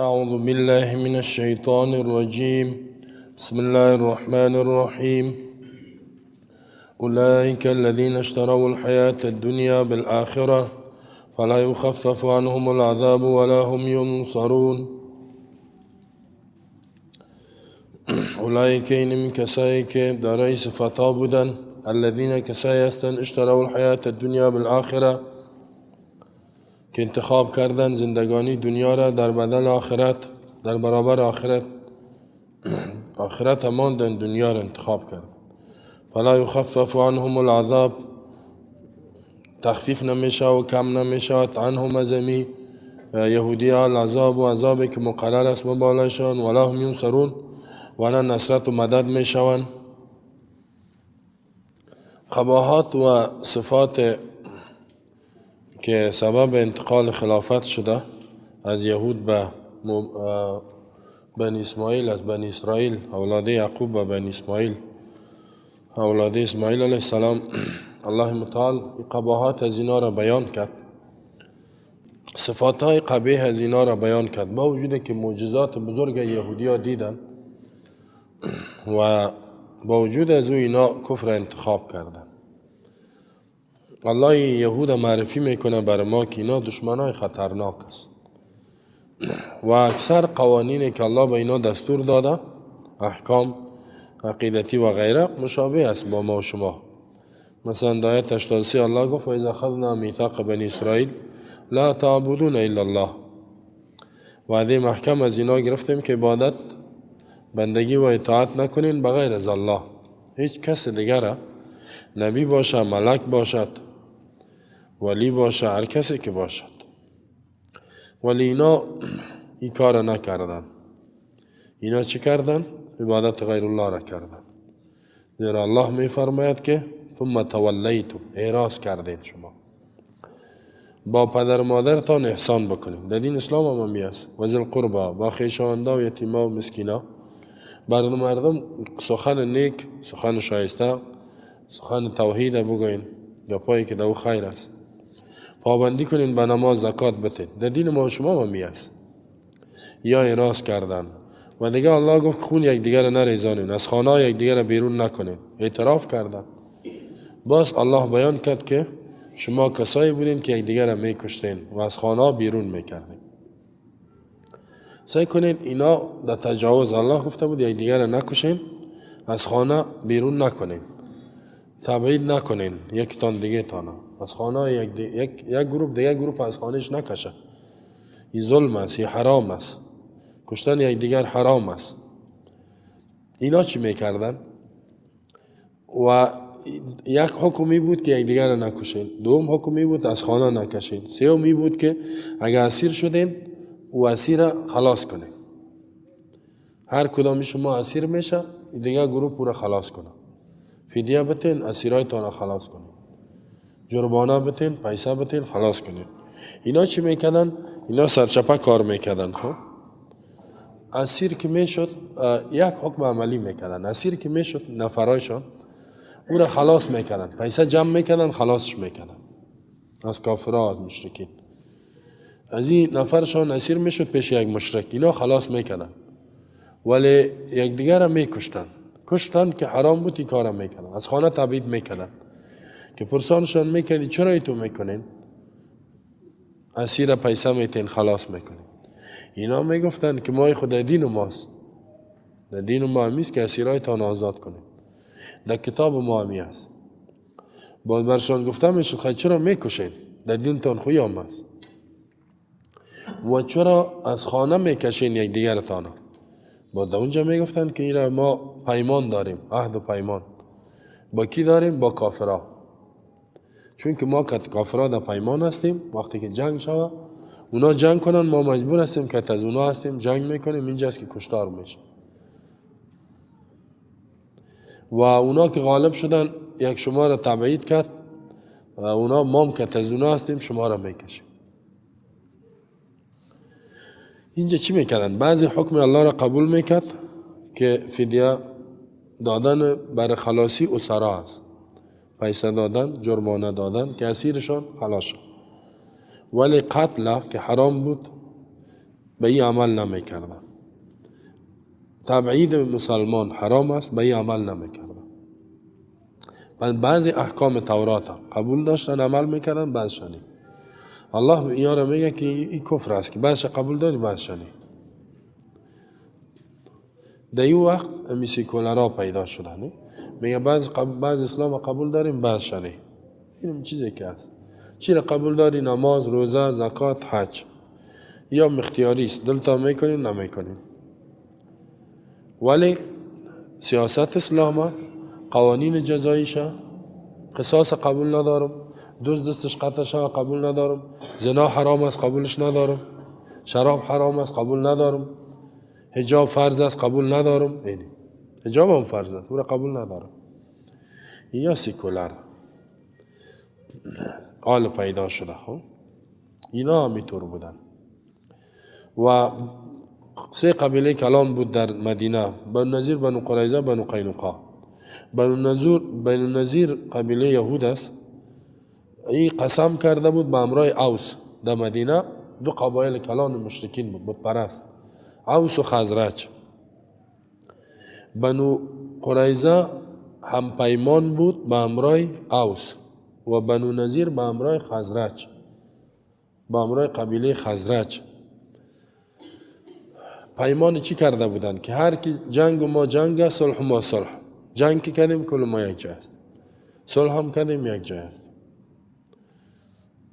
أعوذ بالله من الشيطان الرجيم. بسم الله الرحمن الرحيم. أولئك الذين اشتروا الحياة الدنيا بالآخرة فلا يخفف عنهم العذاب ولا هم ينصرون. أولئك این کسایی که دارای صفتا بودن، الذين کسایی هستند اشتروا الحیات الدنیا بالآخرة، که انتخاب کردن زندگانی دنیا را در بدل آخرت، در برابر آخرت، آخرت ماندن دنیا را انتخاب کردن. فلا يخفف عنهم العذاب، تخفیف نمیشه و کم نمیشه عنهم ازمی یهودی ها العذاب و عذابی که مقرر است به بالایشان، ولا هم ینصرون، و نه نصرت و مدد میشوند. قباحات و صفات که سبب انتقال خلافت شده از یهود به بنی اسماعیل، از بنی اسرائیل، اولاد یعقوب به بنی اسماعیل، اولاد اسماعیل علیه السلام، الله متعال قباحات از اینا را بیان کرد، صفات های قبیح از اینا را بیان کرد، با وجود که معجزات بزرگ یهودی ها دیدن و با وجود از او اینا کفر انتخاب کردن. الله یهود معرفی میکنه بر ما که اینا دشمنای خطرناک است و اکثر قوانینی که الله به اینا دستور داده، احکام عقیدتی و غیره، مشابه است با ما و شما. مثلا در آیت 83 الله گفت: و اذا اخذنا میثاق بنی اسرائیل لا تعبدون الا الله. وعده محکم از اینا گرفتیم که عبادت، بندگی و اطاعت نکنین بغیر از الله، هیچ کس دیگر، نبی باشه، ملک باشد، ولی باشه، هر کسی که باشد. ولی اینا این کار نکردن. اینا چی کردن؟ عبادت غیر الله را کردن. زیرا الله می فرماید که ثم تولیتم، اعراض کردین شما. با پدر مادرتان احسان بکنین. در دین اسلام هم همی است. و ذی القربا، با خویشاوندا و یتیما و مسکینا، بر مردم سخن نیک، سخن شایسته، سخن توحید بگوین، گپایی که دو خیر است. پابندی کنین به نماز، زکات بتین. در دین ما و شما هم است. یا اعراض کردن. و دیگه الله گفت خون یکدیگر نریزانین، از خانه یکدیگر بیرون نکنین. اعتراف کردن. باز الله بیان کرد که شما کسایی بودین که یکدیگر میکشتین و از خانه بیرون میکردین. سعی کنین اینا در تجاوز، الله گفته بود یکدیگر نکشین، از خانه بیرون نکنین، تبعید نکنین یکتان دیگه تانه از خانه، یک گروه دیگه گروه از خانهش نکشه. این ظلم است، این حرام است، کشتن یکدیگر حرام است. اینا چی میکردن؟ و یک حکمی بود که یکدیگر را نکشین، دوم حکمی بود از خانه نکشین، سومی بود که اگر اسیر شدین او اسیر را خلاص کنین. هر کدام شما اسیر میشه، دیگه گروه پورا خلاص کنه، فدیه بتین، اسیرایتان را خلاص کنین، جربانه بتین، پیسه بتین، خلاص کنین. اینا چی میکردن؟ اینا سرچپه کار میکردن. ها، اسیر که میشد، یک حکم عملی میکردن. اسیر که میشد نفرایشان، او را خلاص میکردن، پیسه جمع میکردن، خلاصش میکردن از کافرها، از مشرکین. از این نفرشان اسیر میشد پیش یک مشرک، اینا خلاص میکردن، ولی یکدیگر را میکشتن. کشتن که حرام بود، این کار میکردن، از خانه تبعید میکردن. که پرسانشان میکردی چرا ایتو میکنین، اسیر پیسه میتین خلاص میکنین؟ اینا میگفتن که ما خود دین ماست، در دین ما همیست که اسیرایتان آزاد کنیم، در کتاب ما همی است. باز برشان گفته میشد خیلی چرا میکشین، در دینتان خوی هم است، و چرا از خانه میکشین یک دیگرتان؟ با در اونجا میگفتن که اینا ما پیمان داریم، عهد و پیمان با کی داریم؟ با کافرا. چون که ما کافرا در پیمان هستیم، وقتی که جنگ شوه اونا جنگ کنن، ما مجبور هستیم که از اونا هستیم جنگ میکنیم، اینجاست که کشتار میشه. و اونا که غالب شدن یک شما را تبعید کرد و اونا مام که از اونا هستیم شما را میکشیم. اینجا چی میکردن؟ بعضی حکم الله را قبول میکرد که فدیه دادن برای خلاصی اسرا است، پیسه دادن، جرمانه دادن که اسیرشان خلاص شد. ولی قتل که حرام بود، به این عمل نمیکردن. تبعید مسلمان حرام است، به این عمل نمیکردن. بعضی احکام تورات قبول داشتن عمل میکردن، بعضی نه. الله اینا را میگه که این کفر است که بعضی قبول داری بعضی نه. در این وقت امی سیکولرها پیدا شدن، میگه بعض اسلام قبول داریم بعضی نه. این چیزی که است، چی را قبول داری؟ نماز، روزه، زکات، حج، یا اختیاری است، دلتا میکنین نمیکنین. ولی سیاست اسلام، قوانین جزاییشه، قصاص قبول ندارم، دوست دستش قطع شوه قبول ندارم، زنا حرام است قبولش ندارم، شراب حرام است قبول ندارم، حجاب فرض است قبول ندارم، اینی حجاب هم فرض است او را قبول ندارم. یا سیکولر آل پیدا شده. خب اینا همیطور بودن. و سه قبیله کلان بود در مدینه: بنو نظیر، بنو قریظه، بنو قینقاع. بنو نظیر قبیله یهود است. این قسم کرده بود به همراه اوس در مدینه، دو قبایل کلان مشرکین بود، بت پرست، اوس و خزرج. بنو قریظه هم پیمان بود به همراه اوس و بنو نظیر به همراه خزرج، به همراه قبیله خزرج. پیمان چی کرده بودند؟ که هر کی جنگ ما جنگ است، صلح ما صلح. جنگ که کردیم کل ما یک جای است، صلح هم کردیم یک جای است.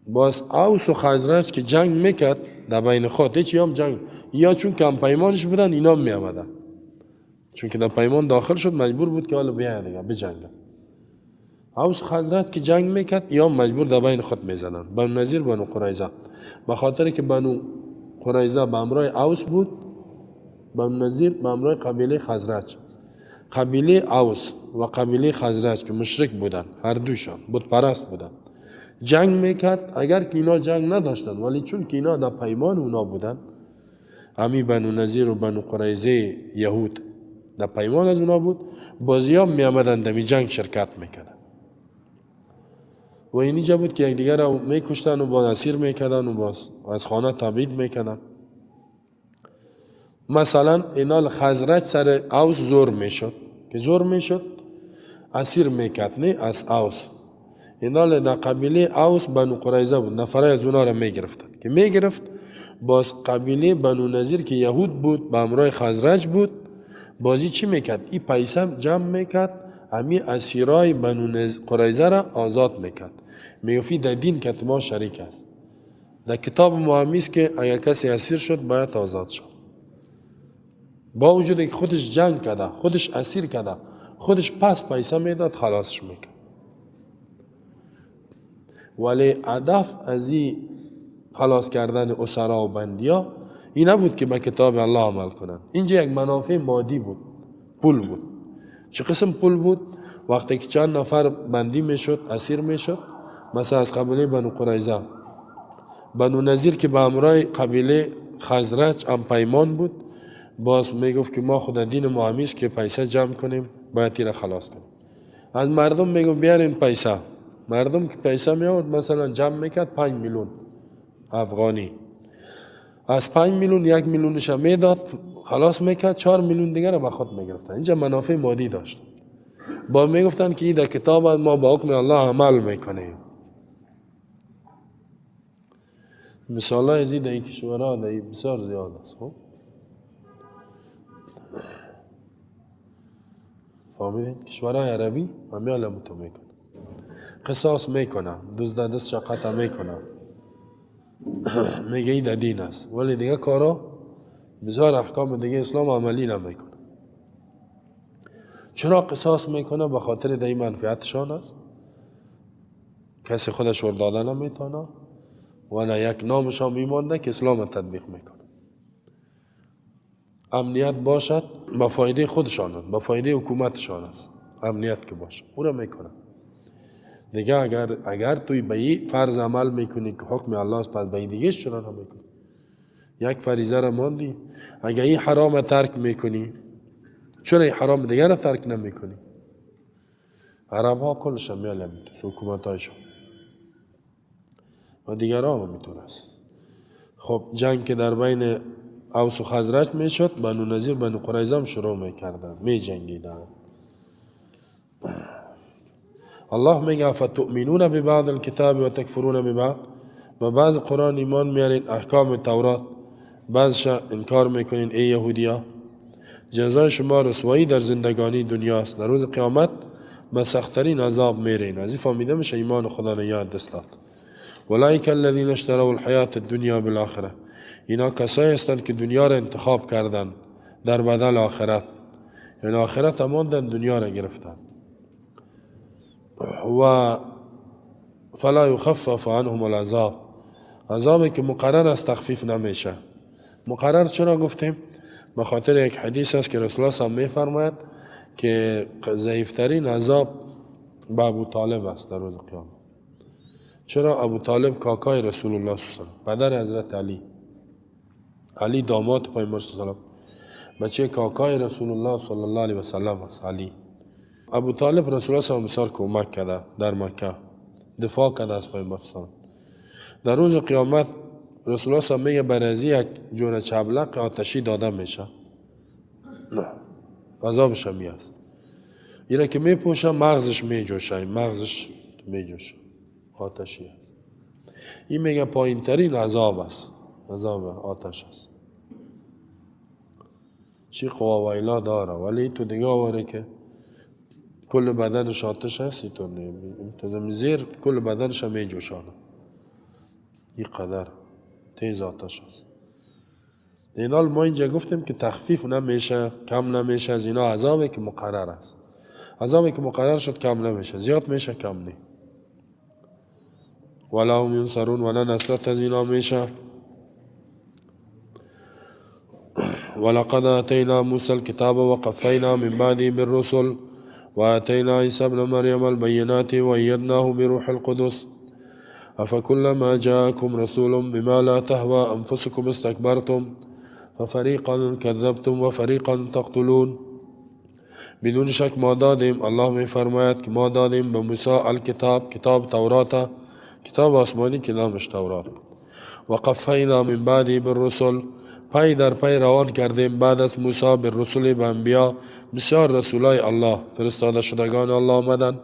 باز اوس و خزرج که جنگ میکرد در بین خود، هیچ هم جنگ یا چون کم پیمانش بودن اینا می آمدن، چون که در پیمان داخل شد مجبور بود که حالا بیاید دیگه بجنگه. اوس خزرج که جنگ میکرد یا مجبور در بین خود میزدن. بنو نظیر، بنو قریظه، به خاطر که بنو قریظه به همراه اوس بود، بنو نظیر به همراه قبیله خزرج. قبیله اوس و قبیله خزرج که مشرک بودن، هر دوشان بت پرست بودن، جنگ میکرد. اگر که اینا جنگ نداشتن، ولی چون که اینا در پیمان اونا بودن، امی بنو نظیر و بنو قریظه یهود در پیمان از اونا بود، بازی ها می آمدن در جنگ شرکت میکردن. و اینجا بود که یکدیگر را میکشتن و باز اسیر میکردن و باز از خانه تبعید میکردن. مثلا اینال خزرج سر اوس زور میشد، که زور میشد اسیر میکرد، نه از اوس. اینال در قبیله اوس بنو قریظه بود، نفرای از اونا را میگرفتن، که میگرفت باز قبیله بنو نظیر که یهود بود به همراه خزرج بود، بازی چی میکرد؟ این پیسه جمع میکرد، امی اسیرای بنو قریظه را آزاد میکرد. میگفت در دین که ما شریک است، در کتاب ما همیست که اگر کسی اسیر شد باید آزاد شد. با وجود که خودش جنگ کرده، خودش اسیر کرده، خودش پس پیسه میداد خلاصش میکرد. ولی هدف از این خلاص کردن اسرا و بندیا این نبود که به کتاب الله عمل کنند. اینجا یک منافع مادی بود، پول بود. چه قسم پول بود؟ وقتی که چند نفر بندی میشد، اسیر میشد، مثلا از قبیله بنو قریظه، بنو نظیر که به همراه قبیله خزرج هم پیمان بود، باز میگفت که ما خود دین ما همیست که پیسه جمع کنیم باید تیر خلاص کنیم. از مردم میگفت بیارین پیسه. مردم که پیسه می آورد مثلا جمع میکرد 5 میلیون افغانی، از 5 میلیون 1 میلیونش میداد خلاص میکرد، 4 میلیون دیگر رو به خود میگرفتن. اینجا منافع مادی داشت. با میگفتن که این در کتاب ما با حکم الله عمل میکنیم. مثال های از در این کشورها در این بسیار زیاد است. خب فهمیدین؟ کشورهای عربی همی عالم تو میکنه، قصاص میکنه، دزد دست قطع میکنه، میگه این در دین است، ولی دیگه کارا بسیار احکام دیگه اسلام عملی نمیکنه. چرا قصاص میکنه؟ به خاطر در این منفعتشان است. کسی خودش ور داده نمیتونه و نه یک نامش هم میمانده که اسلام تطبیق میکنه. امنیت باشد به فایده خودشان است، به فایده حکومتشان است. امنیت که باشه او را میکنه دیگه. اگر توی به این فرض عمل میکنی که حکم الله است، پس به این دیگه چرا نمیکنی؟ یک فریضه را ماندی. اگر این حرام ترک میکنی، چرا این حرام دیگه را ترک نمیکنی؟ عرب ها کلش هم میالم حکومت هایشان و دیگرها هم میتونست. خب جنگ که در بین اوس و خزرج میشد، بنو نضیر بنو قریظه هم شروع میکردن، میجنگیدن. الله میگه فتؤمنون ببعض الکتاب و تکفرون ببعض، به بعض قرآن ایمان میارین، احکام تورات بعضش انکار میکنین. ای یهودیا، جزای شما رسوایی در زندگانی دنیاست، در روز قیامت به سختترین عذاب میرین. از این فهمیده میشه ایمان خدا را یاد دست داد. اولئک الذین اشتروا الحیات الدنیا بالآخره، اینا کسایی هستند که دنیا را انتخاب کردن در بدل آخرت، یعنی آخرت ماندن دنیا را گرفتن. و فلا یخفف عنهم العذاب، عذابی که مقرر است تخفیف نمیشه. مقرر چرا گفتیم؟ به خاطر یک حدیث است که رسول الله میفرماید که ضعیفترین عذاب به ابو طالب است در روز قیامت. چرا؟ ابو طالب کاکای رسول الله صلی الله علیه و سلم، پدر حضرت علی، علی داماد پیامبر صلی الله علیه و سلم، بچه کاکای رسول الله صلی الله علیه و سلم است علی. ابو طالب رسول الله صلی الله علیه و سلم کمک کرده در مکه، دفاع کرده از پیامبر صلی الله علیه و سلم. در روز قیامت رسول الله صلی الله علیه و سلم میگه برازی یک جور چبلق آتشی داده میشه، نه عذابش هم است. اینا که میپوشه مغزش میجوشه، مغزش میجوشه، آتشی است. این میگه پایین ترین عذاب است، عذاب آتش است. چی قوا ویلا داره، ولی تو دیگه آواره که کل بدنش آتش است، اینطور نیم زیر کل بدنش هم میجوشانه، این قدر تیز آتش است. اینال ما اینجا گفتیم که تخفیف نمیشه، کم نمیشه از اینا، عذابی که مقرر است. عذابی که مقرر شد کم نمیشه، زیاد میشه کم نی. ولا هم ینصرون، ولا نصرت از اینا میشه. ولقد آتینا موسی الکتاب وقفینا من بعده بالرسل وآتینا عیسی ابن مریم البینات وأیدناه بروح القدس أفكلما جاءكم رسول بما لا تهوى أنفسكم استكبرتم ففریقا کذبتم وفریقا تقتلون. بدون شک ما دادیم، الله می فرماید که ما دادیم به موسی الکتاب، کتاب تورات، کتاب آسمانی که نامش تورات. و قفینا من بعده بالرسل، پی در پی روان کردیم بعد از موسی بالرسل، به انبیا، بسیار رسولای الله فرستاده شدگان الله آمدن.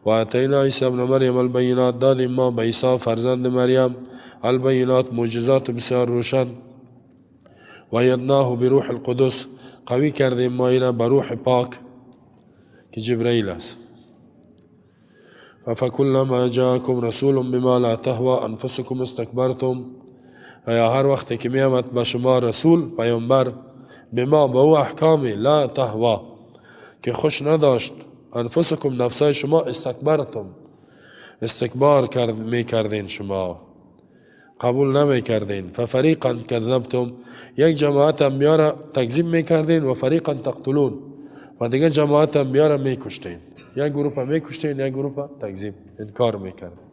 و اتینا عیسی ابن مریم البینات، دادیم ما به عیسی فرزند مریم البینات، معجزات بسیار روشن. و یدناه بروح القدس، قوی کردیم ما اینا به روح پاک که جبرئیل است. فکلما جاءکم رسول بما لا تهوى انفسکم استکبرتم، یا هر وقت که می آمد به شما رسول پیامبر، بما به او احکامی لا تهوا که خوش نداشت، انفسکم نفسای شما، استکبرتم استکبار کرد می کردین، شما قبول نمی کردین. ففریقا کذبتم، یک جماعت انبیا را تکذیب می کردین، و فریقا تقتلون، و دیگه جماعت انبیا را می کشتین. یک گروه می کشتین، یک گروه تکذیب انکار می کردین.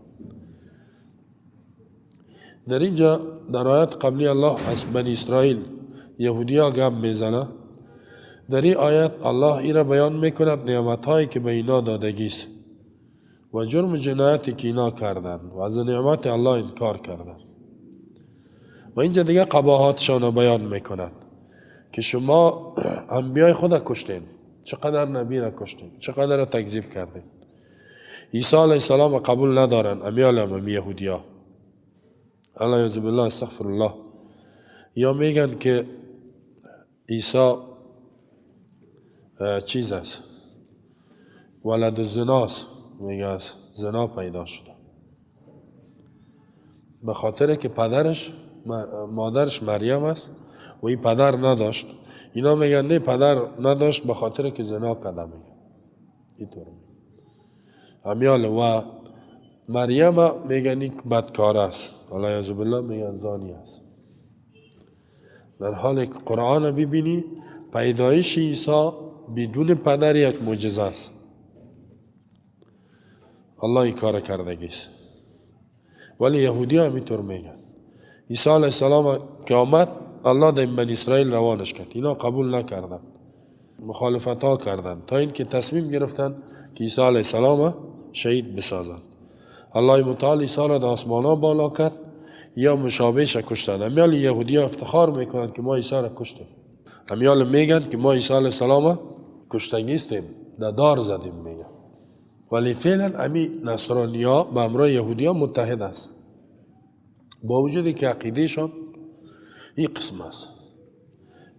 در اینجا در آیت قبلی الله از بنی اسرائیل یهودیا گپ میزنه. در این آیت الله ای را بیان میکند نعمت هایی که به اینا دادگی است و جرم جنایتی که اینا کردن و از نعمت الله انکار کردن. و اینجا دیگه قباحاتشان را بیان میکند که شما انبیای خود کشتین، چقدر نبی را کشتین، چقدر را تکذیب کردین. عیسی علیه السلام قبول ندارن امیال هم یهودیا، الله یعوذ بالله استغفر الله. یا میگن که عیسی چیز است، ولد زناست، میگه از زنا پیدا شده، به خاطر که پدرش مادرش مریم است و این پدر نداشت. اینا میگن نه پدر نداشت به خاطر که زنا کرده، میگن اینطور امیال. و مریم میگن این بدکار است، الله یعوذ بالله، میگن زانی است. در حال که قرآن ببینی پیدایش عیسی بدون پدر یک معجزه است. الله این کار کردگی است. ولی یهودی هم اینطور میگن. عیسی علیه السلام که آمد الله در بنی اسرائیل روانش کرد، اینا قبول نکردن، مخالفت ها کردن تا اینکه تصمیم گرفتن که عیسی علیه السلام شهید بسازند. الله متعال عیسی را در آسمان ها بالا کرد. یا مشابهش کشتن. امیال یهودی ها افتخار میکنند که ما عیسی را کشتیم. امیال میگن که ما عیسی علیه السلام کشتنگیستیم، در دار زدیم میگن. ولی فعلا امی نصرانی ها به همراه یهودی ها متحد است، با وجودی که عقیدهشان این قسم است.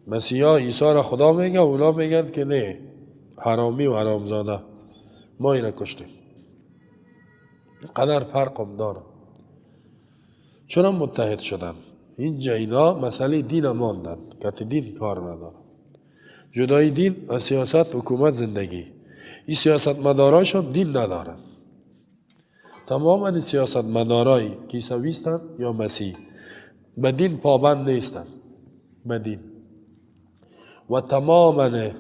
مسیحا عیسی را خدا میگه، اونا میگن که نه، حرامی و حرامزاده، ما این را کشتیم. قدر فرق هم داره. چرا متحد شدن؟ اینجا اینا مسئله دین ماندن که دین کار نداره. جدای دین و سیاست، حکومت، زندگی. این سیاست مدارایشان دین ندارن. تماما سیاست مدارای که عیسویستن یا مسیح به دین پابند نیستن، به دین. و تماما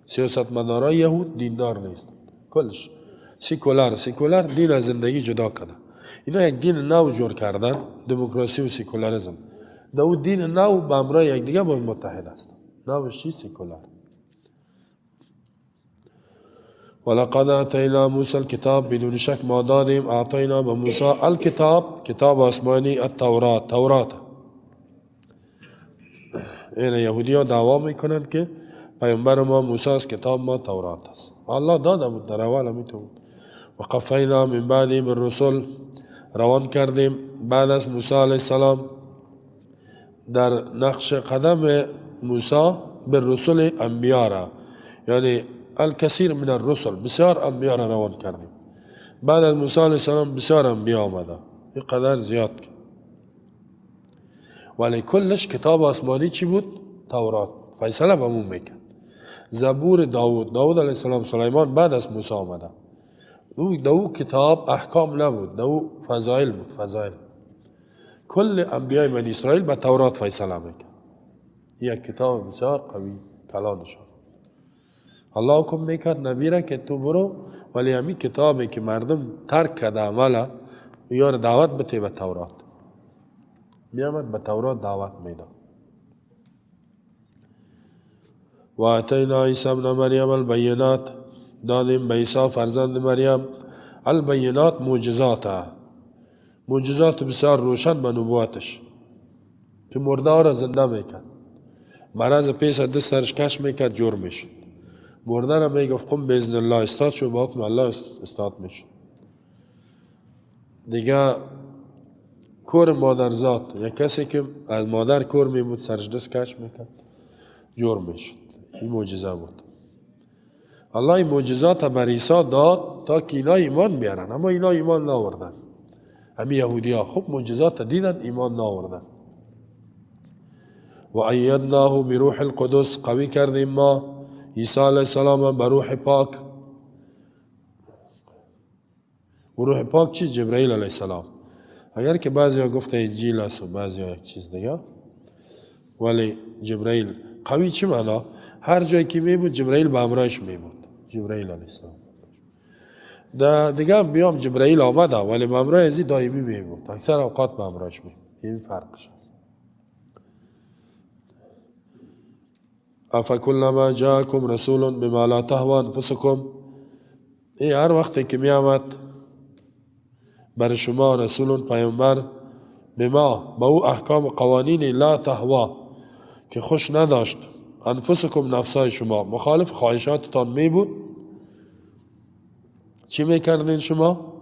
سیاست مدارای یهود دیندار نیستن، کلش سیکولار. سیکولار دین از زندگی جدا کرده. اینا یک دین نو جور کردن، دموکراسی و سیکولاریسم. دو دین نو به همراه یک دیگه باید متحد است. نوش چی؟ سیکولار. ولقد آتینا موسی الکتاب، بدون شک ما دادیم، اعطینا به موسی الکتاب، کتاب آسمانی، التورات، تورات. این یهودی ها دعوا میکنند که پیامبر ما موسی است، کتاب ما تورات است. الله داده بود در اول همیتو بود. و قفینا من بعد بالرسل، روان کردیم بعد از موسی علیه السلام در نقش قدم موسی بالرسل انبیا را، یعنی الکثیر من الرسل، بسیار انبیا را روان کردیم. بعد از موسی علیه السلام بسیار انبیا آمده، این قدر زیاد. ولی کلش کتاب آسمانی چی بود؟ تورات. فیصله به مون میکرد. زبور داود، داود علیه السلام، سلیمان بعد از موسی آمده. دو کتاب احکام نبود، دو فضایل بود، فضایل. کل انبیای بنی اسرائیل به تورات فیصله میکرد. یک کتاب بسیار قوی کلانشان. الله حکم میکرد نبی را که تو برو، ولی همین کتابی که مردم ترک کرده عمله یا دعوت بده به تورات. میامد به تورات دعوت میداد. و آتینا عیسی ابن مریم البینات، دادیم به عیسی فرزند مریم البینات، معجزات، معجزات بسیار روشن به نبوتش که مرده ها را زنده میکرد. مرض پیش دست سرش کش میکرد جور میشد. مرده را میگفت قم باذن الله، استاد شو، با حکم الله استاد میشد. دیگه کور مادرزاد، یک کسی که از مادر کور میبود سرش دست کش میکرد جور میشد. این معجزه بود. الله این معجزات بر عیسی داد تا که اینا ایمان بیارن، اما اینا ایمان نآوردن. همین یهودی ها خوب معجزات دیدن، ایمان نآوردن. و ایدناه بروح القدس، قوی کردیم ما عیسی علیه السلام به روح پاک. و روح پاک چی؟ جبرئیل علیه السلام. اگر که بعضی ها گفته انجیل است و بعضی ها یک چیز دیگه، ولی جبرئیل قوی چی معنا؟ هر جایی که می بود جبرئیل به همراهش می بود، جبرئیل علیه السلام. در دیگه بیام جبرئیل آمده ولی به همراه ازی دائمی می بود، اکثر اوقات به همراهش می بود. این فرقش است. افکلما جاءکم رسول بما لا تهوی انفسکم، ای هر وقتی که می آمد بر شما رسول پیامبر، بما با او احکام و قوانین لا تهوا که خوش نداشت، انفسکم نفسای شما، مخالف خواهشاتتان می بود، چی میکردین شما؟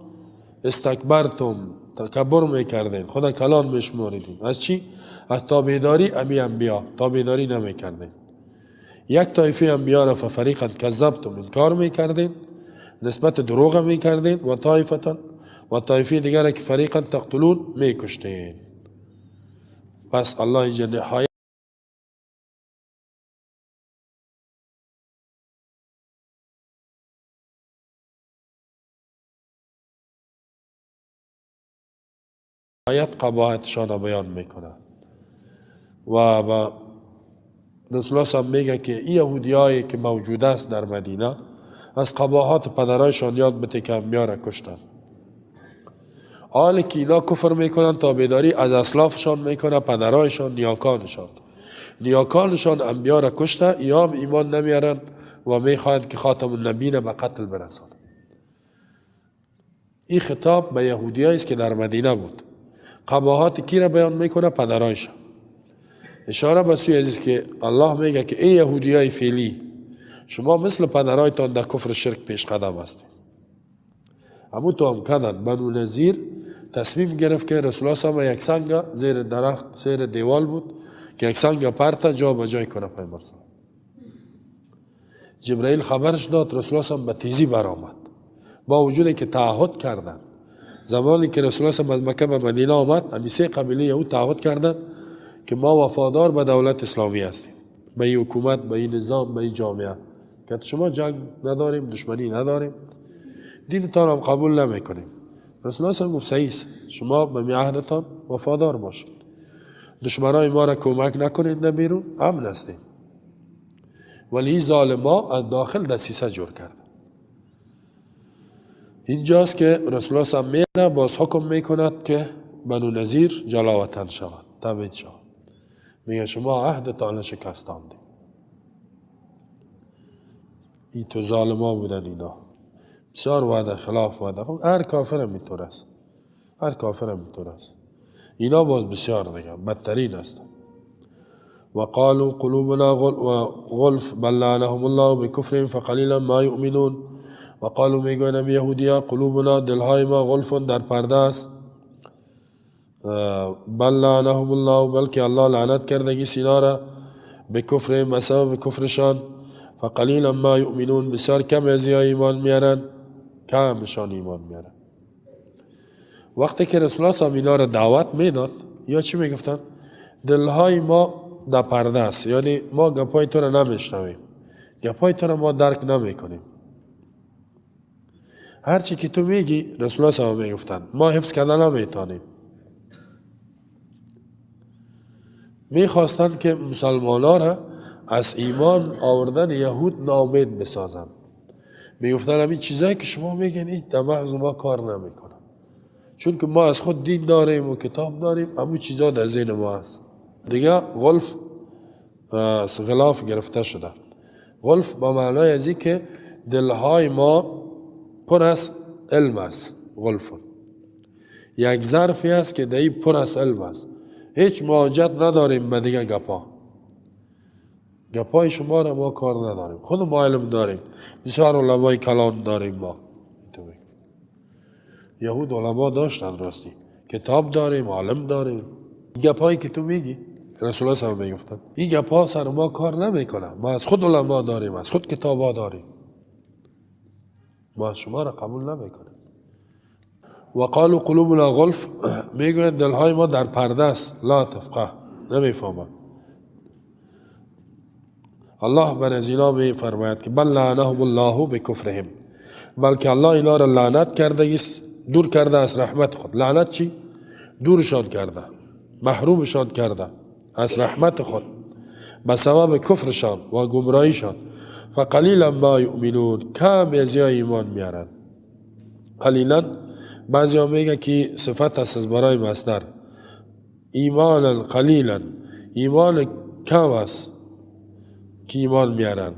استکبرتم، تکبر میکردین، خدا کلان میشماریدین. از چی؟ از تابعداری امی انبیا، تابعداری نمیکردین. یک طایفه انبیا را ففریقا کذبتم، انکار میکردین، نسبت دروغ میکردین، و طایفتا و طایفه دیگر که فریقا تقتلون میکشتین. پس الله اینجا نهایت قباحتشان را بیان میکنه و با رسول الله صلی میگه که این یهودیایی که موجود است در مدینه از قباحات پدرایشان یاد بده که انبیا را کشتن. حال که اینا کفر میکنن، تابعداری از اسلافشان میکنن، پدرایشان، نیاکانشان، نیاکانشان انبیا را کشته، یا هم ایمان نمیارن و میخواهند که خاتم النبیین به قتل برسانند. این خطاب به یهودیایی است که در مدینه بود. قباحت کی را بیان میکنه؟ پدرایش. اشاره به سوی عزیز که الله میگه که ای یهودیای فعلی، شما مثل پدرایتان در کفر شرک پیش قدم هستید. همو تو هم کردن. بنو نظیر تصمیم گرفت که رسول الله صلی یک سنگ زیر درخت، زیر دیوال بود که یک سنگ پرتا جا به جای کنه پیامبر. جبرائیل خبرش داد، رسول الله صلی به تیزی برآمد، با وجودی که تعهد کردن. زمانی که رسول الله صلی از مکه به مدینه آمد، همی سه قبیله یهود تعهد کردن که ما وفادار به دولت اسلامی هستیم، به این حکومت، به این نظام، به این جامعه، که شما جنگ نداریم، دشمنی نداریم، دینتان هم قبول نمیکنیم. رسول الله صلی گفت صحیح است، شما به عهدتان وفادار باشید، دشمنای ما را کمک نکنید، در بیرون امن هستیم. ولی این ظالما از داخل دسیسه جور کرد. اینجاست که رسول الله صلی میره باز حکم میکند که بنو نظیر جلاوطن شود، تبعید شود. میگه شما عهدتان شکستاندید. این تو ظالما بودن اینا، بسیار وعده خلاف وعده. خب هر کافر هم اینطور است، هر کافر هم اینطور است. اینا باز بسیار دیگه بدترین هستند. وقالوا قلوبنا غلف بل لعنهم الله بكفرهم فقليلا ما يؤمنون. وقالوا میگویند یهودیا قلوبنا دلهای ما غلف در پرده است، بل لعنهم الله بلکه الله لعنت کردگی سینا را، بکفرهم به سبب کفرشان، فقلیلا ما یؤمنون بسیار کم از ایمان میارن، کمشان ایمان میارن. وقتی که رسول الله صلی اینا را دعوت میداد یا چی میگفتن؟ دلهای ما در پرده است، یعنی ما گپای تو را نمیشنویم، گپای تو را ما درک نمیکنیم. هرچی که تو میگی رسول الله صلی الله میگفتن ما حفظ کردن نمیتونیم. میخواستند که مسلمان را از ایمان آوردن یهود ناامید بسازند. میگفتن همین چیزایی که شما میگین این در مغز ما کار نمیکنه، چون که ما از خود دین داریم و کتاب داریم، همون چیزا در ذهن ما هست دیگه. غلف از غلاف گرفته شده. غلف با معنای از این که دلهای ما پر از علم است. غلف یک ظرفی است که در پر از علم است، هیچ مواجهت نداریم به دیگه گپا. گپای شما را ما کار نداریم، خود ما علم داریم، بسیار علمای کلان داریم ما. یهود علما داشتن راستی، کتاب داریم، عالم داریم. گپایی که تو میگی رسول الله صلی الله علیه و میگفتن این گپا سر ما کار نمیکنه، ما از خود علما داریم، از خود کتابا داریم، ما شما را قبول نمیکنیم. وقالوا قلوبنا غلف میگویند دلهای ما در پرده است، لا تفقه، نمیفهمند. الله بر از اینا میفرماید که بل لعنهم الله بکفرهم، بلکه الله اینا را لعنت کرده است، دور کرده از رحمت خود. لعنت چی؟ دورشان کرده، محرومشان کرده از رحمت خود به سبب کفرشان و گمراهیشان. فقلیلا ما یؤمنون، کم از ایمان میارن. قلیلا بعضی ها میگه که صفت است از برای مصدر، ایمانا قلیلا، ایمان کم است که ایمان میارن.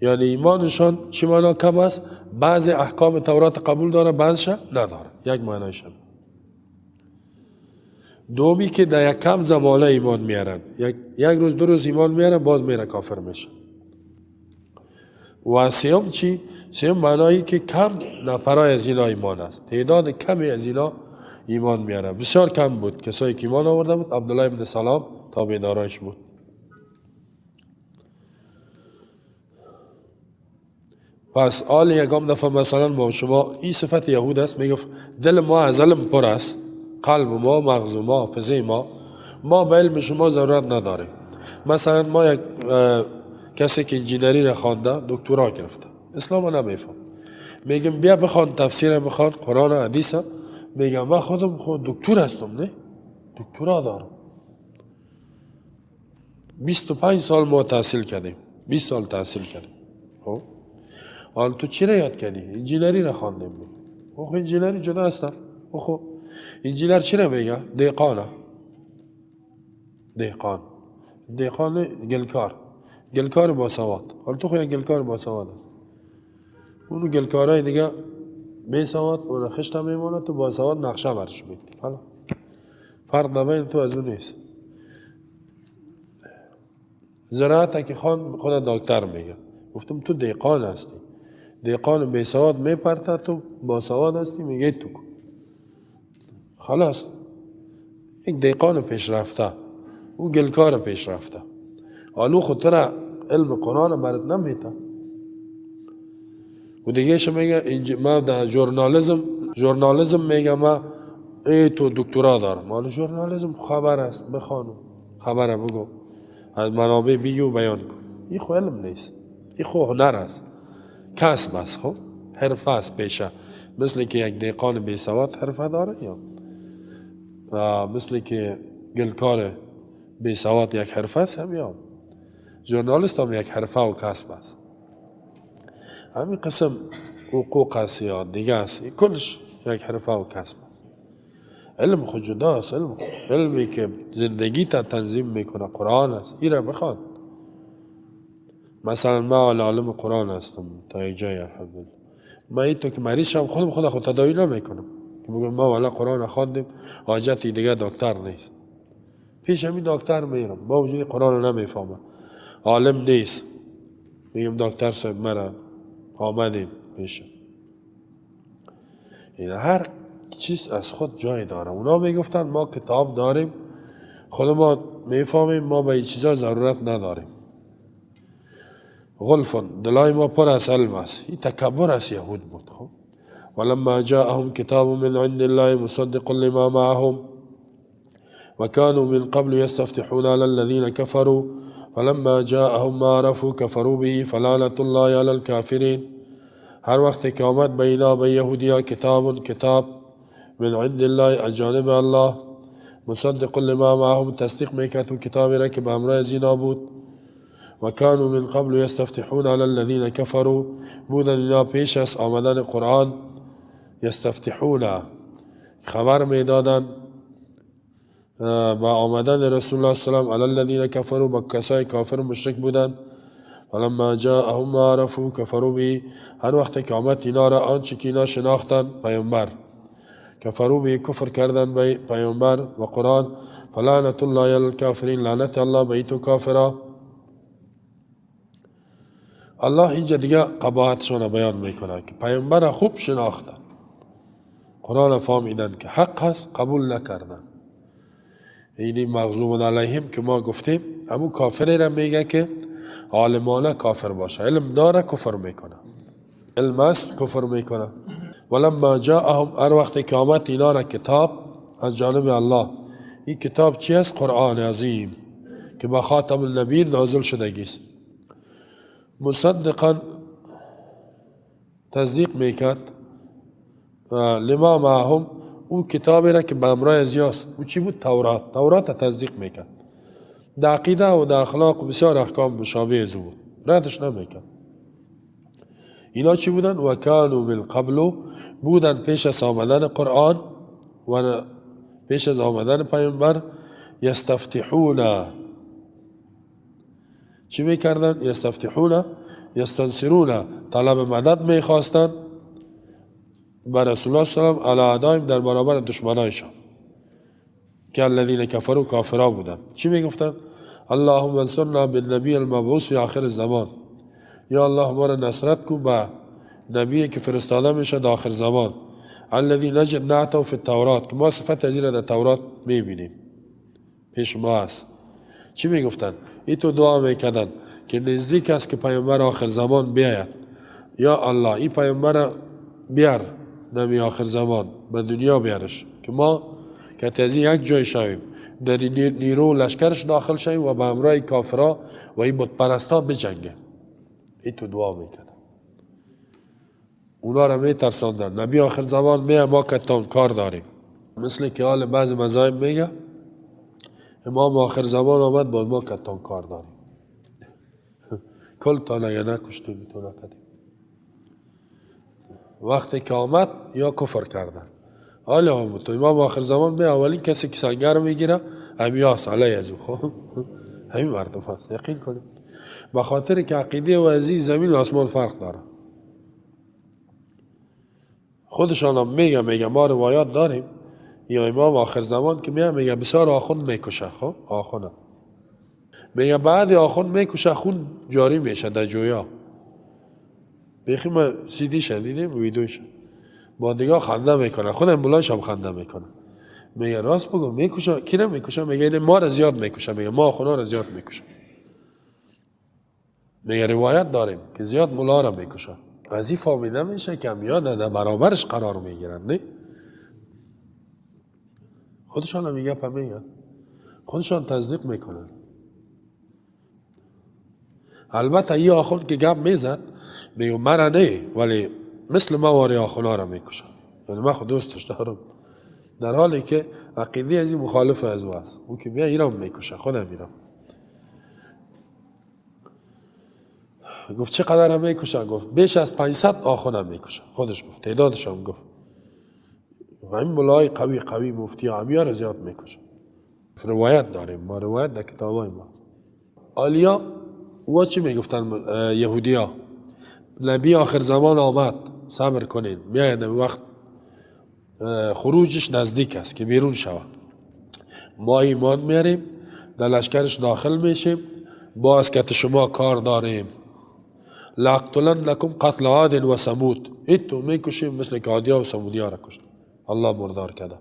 یعنی ایمانشان چی معنا کم است؟ بعضی احکام تورات قبول داره، بعضیش نداره، یک معنایش. دومی که در یک کم زمانه ایمان میارن، یک روز دو روز ایمان میارن، باز میره کافر میشه. و سیوم چی؟ سیوم معنایی که کم نفرای از اینا ایمان است، تعداد کمی از اینا ایمان میارن، بسیار کم بود کسایی که ایمان آورده بود. عبدالله ابن سلام تابعدارایش بود. پس آل یکم دفعه مثلا ما شما این صفت یهود است، میگفت دل ما از علم پر است، قلب ما، مغز ما، حافظه ما، ما به علم شما ضرورت نداریم. مثلا ما یک کسی که انجینری را خوانده، دکترا گرفته، اسلام نمیفهم، میگم بیا بخوان تفسیر، بخوان قرآن و حدیث، میگم من خودم خود دکتر هستم، نه دکترا دارم، 25 سال ما تحصیل کردیم، 20 سال تحصیل کردیم. خب حالا تو چی را یاد کردی؟ انجینری را خواندیم. خب انجینری جدا هستم. خب انجینر چی را میگه؟ دهقانه، دهقان، دهقان گلکار، گلکار با سواد. حالا تو خو یک گلکار با سواد است، اونو گلکارای دیگه بی سواد، اون خشت میمونه، تو با سواد نقشه برش میدی. حالا فرق در بین تو از اون نیست. زراعت که خان خود دکتر میگه. گفتم تو دهقان هستی، دهقان بی سواد میپرته، تو با سواد هستی میگه تو کن. خلاص یک دهقان پیشرفته، او گلکار پیشرفته، حالا خود را علم قرآن برات نمیته. و دیگه میگه ما در ژورنالیسم میگه ما ای تو دکترا دارم. حالا ژورنالیسم خبر است، بخوانم خبر بگو، از منابع بگو بیان کن. این خو علم نیست، این خو هنر است، کسب است، خب حرفه است، پیشه. مثل که یک دهقان بی سواد حرفه داره، یا مثل که گلکار بی سواد یک حرفه است، هم یا ژورنالیست هم یک حرفه و کسب است. همین قسم حقوق است یا دیگه است، کلش یک حرفه و کسب است. علم خود جداست، علمی که زندگی تا تنظیم میکنه قرآن است، این را بخوان. مثلا ما عالم قرآن هستم تا یک جای الحمدلله. ما این تو که مریض شم خودم خود تداوی نمیکنم که بگم ما والا قرآن خواندیم حاجت دیگه دکتر نیست. پیش همین دکتر میرم با وجود قرآن نمیفهمم، عالم نیست، میگم دکتر صاحب مرا آمدیم پیش. این هر چیز از خود جای داره. اونا میگفتن ما کتاب داریم، خود ما میفهمیم، ما به این چیزا ضرورت نداریم. غلف دلای ما پر از علم است. این تکبر از یهود بود. خب ولما جاءهم کتاب من عند الله مصدق لما معهم وكانوا من قبل يستفتحون على الذين كفروا فلما جاءهم ما عرفوا كفروا به فلعنة الله على الكافرين. هر وقت که آمد به اینا به یهودیا کتاب کتاب من عند الله از جانب الله مصدق لما معهم تصدیق میکرد و کتابی را که به همراه از اینا بود. وكانوا من قبل يستفتحون على الذين كفروا بودن اینا پیش از آمدن قرآن یستفتحون خبر میدادن با آمدن رسول الله صلی الله علیه و علی الذین کفروا با کسای کافر و مشرک بودن. فلما جاءهم ما عرفوا کفروا به هر وقت که آمد اینا را آنچه که اینا شناختن پیامبر کفروا به کفر کردن به پیامبر و قرآن. فلعنت الله علی الکافرین لعنت الله به تو کافرا. الله اینجا دیگه قباحتشون بیان میکنه که پیامبر خوب شناختن، قرآن فهمیدن که حق هست، قبول نکردن. اینی مغضوب علیهم که ما گفتیم همون کافری را میگه که عالمانه کافر باشه، علم داره کفر میکنه، علم است کفر میکنه. ولما جاءهم هر وقت که آمد اینا را کتاب از جانب الله، این کتاب چی است؟ قرآن عظیم که با خاتم النبیین نازل شدگی است. مصدقا تصدیق میکرد لما معهم او کتابی را که به همراه از یاست. او چی بود؟ تورات. تورات تصدیق میکرد. در عقیده و در اخلاق و بسیار احکام مشابه از او بود، ردش نمیکرد. اینا چی بودن؟ و کانوا من قبل بودن پیش از آمدن قرآن و پیش از آمدن پیامبر یستفتحون چی میکردن؟ یستفتحون یستنصرون طلب مدد میخواستن بر رسول الله صلی الله علیه و علی اعدائهم در برابر دشمنایشان که الذین کفروا کافرا بودن. چی میگفتن؟ اللهم انصرنا بالنبی المبعوث فی آخر الزمان، یا الله ما را نصرت کو به نبی که فرستاده میشه در آخر زمان. الذی نجد نعته فی التورات که ما صفت از این را در تورات میبینیم، پیش ما است. چی میگفتن؟ ای تو دعا میکردن که نزدیک است که پیامبر آخر زمان بیاید، یا الله این پیامبر بیار نبی آخر زمان به دنیا بیارش که ما که از یک جای شویم، در نیرو لشکرش داخل شویم و به همراه کافرا و این بت پرستا بجنگیم. این تو دعا میکردن، اونا را میترساندن نبی آخر زمان می ما که تان کار داریم. مثل که حال بعض مذاهب میگه امام آخر زمان آمد با ما که تان کار داریم، کل تان اگه نکشتیم تو نکردیم. وقتی که آمد یا کفر کردن. حالا هم تو امام آخر زمان به اولین کسی که سنگر میگیره امیاس علی از او. خب همین مردم هست، یقین کنید، به خاطر که عقیده و از زمین و آسمان فرق داره. خودشان هم میگه ما روایات داریم یا امام آخر زمان که میاد میگه بسیار آخوند میکشه. خب آخونده میگه بعد آخوند میکشه، خون جاری میشه در جویا. بیخی ما سیدیش دیدیم، ویدیوش. با دیگه خنده میکنه، خود مولایش هم خنده میکنه. میگه راست بگو میکشه، کی رو میکشه؟ میگه این ما رو زیاد میکشه، میگه ما آخونا رو زیاد میکشه. میگه روایت داریم که زیاد مولا رو میکشه. از این فهمیده میشه که میاد در برابرش قرار میگیرن، نه؟ خودشان هم میگه میگن، خودشان تصدیق میکنن. البته این آخوند که گپ میزد میگه مرا نه، ولی مثل ما واری آخونا را میکشن، یعنی من خود دوستش دارم، در حالی که عقیده از این مخالف از او است. او که بیا ایران میکشه، خودم ایران. گفت چقدر هم میکشه؟ گفت بیش از 500 آخوند هم میکشه. خودش گفت، تعدادش هم گفت. و این ملای قوی قوی مفتی ها رو زیاد میکشه. روایت داریم ما، روایت در کتابای ما. آلیا و چی میگفتن یهودی ها؟ نبی آخر زمان آمد، صبر کنین، میاید وقت خروجش نزدیک است که بیرون شود. ما ایمان میاریم، در لشکرش داخل میشیم، باز که شما کار داریم. لاقتلنکم قتل عاد و ثمود، ایتو میکشیم مثل که عادیا و ثمودیا را کشت، الله مردار کرده.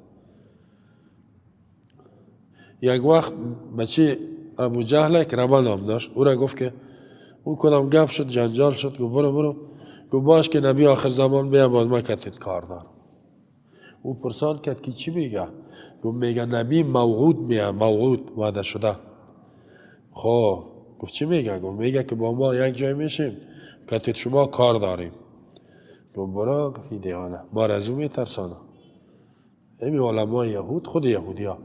یک وقت بچه ابو جهل که ربا نام داشت، او را گفت که او کدام گپ شد، جنجال شد، گفت برو برو، گفت باش که نبی آخر زمان بیا باز ما کتید کار دارم. او پرسان کرد که چی میگه؟ گفت میگه نبی موعود میه، موعود وعده شده. خب گفت چی میگه؟ گفت میگه که با ما یک جای میشیم، کتید شما کار داریم. گفت برو، گفت دیوانه، ما را از او میترسانه. این علمای یهود، خود یهودی ها.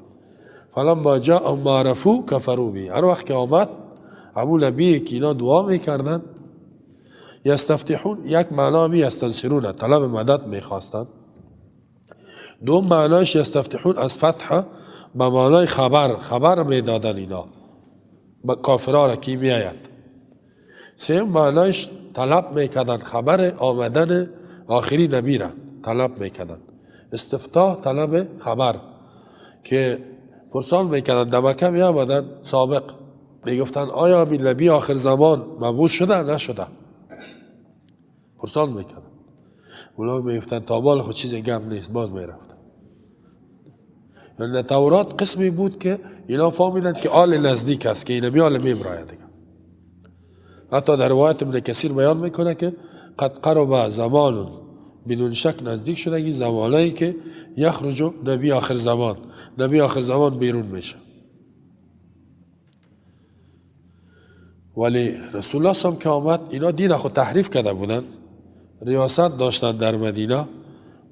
فلما جاء ما عرفوا کفروا به. هر وقت که آمد همون نبی که اینا دعا میکردن، یستفتحون، یک معنا می یستنصرون، طلب مدد میخواستن. دو معناش یستفتحون از فتح به معنای خبر، خبر میدادن اینا به کافرها را کی میآید. سه معناش طلب میکردن، خبر آمدن آخری نبی را طلب میکردن. استفتاح طلب خبر که پرسان میکردن. در مکه می آمدن سابق میگفتن آیا این نبی آخر زمان مبعوث شده نشده؟ پرسان میکردن. اونا میگفتن تا مال خود چیز گپ نیست، باز میرفتن. یعنی تورات قسمی بود که اینا فهمیدن که آل نزدیک است که اینا میال میبراید دیگه. حتی در روایت ابن کثیر بیان میکنه که قد قرب زمان، بدون شک نزدیک شدگی زمانایی که یخرج نبی آخر زمان، نبی آخر زمان بیرون میشه. ولی رسول الله صلی که آمد اینا دین خود تحریف کرده بودن، ریاست داشتن در مدینه.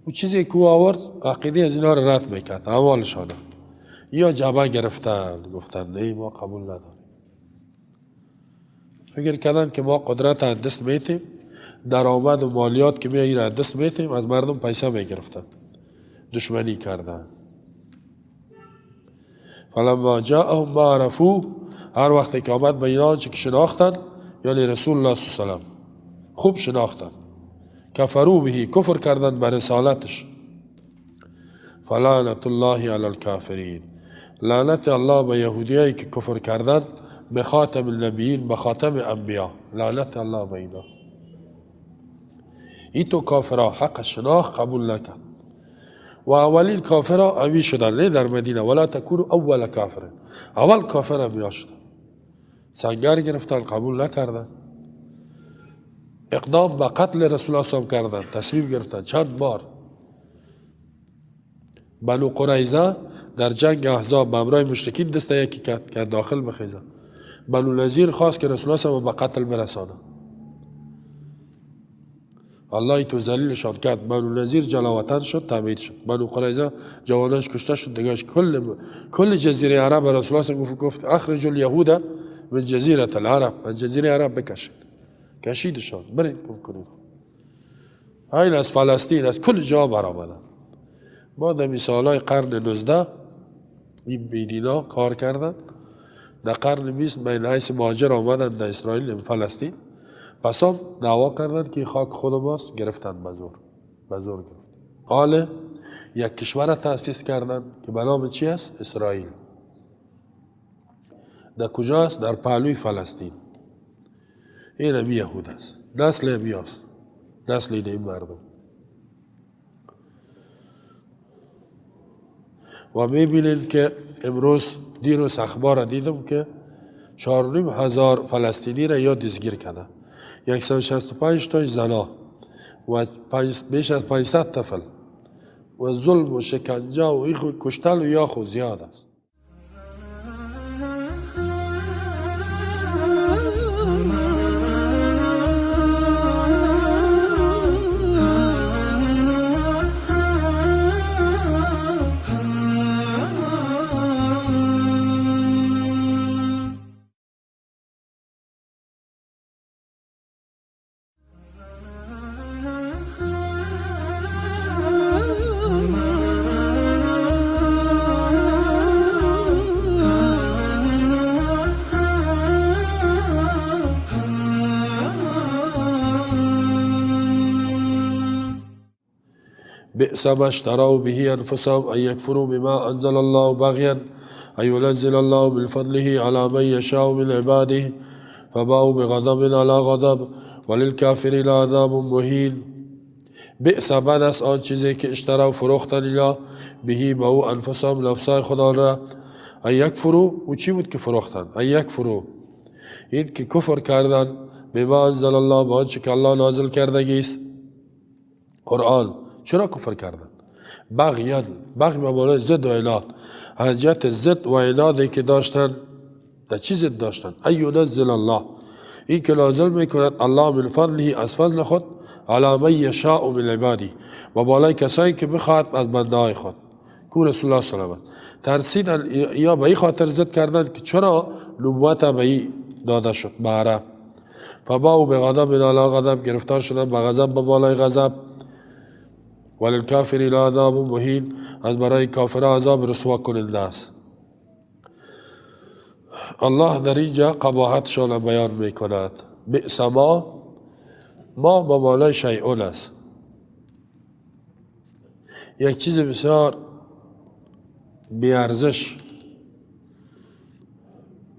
و چیزی که او آورد عقیده از اینا رو رد میکرد، اعمالشان یا جبه گرفتن، گفتن نه ما قبول نداریم. فکر کردن که ما قدرت از دست میتیم، درآمد و مالیات که میاییر از دست میتیم، از مردم پیسه میگرفتن، دشمنی کردن. فلما جاءهم ما عرفوا، هر وقت که آمد به اینا که شناختن، یعنی رسول الله صلی الله علیه و سلم خوب شناختن، کفروا به، کفر کردن بر رسالتش. فلعنت الله علی الکافرین، لعنت الله به یهودیایی که کفر کردن، به خاتم النبیین، به خاتم انبیا، لعنت الله به اینا. ای تو کافرها حق شناخت قبول نکرد و اولین کافرها امی شدن نه در مدینه. ولا تکونوا اول کافر، اول کافر امیا شدن، سنگر گرفتن، قبول نکردن، اقدام به قتل رسول الله صلی کردن، تصمیم گرفتن چند بار. بنو قریظه در جنگ احزاب به همراه مشرکین دست یکی کرد که داخل بخیزه. بنو نضیر خواست که رسول الله صلی به قتل برسانه، الله تو ذلیلشان کرد. بنو نضیر جلاوطن شد، تبعید شد. بنو قریظه جوانش کشته شد، دیگهش کل جزیره عرب رسول الله گفت اخرج اليهود من جزیره العرب، از جزیره عرب بکشید، کشیدشان، برید کم کنید. این از فلسطین از کل جا برآمدن. ما در سالهای قرن 19 این بیدینا کار کردن. در قرن 20 بین حیث مهاجر آمدن در اسرائیل فلسطین، پس هم دعوا کردن که خاک خود ماست، گرفتن به زور، به زور گرفتن. قال یک کشور تأسیس کردن که به نام چی است؟ اسرائیل. در کجاست؟ در پهلوی فلسطین. این همی یهود است، نسل همی است، نسل این مردم. و میبینید که امروز دیروز اخبار دیدم که 4,500 فلسطینی را یا دستگیر کرده، 165 تاش زنا و بیش از 500 طفل و ظلم و شکنجه و کشتل و یا خو زیاد است. بئس ما اشتروا به انفسهم ان يكفروا بما انزل الله بغيا ان ينزل الله من فضله على من يشاء من عباده فباءوا بغضب على غضب وللكافرين عذاب مهين. بئس بد است آن چیزی که اشتروا فروختن اینا به با او انفسهم نفسای خدا را، ان یکفروا، او چی بود که فروختن؟ ان یکفروا، این که کفر کردن بما انزل الله، با آنچه که الله نازل کردگی است، قرآن. چرا کفر کردن؟ بغیان، بغی به معنای ضد و عناد، از جهت ضد و عنادی که داشتن. در چی ضد داشتن؟ ای ینزل الله، این که نازل میکند الله من فضله، از فضل خود، علی من یشاء من عبادی، و بالای کسایی که بخواهد از بنده های خود. کو رسول الله صلی الله علیه و ترسیدن یا به این خاطر ضد کردن که چرا نبوت به این داده شد به عرب. فباءوا بغضب علی غضب، گرفتار شدن به غضب به بالای غضب. وللکافرین عذاب مهین، از برای کافر عذاب رسوا کننده است. الله در اینجا قباحتشان بیان میکند. بئس ما، ما با معنای شیء است، یک چیز بسیار بی‌ارزش.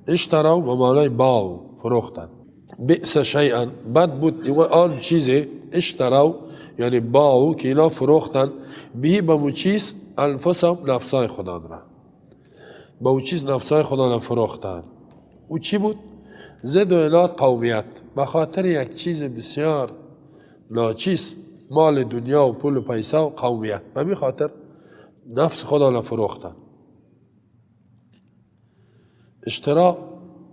اشتروا به معنای باو، فروختن. بئس شیئا، بد بود آن چیزی، اشتروا یعنی باو که اینا فروختن، به مو چیز، انفسهم، نفسای خدا را، با او چیز نفسای خدا را فروختن. او چی بود؟ ضد و عناد قومیت، به خاطر یک چیز بسیار ناچیز، مال دنیا و پول و پیسه و قومیت، به می خاطر نفس خدا را فروختن. اشترا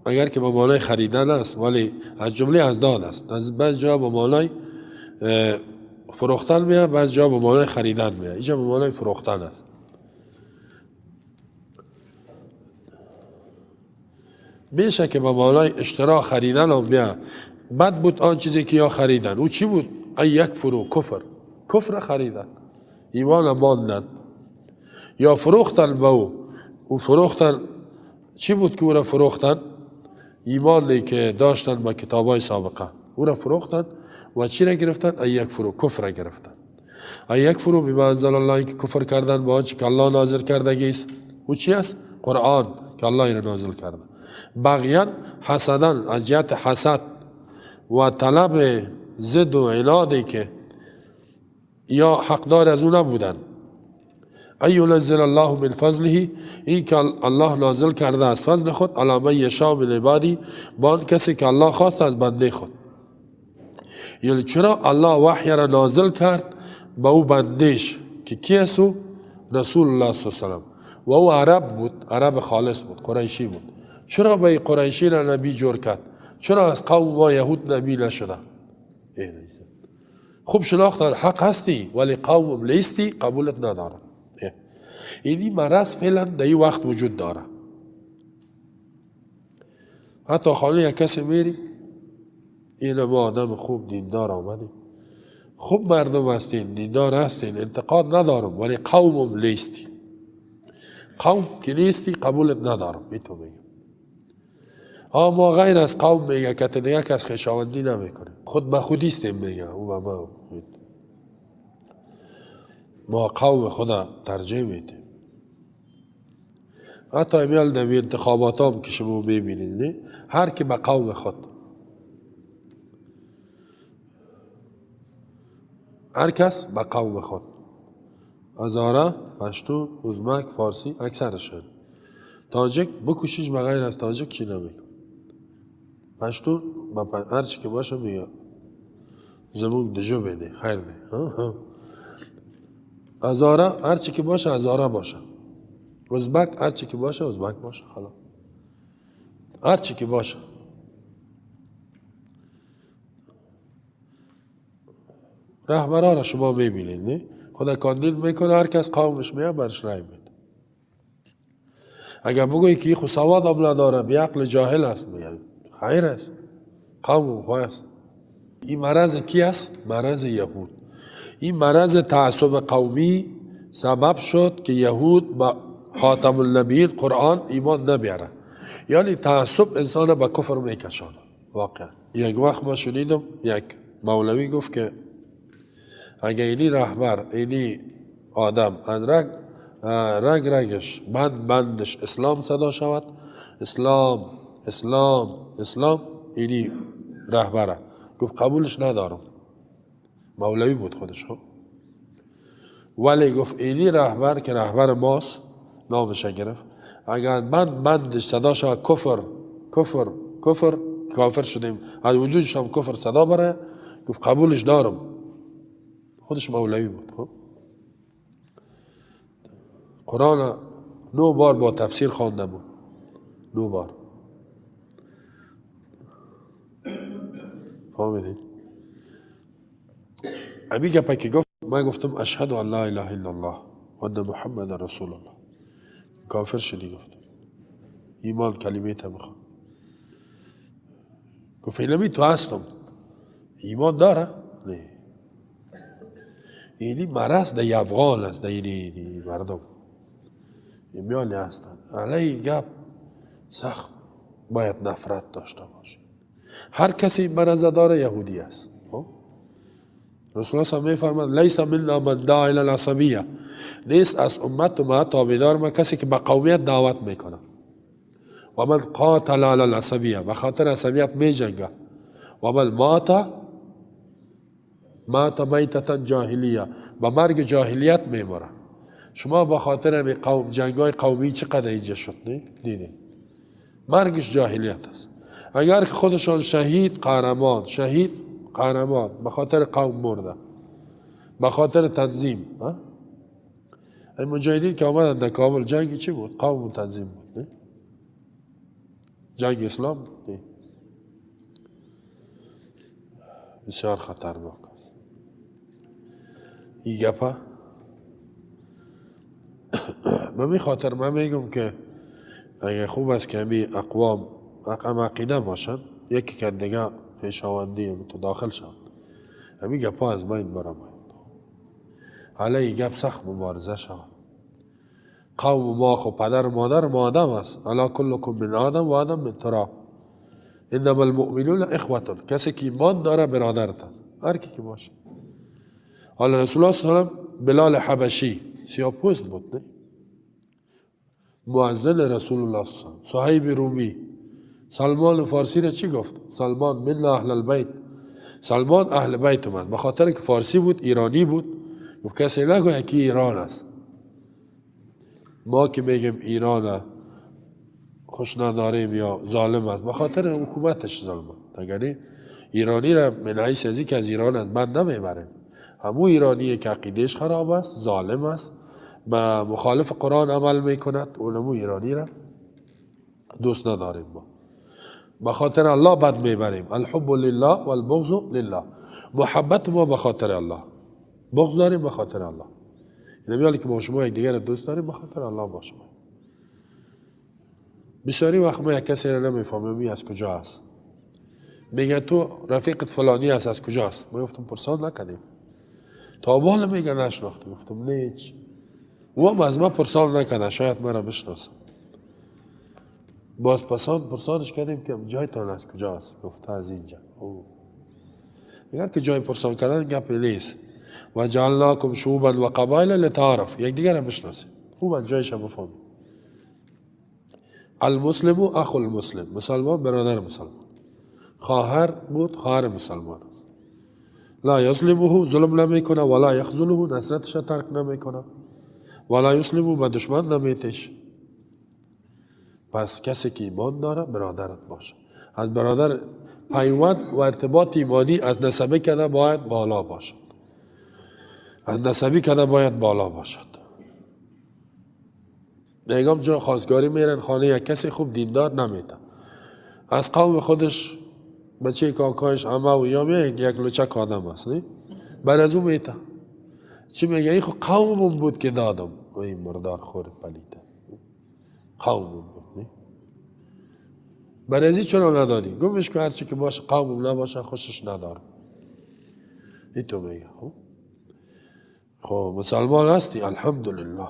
اگر که به معنای خریدن است، ولی از جمله از داد است. از بعض جا به معنای فروختن میاد، بعض جا به معنای خریدن میاد. اینجا به معنای فروختن است. بیشه که به معنای اشترا خریدن هم میاد. بد بود آن چیزی که یا خریدن. او چی بود؟ ای یک فرو، کفر، کفر خریدن، ایمان ماندن یا فروختن به او. او فروختن چی بود که او را فروختن؟ ایمانی که داشتن با کتابای سابقه، او را فروختن و چی را گرفتن؟ ای یک فرو، کفر را گرفتن. ای یک فرو بما انزل الله، که کفر کردن با آنچه که الله نازل کردگی است. او چی است؟ قرآن که الله را نازل کرده. بغیان، حسدن، از جهت حسد و طلب ضد و عنادی که یا حقدار از او نبودن. ای ینزل الله من فضله، این که الله نازل کرده از فضل خود، علی من یشاء من عبادی، با آن کسی که الله خواست از بنده خود. یعنی چرا الله وحی را نازل کرد به او بندش که کی است او؟ رسول الله صلی الله علیه و سلم. و او عرب بود، عرب خالص بود، قریشی بود. چرا به قریشی را نبی جور کرد؟ چرا از قوم ما یهود نبی نشده؟ خوب شناختن حق هستی ولی قوم لیستی، قبولت ندارن. اینی مرض فعلا در این وقت وجود داره. حتی خانه یک کسی میری، این ما آدم خوب دیندار آمدیم، خوب مردم هستین، دیندار هستین، انتقاد ندارم، ولی قومم لیستی، قوم که نیستی قبولت ندارم. این تو میگم ما غیر از قوم میگه که دیگه کس خویشاوندی نمیکنه، خود به خودیستیم میگه او به ما. ما قوم خدا ترجیح میدیم. حتی امیال در انتخابات هم که شما میبینید هر کی به قوم خود، هر کس به قوم خود، هزاره، پشتون، ازبک، فارسی اکثرشان. تاجک بکشش به غیر از تاجک چی نمیکن. پشتون هر چی که باشه میگه زمون دجو بده خیر ده. هزاره هر چی که باشه هزاره باشه، ازبک هر چی که باشه ازبک باشه، خلاص هر چی که باشه. رهبرها را شما میبینید نه؟ خدا کاندید میکنه، هر کس قومش میاد برش رای میده. اگر بگویی که خو سواد هم نداره، بی عقل جاهل است، میگه خیر است، قوم خو است. این مرض کی است؟ مرض یهود. این مرض تعصب قومی سبب شد که یهود با خاتم النبیین قرآن ایمان نمیاره. یعنی تعصب انسان به کفر میکشانه واقعا. یک وقت ما شنیدم یک مولوی گفت که اگه اینی رهبر، اینی آدم از رگ رگ رگش بند بندش اسلام صدا شود، اسلام اسلام اسلام، اینی رهبره، گفت قبولش ندارم. مولوی بود خودش ها، ولی گفت اینی رهبر که رهبر ماست، نامش گرفت، اگر بند بندش صدا شود کفر کفر کفر، کافر شدیم، از وجودش هم کفر صدا بره، گفت قبولش دارم. خودش مولوی بود. خب قرآن 9 بار با تفسیر خوانده بود، 9 بار. فهمیدید؟ امی گپه که گفت، من گفتم اشهد ان لا اله الا الله و ان محمد رسول الله. کافر شدی؟ گفتم ایمان کلمه تا بخوان. گفت اینمی تو هستم، ایمان داره؟ نه. اینی مرض در افغان است، در اینی مردم میانی هستند. علیه گپ سخت باید نفرت داشته باشه. هر کسی مرض داره یهودی است. رسول الله صلی میفرماد لیس منا من دعا الی العصبیه، نیست از امت ما تابعدار ما کسی که به قومیت دعوت میکنه. و من قاتل علی العصبیه، به خاطر عصبیت میجنگه. و من مات میتة جاهلیه، به مرگ جاهلیت میمره. شما به خاطر قوم جنگای قومی چقدر اینجا شد نه؟ دیدید مرگش جاهلیت است. اگر که خودشان شهید قهرمان، شهید قهرمان به خاطر قوم مرده، به خاطر تنظیم. این مجاهدین که آمدن در کابل جنگ چی بود؟ قوم و تنظیم بود نه؟ جنگ اسلام بود نه؟ بسیار خطرناک است این گپه. من می خاطر من میگم که اگه خوب است که همی اقوام اقام عقیده باشن، یکی که دیگه پیشاوندی تو داخل شد، همی گپا از بین بره. علیه گپ سخت مبارزه شود. قوم ما خو پدر و مادر ما آدم است، الا کلکم من آدم و آدم من تراب، انما المؤمنون اخوة، کسی که ایمان داره برادرت است، هر کی که باشه. حالا رسول الله صلی الله علیه و سلم بلال حبشی سیاه‌پوست بود نه؟ مؤذن رسول الله صلی الله علیه و سلم، صهیب رومی، سلمان فارسی را چی گفت؟ سلمان من اهل البیت، سلمان اهل بیت من، به خاطر که فارسی بود ایرانی بود، گفت کسی نگوید که ایران است. ما که میگیم ایران خوش نداریم یا ظالم است، به خاطر حکومتش ظالم است. یعنی ایرانی را من حیث از که از ایران است بد نمیبریم، همو ایرانی که عقیدهش خراب است، ظالم است، به مخالف قرآن عمل میکند، اونمو ایرانی را دوست نداریم. ما به خاطر الله بد میبریم. الحب لله والبغض لله، محبت ما به خاطر الله، بغض داریم به خاطر الله. یعنی که ما شما یک دیگر دوست داریم به خاطر الله با شما. بسیاری وقت ما یک کسی را نمیفهمیم از کجا است، میگه تو رفیقت فلانی است، از کجاست؟ ما گفتم پرسان نکردیم تا حال، میگه نشناختم. گفتم نه هیچ، او هم از ما پرسان نکرده، شاید مرا بشناسم. باز پرسانش کردیم که جایتان از کجاست؟ گفته از اینجا. اگر که جای پرسان کردن گپ نیست. و جعلناکم شعوبا و قبایل لتعارف، یک دیگر را بشناسید، خوب از جایش بفهمید. المسلم اخو المسلم، مسلمان برادر مسلمان، خواهر بود خواهر مسلمان است. لا یظلمه، ظلم نمیکنه، ولا یخذله، نصرتش ترک نمیکنه، ولا یسلمه، به دشمن نمیتش. پس کسی که ایمان داره برادرت باشه. از برادر پیوند و ارتباط ایمانی از نسبی کده باید بالا باشد، از نسبی کده باید بالا باشد. نگام جا خواستگاری میرن خانه یک کسی خوب دیندار نمیده، از قوم خودش بچه کاکایش عمه و یا یک لچک آدم است، نه بر از او میته. چی میگه؟ این خو قومم بود که دادم و این مردار خور پلیده، قومم بود، نه بر از این چرا ندادی؟ گمش که هرچی که باشه قومم نباشه خوشش ندارم. این تو میگه خب مسلمان هستی، الحمدلله.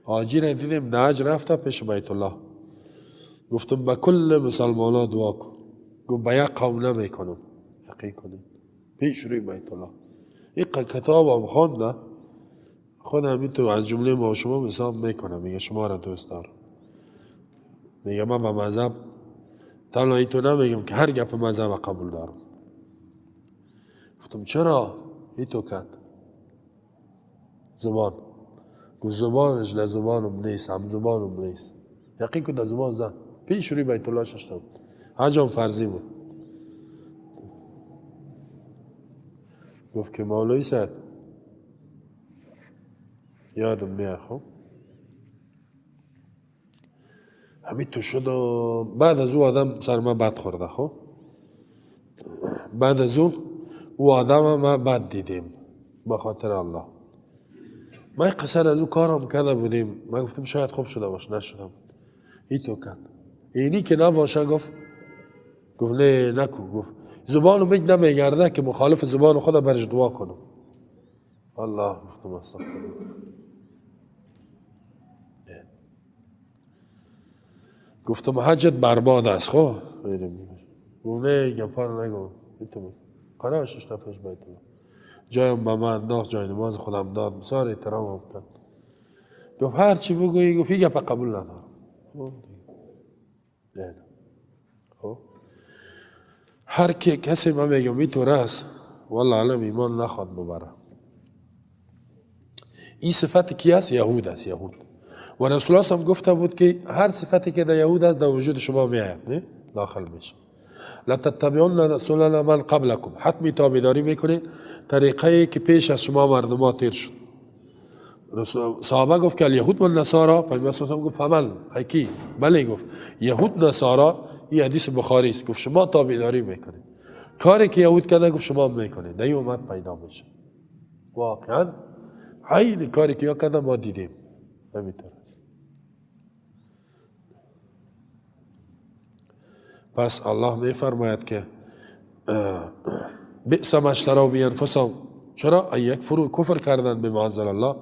حاجی را دیدیم نهج رفته پیش بیت الله، گفتم به کل مسلمان ها دعا کن. گفت به یک قوم نمی کنم. یقین کنید پیش روی بیت الله این کتاب هم خوانده، خود همین تو از جمله ما شما حساب میکنم، میگه شما را دوست دارم. میگه من به مذهب تنها این تو نمیگم که هر گپ مذهب قبول دارم. گفتم چرا؟ این تو کد زبان. گفت زبانش لزبانم نیست، هم زبانم نیست. یقین کن در زبان زن پیش روی بیت الله ششته بود، حج هم فرضی بود. گفت که مولوی صاحب یادم میاد، خب همین تو شد و بعد از او آدم سر من بد خورده. خب بعد از او آدم ما بد دیدیم به خاطر الله. ما قصر از او کارم کرده بودیم، ما گفتیم شاید خوب شده باشه، نشده بود. این تو کرد اینی که نباشه. گفت نه نکو. گفت زبانو میگ نمیگرده که مخالف زبان خود برش دعا کنم. الله. گفتم استغفر. گفتم حجت برباد است. خب گفت نه گپا رو نگو. قرارش شد پیش بیت الله، جایم به من انداخت، جای نماز خودم داد، بسیار احترام هم کرد. گفت هر چی بگویی، گفت این گپ قبول ندارم. خب هر کی کسی من میگم اینطور است، والله علم ایمان نخواد ببره. این صفت کی است؟ یهود است، یهود. و رسول الله هم گفته بود که هر صفتی که در یهود است در وجود شما میآید، نه داخل میشه. لتتبعن سنن من قبلکم، حتمی تابعداری میکنید طریقه که پیش از شما مردم تیر شد. صحابه گفت که الیهود و النصارا، پیامبر صلی الله علیه و گفت فمن حکی؟ بله گفت یهود نصارا. این حدیث بخاری است. گفت شما تابعداری میکنید، کاری که یهود کرده گفت شما میکنید، در این امت پیدا میشه. واقعا عین کاری که یا کرده ما دیدیم، همینطور است. پس الله میفرماید که بئس ما اشتروا به انفسهم. چرا؟ ای یکفروا، کفر کردن به ما انزل الله.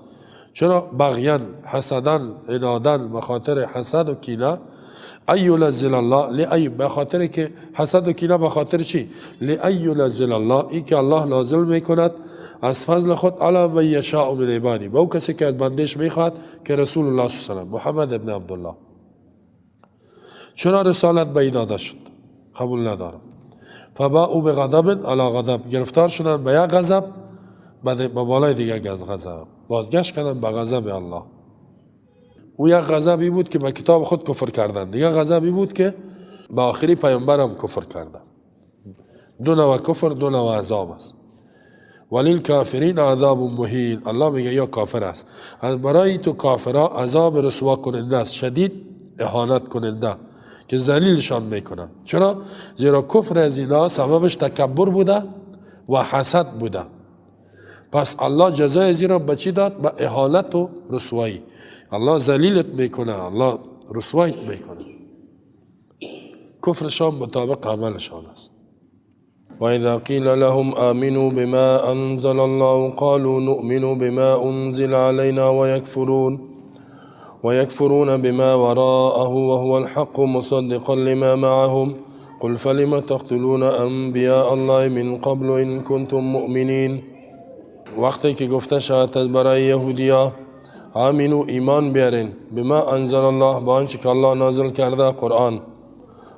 چرا؟ بغیا، حسدا، عنادا، به خاطر حسد و کینه. ای ینزل الله لای، به خاطر که حسد و کینه، به خاطر چی؟ لای ینزل الله، ای که الله نازل میکند از فضل خود علی من یشاء من عبادی، به او کسی که از بندش میخواد که رسول الله صلی الله علیه و سلم، محمد ابن عبدالله. چرا رسالت به داده شد؟ قبول ندارم. فباءوا بغضب علی غضب، گرفتار شدن به یک غضب، به بالای دیگه غضب، بازگشت کردن به غضب الله. او یک غضبی بود که به کتاب خود کفر کردن، دیگه غضبی بود که به آخری پیامبرم کفر کردن. دو نوع کفر، دو نوع عذاب است. وللکافرین عذاب مهین. الله میگه یا کافر است، از برای تو کافرها عذاب رسوا کننده است، شدید اهانت کننده که ذلیلشان میکنه. چرا؟ زیرا کفر از اینا سببش تکبر بوده و حسد بوده. پس الله جزای از اینا به چی داد؟ به اهانت و رسوایی. الله ذلیلت میکنه، الله رسوایت میکنه. کفرشان مطابق عملشان است. وإذا قيل لهم آمنوا بما أنزل الله قالوا نؤمن بما أنزل علينا ويكفرون بما وراءه وهو الحق مصدقا لما معهم قل فلم تقتلون انبیاء الله من قبل ان کنتم مؤمنین. وقتی که گفته شود برای یهودیا آمنو ایمان بیارین بما انزل الله، با آنچه که الله نازل کرده قرآن.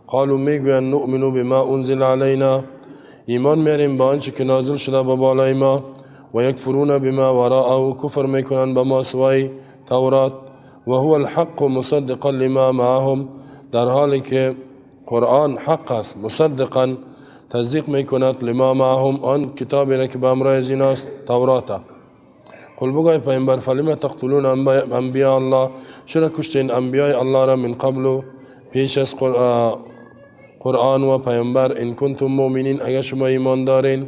قالوا میگویند نؤمن بما انزل علینا، ایمان میاریم با آنچه که نازل شده به بالای ما. و یکفرون بما وراءه، کفر میکنند به ما سوای تورات. و هو الحق مصدقا لما معهم، در حالی که قرآن حق است، مصدقا تصدیق میکند لما معهم، آن کتابی را که به همراه از این است، تورات. قل بگوی پیامبر فلم تقتلون انبیاء الله، چرا کشتین انبیاء الله را من قبل، پیش از قرآن و پیامبر، ان کنتم مؤمنین، اگر شما ایمان دارین.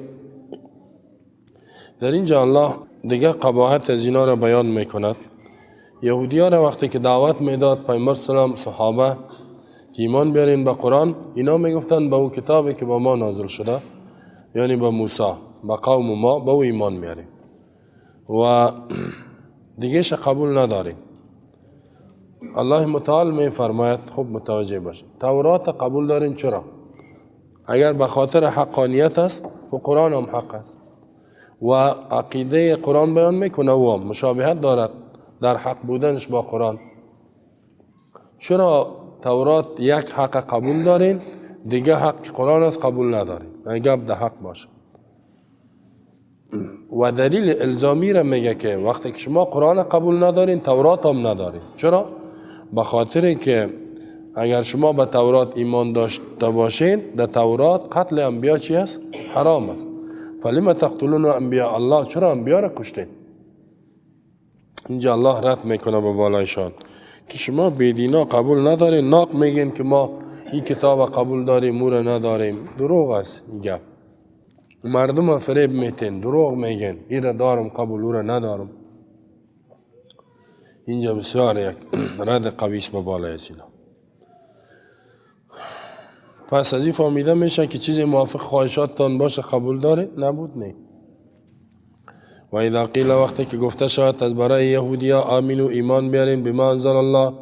در اینجا الله دیگه قباحت از اینا را بیان میکند. یهودی ها را وقتی که دعوت میداد پیامبر سلام صحابه که ایمان بیارین به قرآن، اینا میگفتن به او کتابی که با ما نازل شده، یعنی به موسی، به قوم ما، به او ایمان میاریم و دیگهش قبول نداریم. الله متعال می فرماید خوب متوجه باشید، تورات قبول داریم چرا؟ اگر به خاطر حقانیت است و قرآن هم حق است و عقیده قرآن بیان میکنه و مشابهت دارد در حق بودنش با قرآن، چرا تورات یک حق قبول دارین دیگه حق قرآن است قبول ندارین؟ اگر در حق باشه. و دلیل الزامی را میگه که وقتی که شما قرآن قبول ندارین تورات هم ندارین. چرا؟ به خاطر که اگر شما به تورات ایمان داشته باشین، در تورات قتل انبیا چی است؟ حرام است. فلم تقتلون انبیاء الله، چرا انبیا را کشتین؟ اینجا الله رد میکنه به بالایشان که شما بیدینا قبول ندارین، ناق میگین که ما این کتاب قبول داریم او را نداریم. دروغ است این گپ. مردم فریب میتین، دروغ میگن، این را دارم قبول او را ندارم. اینجا بسیار یک رد قوی است به بالای از اینا. پس از این فهمیده میشه که چیزی موافق خواهشاتتان باشه قبول داره، نبود نه. و اذا قیل، وقتی که گفته شود از برای یهودیا آمینو ایمان بیارین بما انزل الله،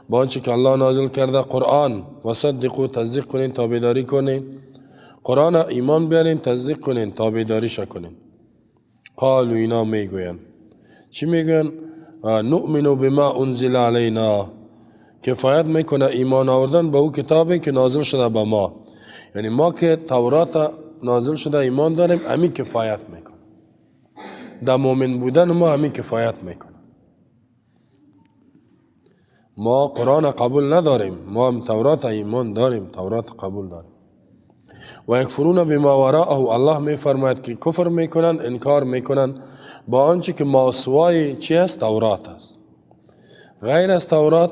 با آنچه که الله نازل کرده قرآن، و صدقوا تصدیق کنین، تابعداری کنین. قرآن ایمان بیارین، تصدیق کنین، تابعداریش کنین. قالوا، اینا میگوین چی میگوین؟ نؤمن بما انزل علینا، کفایت میکنه ایمان آوردن به او کتابی که نازل شده به ما، یعنی ما که تورات نازل شده ایمان داریم، امی کفایت میکنه. در مؤمن بودن ما امی کفایت میکنه. ما قرآن قبول نداریم، ما هم تورات ایمان داریم، تورات قبول داریم. و یکفرون بما وراءه، الله میفرماید که کفر میکنن، انکار میکنن با آنچه که ماسوای چی است؟ تورات است. غیر از تورات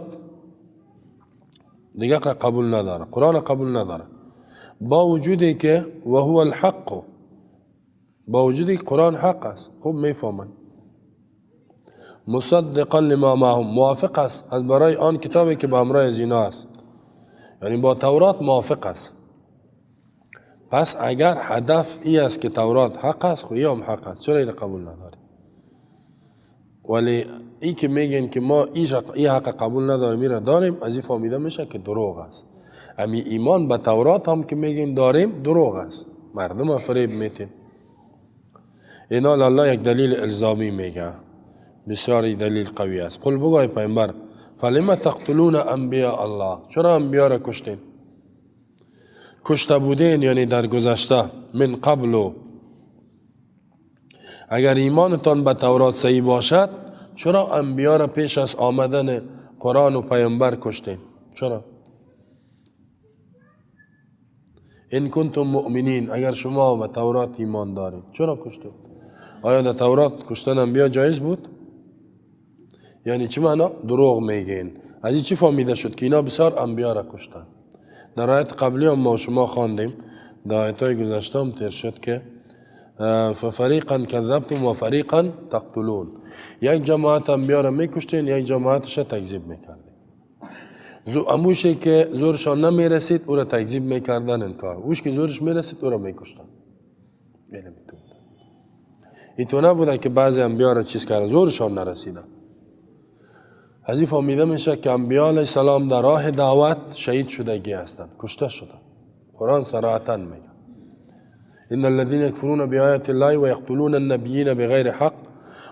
دیگه قبول نداره، قرآن قبول نداره، با وجودی که و هو الحق، با وجودی که قرآن حق است. خوب میفهمن. مصدقا لما معهم، موافق است از برای آن کتابی که به همراه از اینا است، یعنی با تورات موافق است. پس اگر هدف ای است که تورات حق است، خو هم حق است، چرا این قبول نداری؟ ولی ای که میگن که ما ای حق قبول نداریم، ای را داریم، از این فهمیده میشه که دروغ است. امی ایمان به تورات هم که میگن داریم دروغ است، مردم فریب میتین. اینا الله یک دلیل الزامی میگه، بسیار دلیل قوی است. قل بگوی پیامبر فلم تقتلون انبیاء الله، چرا انبیا را کشتین؟ کشته بودین یعنی در گذشته، من قبل، اگر ایمانتان به تورات صحیح باشد چرا انبیا را پیش از آمدن قرآن و پیامبر کشتین؟ چرا؟ ان کنتم مؤمنین، اگر شما به تورات ایمان دارید چرا کشتین؟ آیا در تورات کشتن انبیا جایز بود؟ یعنی چی معنا؟ دروغ میگین. از این چی فهمیده شد که اینا بسیار انبیا را کشتن؟ در آیت قبلی هم ما شما خواندیم، در آیت های گذشته هم تیر شد که ففریقا کذبتم و فریقا تقتلون، یک جماعت انبیا را میکشتین، یک جماعتش را تکذیب میکردین. اموشی که زورشان نمیرسید او را تکذیب میکردن، انکار، اوش که زورش میرسید او را میکشتن. این تو نبوده که بعضی انبیا را چیز کردن، زورشان نرسیدن. از این فهمیده میشه که انبیا علیه السلام در راه دعوت شهید شدگی هستند، کشته شدن. قرآن صراحتا میگه ان الذين يكفرون بآيات الله ويقتلون النبيين بغير حق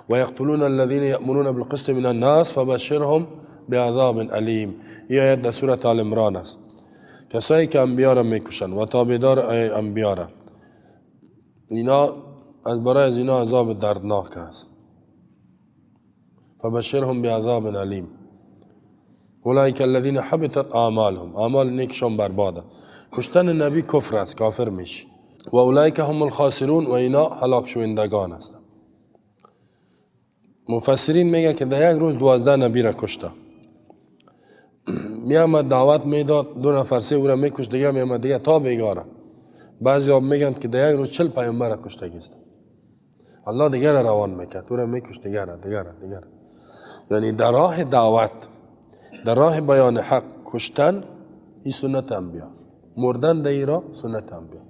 ويقتلون الذين يأمرون بالقسط من الناس فبشرهم بعذاب الیم. این آیت در سورة آل عمران است. کسایی که انبیا را میکشن و تابعدار انبیا را، اینا از برای از اینا عذاب دردناک است. فبشرهم بعذاب الیم اولئک الذین حبطت اعمالهم، اعمال نیکشان برباده. کشتن نبی کفر است، کافر میشی. و اولئک هم الخاسرون، و اینا هلاک شوندگان هستند. مفسرین میگه که در یک روز 12 نبی را کشته. میامد دعوت میداد، 2 نفر 3 او را میکش، دیگه میامد دیگه تا بیگاره. بعضی ها میگن که در یک روز 40 پیامبر را کشته است. الله دیگه را روان میکرد، او را میکش، دیگه را دیگه را دیگه را. یعنی در راه دعوت، در راه بیان حق کشتن این سنت انبیا، مردن در این راه سنت انبیا.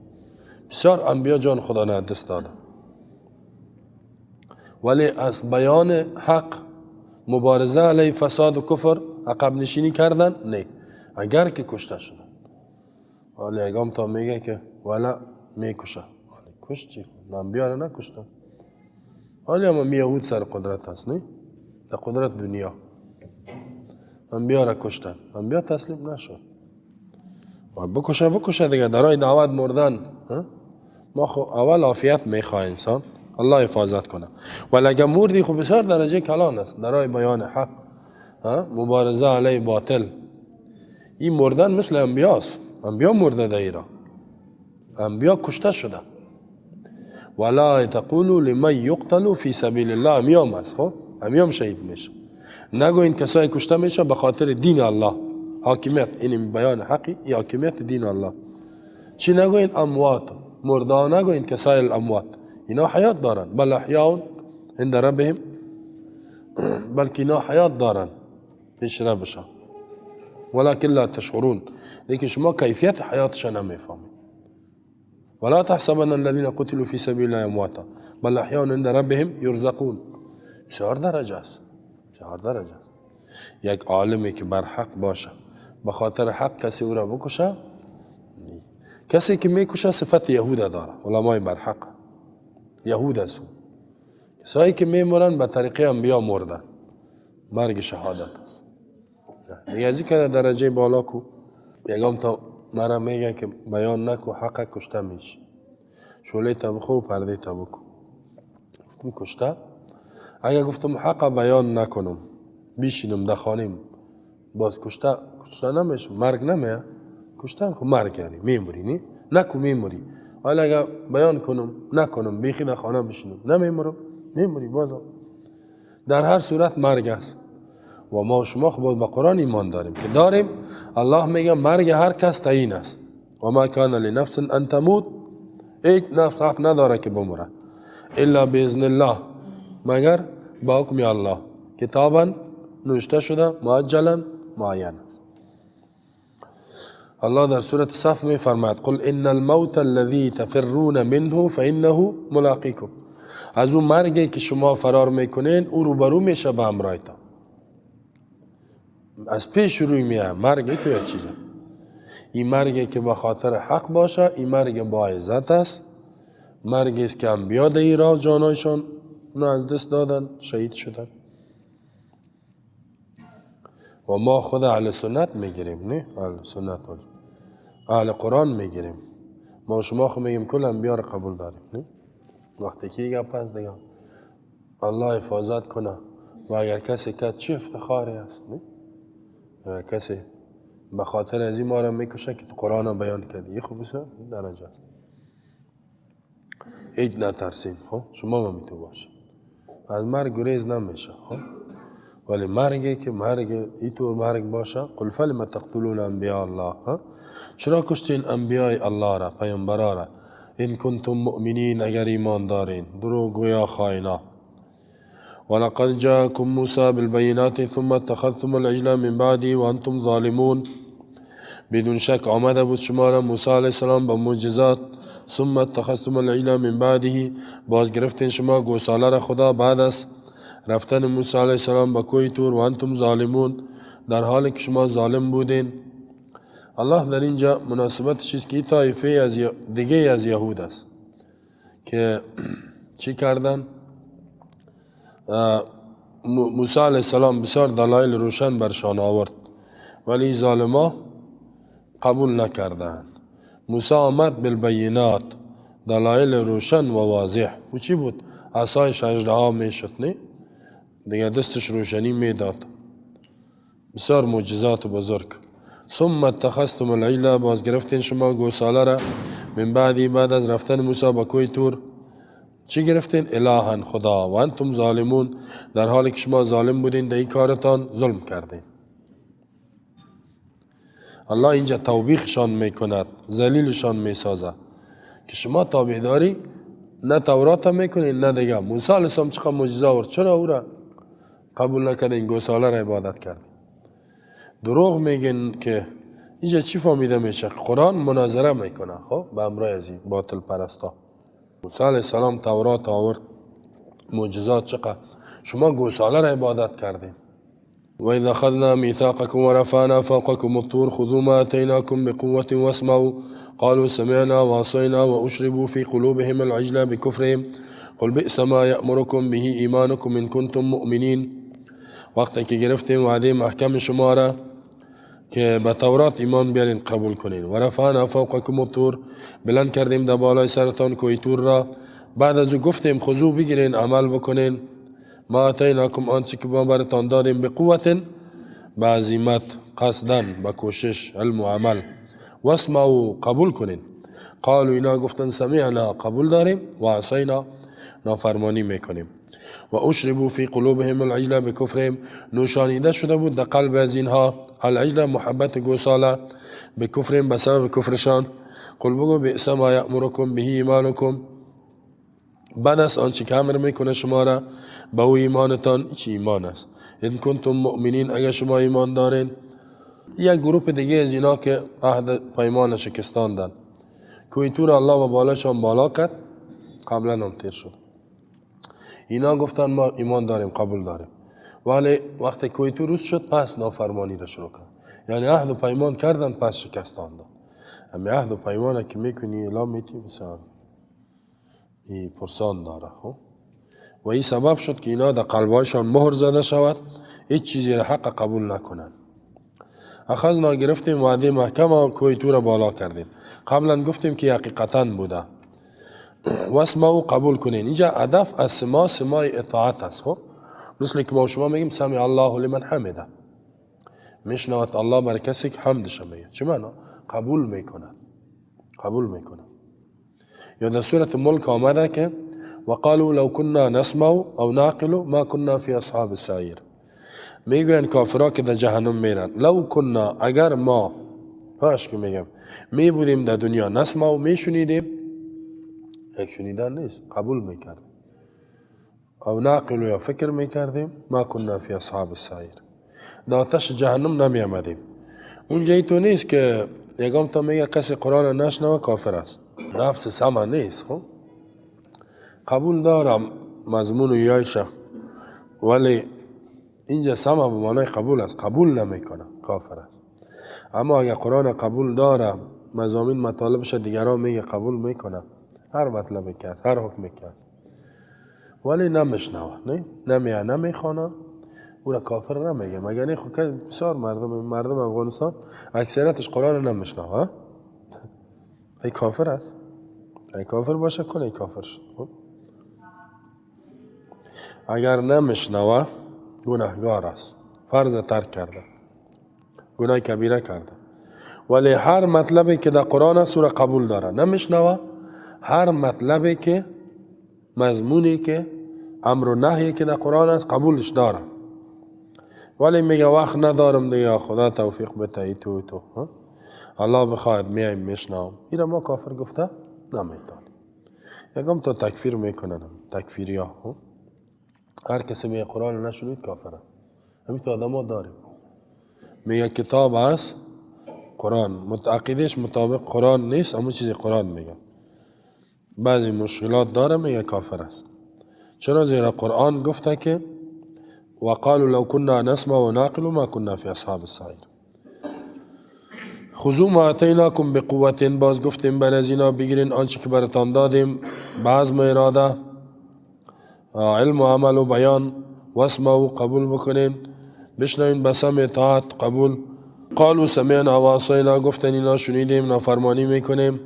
بسیار انبیا جان خدا را دست دادن، ولی از بیان حق، مبارزه علیه فساد و کفر عقب نشینی کردن نه، اگر که کشته شدن. ولی اگام تا میگه که ولی میکشه، ولی کشت چی؟ انبیا را نکشتن. ولی اما یهود سر قدرت هست، نه در قدرت دنیا. انبیا را کشتن، انبیا تسلیم نشد. و بکشه بکشه دیگه، در راه دعوت مردن. ما خو اول عافیت میخواه انسان، الله حفاظت کنه. ولی اگه مردی خو بسیار درجه کلان است در راه بیان حق، مبارزه علیه باطل. این مردن مثل انبیاست. انبیا مرده در ایران، انبیا کشته شده. ولا تقولوا لمن یقتل فی سبیل الله، امیام است، خب امیام شهید میشه. نگوین کسایی کشته میشه به خاطر دین الله، حاکمیت، این بیان حقی، این حاکمیت دین الله. چی نگوین؟ اموات، مرده نگوین، کسای الاموات، اینا حیات دارن، بل احیاء عند ربهم، بلکه اینا حیات دارن پیش ربشان، ولكن لا تشعرون، لیکن شما کیفیت حیاتشان نمیفهمید. ولا تحسبن الذين قتلوا في سبيل الله امواتا بل احياء عند ربهم يرزقون. بسیار درجه است، بسیار درجه است. یک عالمی که بر حق باشه، به خاطر حق کسی او را بکشه، کسی که میکشه صفت یهود داره، علمای بر حق یهود است. کسایی که میمرن به طریقه انبیا مردن، مرگ شهادت است. دیگه از که درجه بالا کو یگام تا مرا میگه که بیان نکو حق کشته میشی، شعله تا بخو و پرده تا بکو. گفتم کشته؟ اگه گفتم حق بیان نکنم بیشینم دخانیم باز کشته، کشته نمیشه، مرگ نمیه، کشتن خب مرگ یعنی میموری، نی نکو میموری. حالا اگه بیان کنم نکنم بیخی در خانه بشینم نمیمورم، میموری بازم. در هر صورت مرگ است. و ما و شما خب با قرآن ایمان داریم که داریم. الله میگه مرگ هر کس تعیین است. و ما کان لنفس ان تموت، هیچ نفس حق نداره که بمره الا باذن الله، مگر با حکم الله، کتابا نوشته شده، معجلا معین است. الله در سورة صف می فرماید قل ان الموت الذي تفرون منه فانه ملاقیکم. از اون مرگی که شما فرار میکنین او روبرو میشه به همراهتان، از پیش روی میه مرگ. تو یک چیزه، این مرگی که به خاطر حق باشه، این مرگ با عزت است، مرگی است که انبیا در این راه جانایشان از دست دادن، شهید شدن. و ما خود اهل سنت میگیریم، نه اهل سنت، اهل قرآن میگیریم. ما شما خو میگیم کل انبیا رو قبول داریم، نه؟ وقتی که گپ هست دیگه الله حفاظت کنه. و اگر کسی که چه افتخاری است، نه؟ اگر کسی به خاطر از این ما را میکشه که قرآن را بیان کردی، این خوب بسیار درجه است. هیچ نترسین، خب شما هم میتو باشه، از مرگ گریز نمیشه، خب ولی مرگی که مرگ اینطور مرگ باشه، قل فلم تقتلون انبیاء الله، چرا کشتین انبیاء الله را، پیامبرا را، ان کنتم مؤمنین، اگر ایمان دارین، دروغ گویا خائنا. ولقد جاءكم موسى بالبينات ثم اتخذتم العجل من بعده وانتم ظالمون. بدون شک آمده بود شما را موسی علیه السلام با معجزات، ثم اتخذتم العجل من بعده، باز گرفتین شما گوساله را خدا بعد از رفتن موسی علیه السلام به کوه طور، و انتم ظالمون، در حالی که شما ظالم بودین. الله در اینجا مناسبت چیز که طایفه از دیگه از یهود است که چی کردن؟ موسی علیه السلام بسیار دلایل روشن برشان آورد، ولی ظالما قبول نکردند. موسی آمد بالبینات، دلایل روشن و واضح. و چی بود؟ عصایش اژدها میشد، نه؟ دیگه دستش روشنی میداد. بسیار معجزات بزرگ. ثم اتخذتم العجل، باز گرفتین شما گوساله را، من بعدی، بعد از رفتن موسی به کوه تور. چی گرفتین؟ الهن، خدا. و انتم ظالمون، در حالی که شما ظالم بودین، در این کارتان ظلم کردین. الله اینجا توبیخشان میکند، ذلیلشان میسازد که شما تابعداری نه تورات میکنین نه دیگه. موسی علیه السلام چقدر معجزه آورد، چرا او را قبول نکردین، گوساله را عبادت کردین؟ دروغ میگن. که اینجا چی فهمیده میشه؟ قرآن مناظره میکنه، خب، به امرای از این باطل پرستا. موسی علیه السلام تورات آورد، معجزات چقدر، شما گوساله را عبادت کردین. وإذ أخذنا ميثاقكم ورفعنا فوقكم الطور خذوا ما آتيناكم بقوة واسمعوا قالوا سمعنا وعصينا وأشربوا في قلوبهم العجل بكفرهم قل بئس ما يأمركم به إيمانكم إن كنتم مؤمنين. وقتی که گرفتیم وعده محکم شما را که به تورات ایمان بیارین، قبول کنین. و رفعنا فوقكم الطور، بلند کردیم در بالای سرتان کوه تور را. بعد از او گفتیم خذوا، بگیرین، عمل بکنین، ما آتیناکم، آنچه که ما براتان دادیم، بقوة، به عزیمت، قصدا، به کوشش، علم و عمل، واسمعوا، قبول کنین. قالوا، اینا گفتن، سمعنا، قبول داریم، و عصینا، نافرمانی میکنیم. و اشربوا فی قلوبهم العجل بکفرهم، نوشانیده شده بود در قلب از اینها العجل، محبت گوساله، بکفرهم، به سبب کفرشان. قل، بگو، بئس ما یأمرکم به ایمانکم، بد است آنچه که امر میکنه شما را به او ایمانتان. چی ایمان است؟ ان کنتم مؤمنین، اگر شما ایمان دارین. یک گروه دیگه از اینا که عهد پیمان شکستاندن، کوه تور الله و بالاشان بالا کرد، قبلا هم تیر شد. اینا گفتن ما ایمان داریم، قبول داریم، ولی وقتی کوه تور روز شد، پس نافرمانی را شروع کرد. یعنی عهد و پیمان کردن، پس شکستاندن. امی عهد و پیمان که میکنی، اعلام میتی، بسیار ای پرسان داره، خب؟ و این سبب شد که اینا در قلبهایشان مهر زده شود، هیچ چیزی را حق قبول نکنند. اخذنا، گرفتیم وعده محکم و کوه تور بالا کردیم. قبلا گفتیم که حقیقتا بوده. واسمعوا، قبول کنین. اینجا هدف از سماع، سماع اطاعت است. خب، مثل که ما شما میگیم سمع الله لمن حمده، میشنود الله بر کسی که حمدش میگه. چه معنا؟ قبول میکند، قبول میکند. یا در سورة ملک آمده که وقالوا لو كنا نسمع او نعقل ما كنا في اصحاب السعیر. میگوین کافرا که در جهنم میرن، لو كنا، اگر ما، کاش که میگم، می بودیم در دنیا، نسمع، میشنیدیم، یک شنیدن نیست، قبول میکردیم، او نعقل، یا فکر میکردیم، ما كنا في اصحاب السعیر، در آتش جهنم نمی آمدیم. اونجایی تو نیست که یگام تا میگه کسی قرآن نشنوه کافر است. نفس سمع نیست. خب، قبول دارم مضمون و یایشه، ولی اینجا سمع به معنای قبول است. قبول نمیکنه، کافر است. اما اگر قرآن قبول داره، مضامین مطالبش دیگران میگه، قبول میکنه، هر مطلبی کرد، هر حکمی کرد، ولی نمیشنوه، نه نمیه، نمیخوانه، او را کافر نمیگه. مگر نه؟ خب بسیار مردم افغانستان اکثریتش قرآن نمیشنوه. ای کافر است؟ ای کافر باشه کنه، ای کافر شد. خب، اگر نمیشنوه گناهگار است، فرض ترک کرده، گناه کبیره کرده. ولی هر مطلبی که در قرآن است او را قبول داره، نمیشنوه، هر مطلبی که، مضمونی که، امر و نهی که در قرآن است قبولش داره، ولی میگه وقت ندارم دیگه، خدا توفیق بده، ای تو تو الله بخواهد میایم میشنوم. اینا ما کافر گفته نمیتونیم. یکم تا تکفیر میکنن تکفیری ها، هر کسی میگه قرآن نشنید کافره. همین تو آدم ها داریم، میگه کتاب است قرآن، متعقیدش مطابق قرآن نیست، اما چیزی قرآن میگه بعضی مشکلات داره، میگه کافر است. چرا؟ زیرا قرآن گفته که وقالوا لو كنا نسمع ونعقل ما كنا في اصحاب السعير. خذوا ما آتیناکم بقوة، باز گفتیم بر از اینا بگیرین آنچه که براتان دادیم به عزم و اراده، علم و عمل و بیان، واسمعوا قبول بکنین، بشنوین به سمع اطاعت قبول. قالوا سمعنا و عصینا، گفتن اینا شنیدیم نافرمانی میکنیم.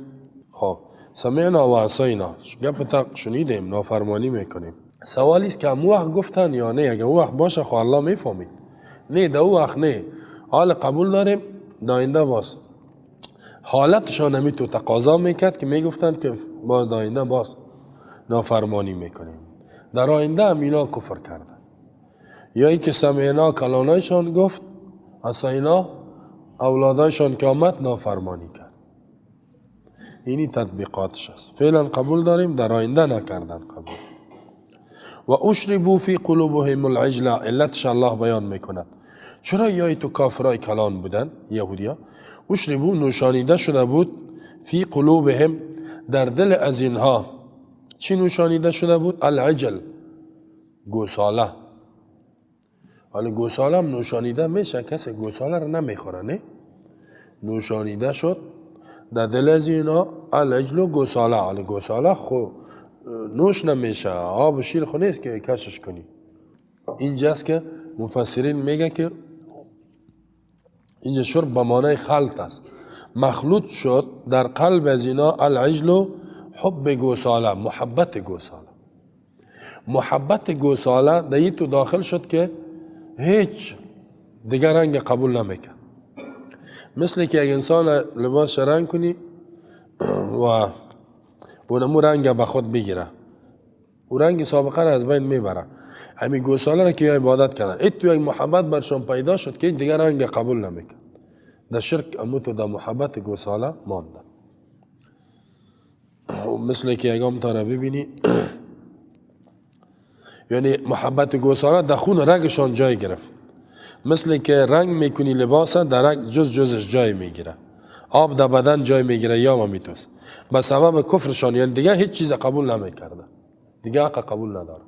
خب سمعنا و عصینا، گپ تق شنیدیم نافرمانی میکنیم. سوالی است که امو وقت گفتن یا نه؟ اگه او وقت باشه خب الله میفهمید. نه در او وقت نه، حال قبول داریم داینده باز حالتشان همی تو تقاضا میکرد که میگفتند که با داینده باز نافرمانی میکنیم. در آینده هم اینا کفر کردن. یا اینکه سمعنا کلانایشان گفت، عصینا اولادایشان که آمد نافرمانی کرد. اینی تطبیقاتش است. فعلا قبول داریم، در آینده نکردن قبول. و اشربوا فی قلوبهم العجل، علتش الله بیان میکند. چرا یای تو کافرای کلان بودن یهودیا؟ اشربوا نوشانیده شده بود، فی قلوبهم در دل از اینها چی نوشانیده شده بود؟ العجل، گوساله. حالا گوساله هم نوشانیده میشه، کسی گوساله رو نمیخوره، نه؟ نوشانیده شد در دل از اینا العجل و گوساله. حالا گوساله خو نوش نمیشه، آب و شیر خو نیست که کشش کنی. اینجاست که مفسرین میگه که اینجا شرب به معنای خلط است، مخلوط شد در قلب از اینا العجل و حب گوساله، محبت گوساله. محبت گوساله در این تو داخل شد که هیچ دیگر رنگ قبول نمیکرد. مثل که یک انسان لباس رنگ کنی و اونمو رنگ به خود بگیره، او رنگ سابقه را از بین میبره. همین گوساله را که عبادت کردن، ای تو یک محبت برشان پیدا شد که دیگر رنگ قبول نمیکرد. در شرک امو تو در محبت گوساله ماندن. مثل که یگام تا را ببینی، یعنی محبت گوساله در خون رگشان جای گرفت. مثل که رنگ میکنی لباس در رگ جز جزش جای میگیره، آب در بدن جای میگیره یا میتوس. به سبب کفرشان، یعنی دیگه هیچ چیز قبول نمیکرده، دیگه حق قبول نداره.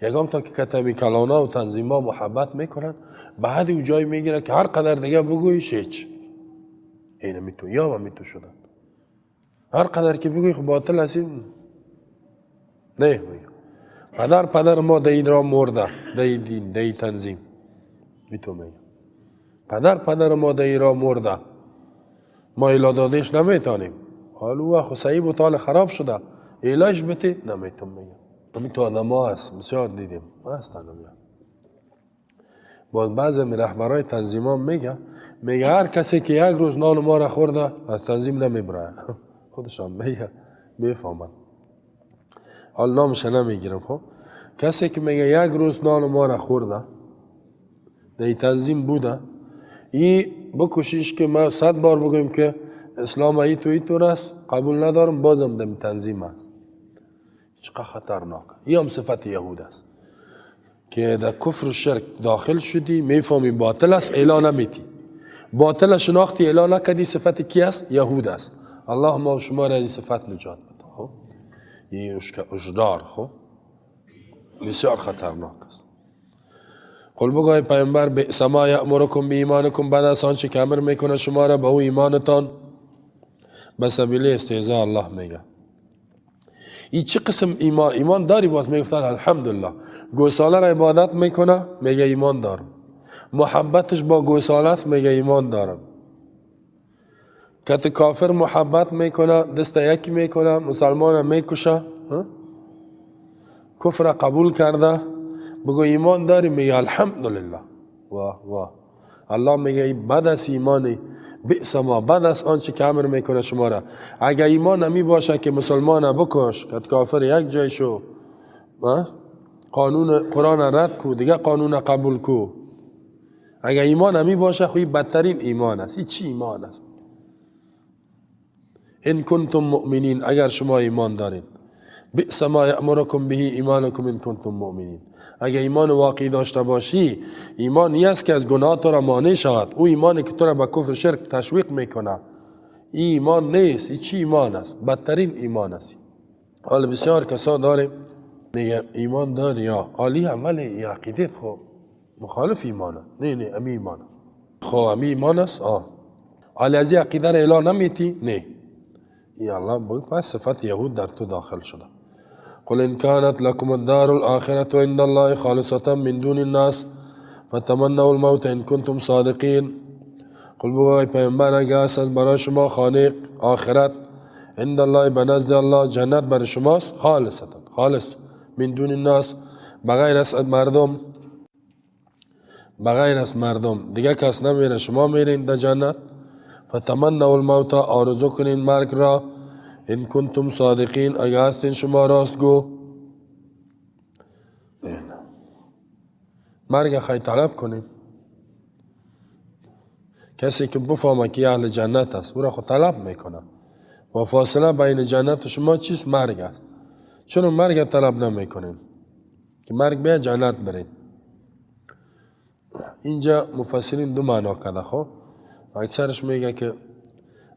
یگام تا که کتمی کلانا و تنظیما محبت میکنن، بعد او جای میگیره که هر قدر دیگه بگویش هیچ اینه میتو یا میتو شدن. هر قدر که بگوی خب باطل هستیم نه، میگه پدر ما در این را مرده، در این دین، در این تنظیم میتو میگه پدر ما در این را مرده، ما ایلا دادش نمیتونیم. حالا او خو صحیح بود، حال خراب شده، ایلاش بته نمیتون میگه. همین تو آدم ها هست، بسیار دیدیم هستن. باز بعضی می رهبرای تنظیم ها میگه هر کسی که یک روز نان ما را خورده از تنظیم نمیبره. خودشان میگه، میفهمن. حال نامش نمیگیرم. خب کسی که میگه یک روز نان ما را خورده در تنظیم بوده، ای بکشیش که ما 100 بار بگویم که اسلام ای تو ای است قبول ندارم، بازم در تنظیم است. چقدر خطرناک. این هم صفت یهود است که در کفر و شرک داخل شدی، میفهمی باطل است، اعلان نمیتی، باطل شناختی اعلان نکردی، صفت کی است؟ یهود است. الله ما و شما را از این صفت نجات بده. خب این اجدار خب بسیار خطرناک است. قل بگوی پیامبر بئس ما یأمرکم بایمانکم، بعد از آنچه که امر میکنه شما را به او ایمانتان، به سبیل استهزاء الله میگه. این چه قسم ایمان داری؟ باز میگفتن الحمدلله. گوساله را عبادت میکنه، میگه ایمان دارم. محبتش با گوساله است، میگه ایمان دارم. کت کافر محبت میکنه، دست یکی میکنه، مسلمان میکشه، کفر قبول کرده، بگو ایمان داری، میگه الحمدلله. واه واه. الله میگه بد است ایمانی، بئس ما، بد است آنچه که امر میکنه شما را. اگه ایمان نمی باشه که مسلمان بکش، کت کافر یک جای شو، قانون قرآن رد کو، دیگه قانون قبول کو. اگه ایمان نمی باشه خو بدترین ایمان است. این چی ایمان است؟ ان کنتم مؤمنین، اگر شما ایمان دارین. بئس ما یأمرکم به ایمانکم ان کنتم مؤمنین. اگه ایمان واقعی داشته باشی، ایمان این است که از گناه تو را مانع شود. او ایمانی که تو را به کفر شرک تشویق میکنه، این ایمان نیست. این چی ایمان است؟ بدترین ایمان است. حالا بسیار کسا داریم میگه ایمان داری یا عالی هم، ولی عقیده خو مخالف ایمانه. نه نه، امی ایمانه. خو امی ایمان است. حالی از این عقیده را اعلان نمیتی؟ نه. ای الله بود، پس صفت یهود در تو داخل شده. قل ان كانت لكم الدار الاخره عند الله خالصة من دون الناس فتمنوا الموت ان کنتم صادقین. قل بگو پیامبر اگه است برای شما خانه آخرت عند الله به نزد الله جنت برای شماست، خالصة خالص من دون الناس بغیر از مردم، بغیر از مردم دیگه کس نمیره، شما میرین در جنت. فتمنوا الموت آرزو کنین مرگ را، ان کنتم صادقین اگه هستین شما راستگو. مرگ خیلی طلب کنین. کسی که بفهمه که اهل جنت است او را خود طلب میکنه و فاصله بین جنت و شما چیست؟ مرگ است. چون مرگ طلب نمیکنین که مرگ بیا جنت برین. اینجا مفسرین دو معنا کرده. خب اکثرش میگه که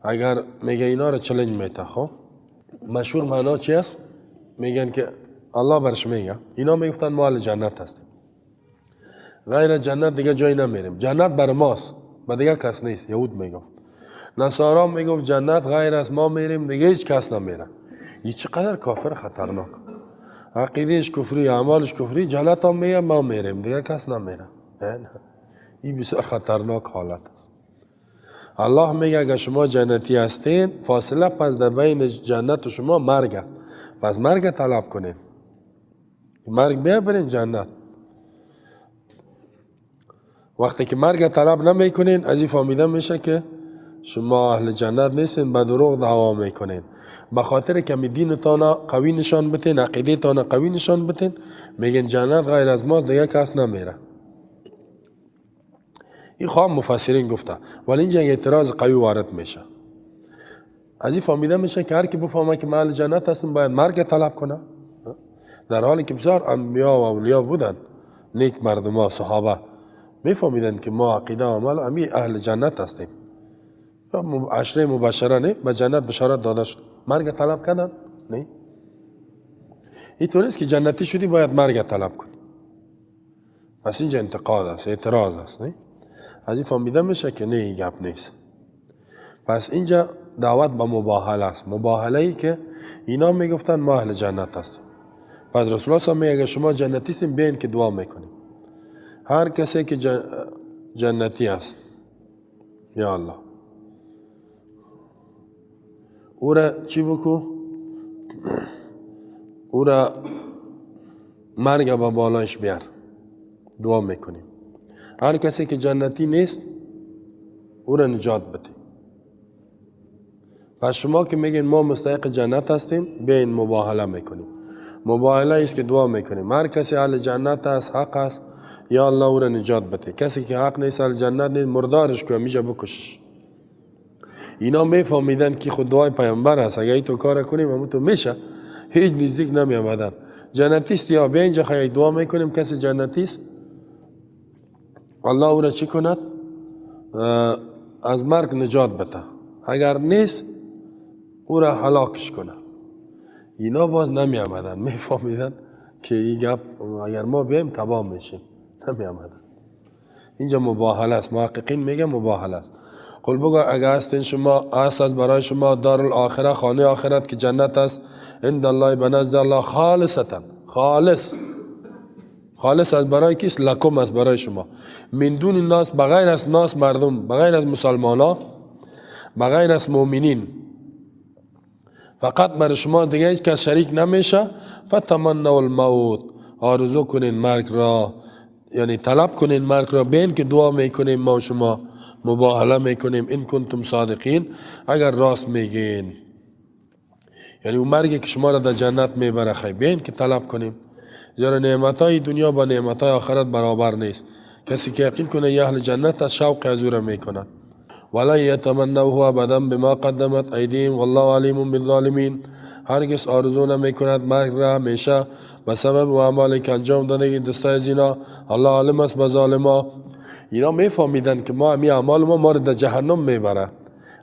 اگر میگه اینا رو چلنج میته. خب مشهور معنا چی است؟ میگن که الله برش میگه اینا میگفتن ما اهل جنت هستیم، غیر جنت دیگه جای نمیریم، جنت بر ماست، به دیگه کس نیست. یهود میگفت، نصارا میگفت جنت غیر از ما میریم، دیگه هیچ کس نمیره. این چقدر کافر خطرناک، عقیدهش کفری، اعمالش کفری، جنت هم میگه ما میریم دیگه کس نمیره. این بسیار خطرناک حالت است. الله میگه اگه شما جنتی هستین فاصله پس در بین جنت و شما مرگ است، پس مرگ طلب کنین، مرگ بیا برین جنت. وقتی که مرگ طلب نمیکنین از این فهمیده میشه که شما اهل جنت نیستین، به دروغ دعوا میکنین. به خاطر که می دینتان قوی نشان بتین، عقیده تان قوی نشان بتین، میگن جنت غیر از ما دیگه کس نمیره. این خواه مفسرین گفته، ولی اینجا یک اعتراض قوی وارد میشه. از این فهمیده میشه که هر کی بفهمه که اهل جنت هستم باید مرگ طلب کنه، در حالی که بسیار انبیا و اولیا بودن، نیک مردم ها، صحابه میفهمیدن که ما عقیده و عمل امی اهل جنت هستیم. عشره مبشره نه، به جنت بشارت داده شد، مرگ طلب کردن نه. اینطور نیست که جنتی شدی باید مرگ طلب کنی. پس اینجا انتقاد است، اعتراض است، نه؟ از این فهمیده میشه که نه، این گپ نیست. پس اینجا دعوت به مباهله است، مباهله ای که اینا میگفتن ما اهل جنت هستیم. پس رسول الله صلی الله علیه و میگه شما جنتی هستین، بیاین که دعا میکنیم. هر کسی که جنتی است یا الله او را چی بکو؟ او را مرگ به بالایش بیار، دعا میکنیم. هر کسی که جنتی نیست او را نجات بده. پس شما که میگین ما مستحق جنت هستیم، بیاین مباهله میکنیم. مباهله است که دعا میکنیم. هر کسی اهل جنت است، حق است، یا الله او را نجات بده. کسی که حق نیست، اهل جنت نیست، مردارش که میشه بکشش. اینا میفهمیدن که خود دعای پیامبر است، اگه تو کار کنیم همون تو میشه، هیچ نزدیک نمیامدن. جنتی است یا بیا اینجا خیلی دعا میکنیم، کسی جنتی است الله او را چی کند؟ از مرگ نجات بده، اگر نیست او را هلاکش کنه. اینا باز نمی آمدن، می فهمیدن که این گپ اگر ما بیایم تباه میشیم، نمی آمدن. اینجا مباهله است، محققین میگه مباهله است. قل بگو اگر هستین شما، هست از برای شما دار الاخره، خانه آخرت که جنت است، عند الله به نزد الله، خالصتا خالص، خالص از برای کیست؟ لکم است برای شما، من دون الناس بغیر از ناس مردم، بغیر از مسلمان ها، بغیر از مؤمنین، فقط بر شما دیگه هیچ کس شریک نمیشه. فتمنوا الموت، آرزو کنین مرگ را، یعنی طلب کنین مرگ را، بین که دعا میکنیم ما شما، مباهله میکنیم، ان کنتم صادقین، اگر راست میگین. یعنی اون مرگی که شما را در جنت میبره، خیلی بین که طلب کنیم. زیرا نعمتهای دنیا با نعمتهای آخرت برابر نیست. کسی که یقین کنه یه اهل جنت از شوق از او را میکنه. ولن یتمنوه ابدا بما قدمت ایدیهم والله علیم بالظالمین. هرگز آرزو نمیکند مرگ را همیشه به سبب و اعمالی که انجام داده دستای از اینا، الله عالم است به ظالما. اینا میفهمیدن که ما همی اعمال ما رو در جهنم میبره.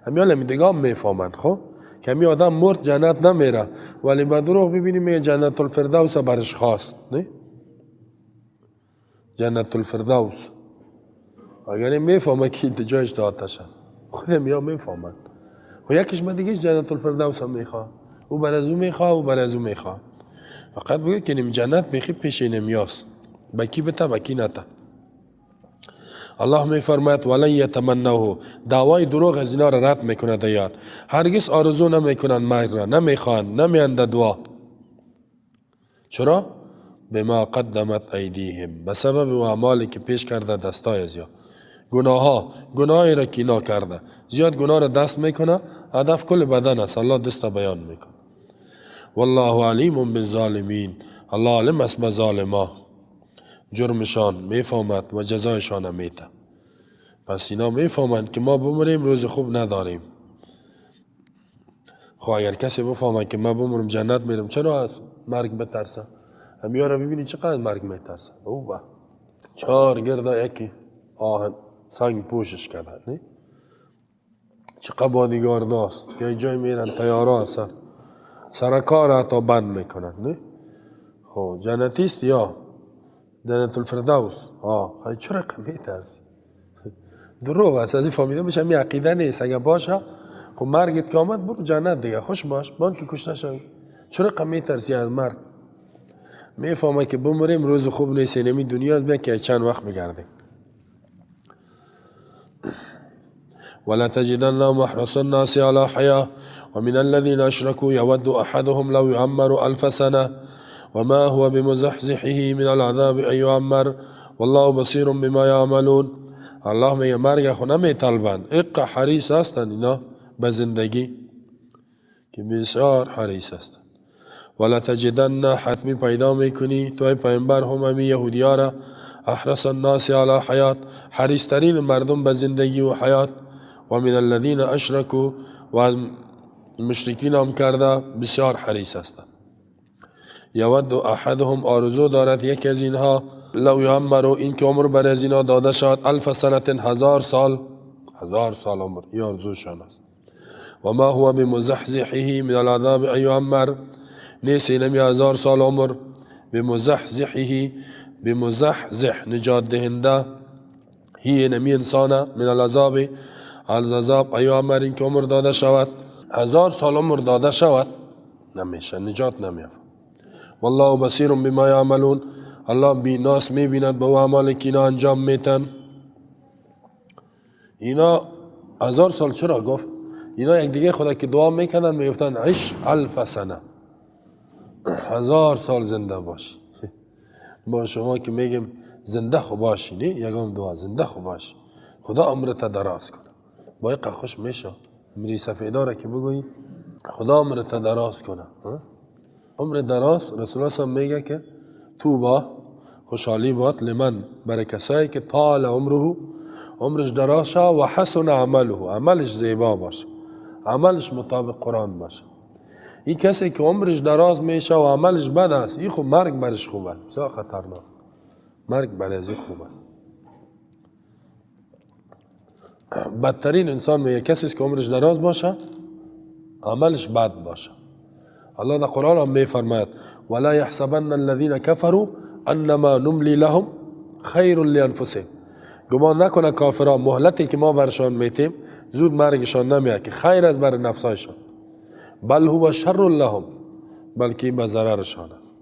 همی حال دیگه هم میفهمند، خب که همی آدم مرد جنت نمیره، ولی به دروغ ببینیم میگه جنت الفردوس برش خواست، نه؟ جنت الفردوس. اگر این میفهمه که این جایش تا آتش است. خودم یا میفهمن. خب یکیش ما دیگه جنت الفردوس هم میخواد، او بر از او میخواد، او بر از او میخواد. فقط بگه که نیم جنت میخی پیش نمیاست، بکی بتا بکی نتا. الله میفرماید ولن یتمنوه، دعوای دروغ از اینا را رد میکنه دیاد. هرگز آرزو نمیکنن مرگ را، نمیخوان، نمیاند دعا. چرا؟ بما قدمت ایدیهم، به سبب و اعمالی که پیش کرده دستای از یا گناها، گناهی را که اینا کرده زیاد گناه را دست میکنه، هدف کل بدن است. الله دست بیان میکنه. والله علیم بالظالمین، الله عالم است به ظالما، جرمشان میفهمد و جزایشان میده. پس اینا میفهمند که ما بمریم روز خوب نداریم. خب اگر کسی بفهمد که ما بمرم جنت میرم، چرا از مرگ بترسه؟ همیا را ببینی چقدر مرگ میترسه. او با چهار گرده یکی آهن سنگ پوشش کرده، نه؟ چقدر بادیگارد است، یه جای میرن تیاره هستن، سرکار حتی بند میکنن، نه؟ خب جنتیست یا جنت الفردوس؟ آه چرا میترسی؟ دروغ است، از این فهمیده میشه می عقیده نیست. اگه باشه خب مرگت که آمد برو جنت دیگه، خوش باش، بان که کشته شوی. چرا میترسی از مرگ؟ میفهمه که بمریم روز خوب نیست، نمی دنیا بیا که چند وقت بگردیم. ولا تجدنهم احرص الناس على حياة ومن الذين أشركوا يود أحدهم لو يعمر 1000 سنة وما هو بمزحزحه من العذاب أن يعمر والله بصير بما يعملون. الله میگه مرگ خو نمیطلبند، اقا حریص هستند اینا به زندگی که بسیار حریص هستند. ولا تجدن، حتمی پیدا میکنی تو ای پیامبر هم همی یهودیا را، احرص الناس على حیات، حریص ترین مردم به زندگی و حیات، و من الذین اشرکوا، و مشرکین هم کرده بسیار حریص هستند. یود احدهم، آرزو دارد یکی از اینها، لو یعمر، این که عمر بر از اینها داده شود، 1000 سنة، 1000 سال، 1000 سال عمر، این آرزوشان است. و ما هو بمزحزحه من العذاب ان یعمر، نیست اینمی 1000 سال عمر، بمزحزحه، بمزحزح نجات دهنده، هی اینمی انسان، من العذاب، از عذاب، ان یعمر، این که عمر داده شود، 1000 سال عمر داده شود نمیشه، نجات نمیافت. والله بصیر بما یعملون، الله بیناس میبیند به اعمال که اینا انجام میتن. اینا 1000 سال چرا گفت؟ اینا یک دیگه خدا که دعا میکردن میگفتن عش 1000 سنه، 1000 سال زنده باش. ما شما که میگیم زنده خو باشی، نه یگام دعا زنده خو باشی، خدا عمرت دراز کنه، با یک خوش میشه. عمری سفیداره که بگویی خدا عمرت دراز کنه، عمر دراز. رسول الله صلی میگه که توبا، خوشحالی باد لمن، برای کسایی که طال عمره، عمرش دراز شه، و حسن عمله، عملش زیبا باشه، عملش مطابق قرآن باشه. این کسی که عمرش دراز میشه و عملش بد است، این خب مرگ برش خوبه، بسیار خطرناک، مرگ برای از خوبه. بدترین انسان میگه کسی که عمرش دراز باشه عملش بد باشه. الله در قرآن هم میفرماید ولا يحسبن الذين كفروا انما نملي لهم خیر لانفسهم، گمان نکنه کافران مهلتی که ما برشان میتیم زود مرگشان نمیاد که خیر از بر نفسایشان، بل هو شر لهم، بلکه به ضررشان است.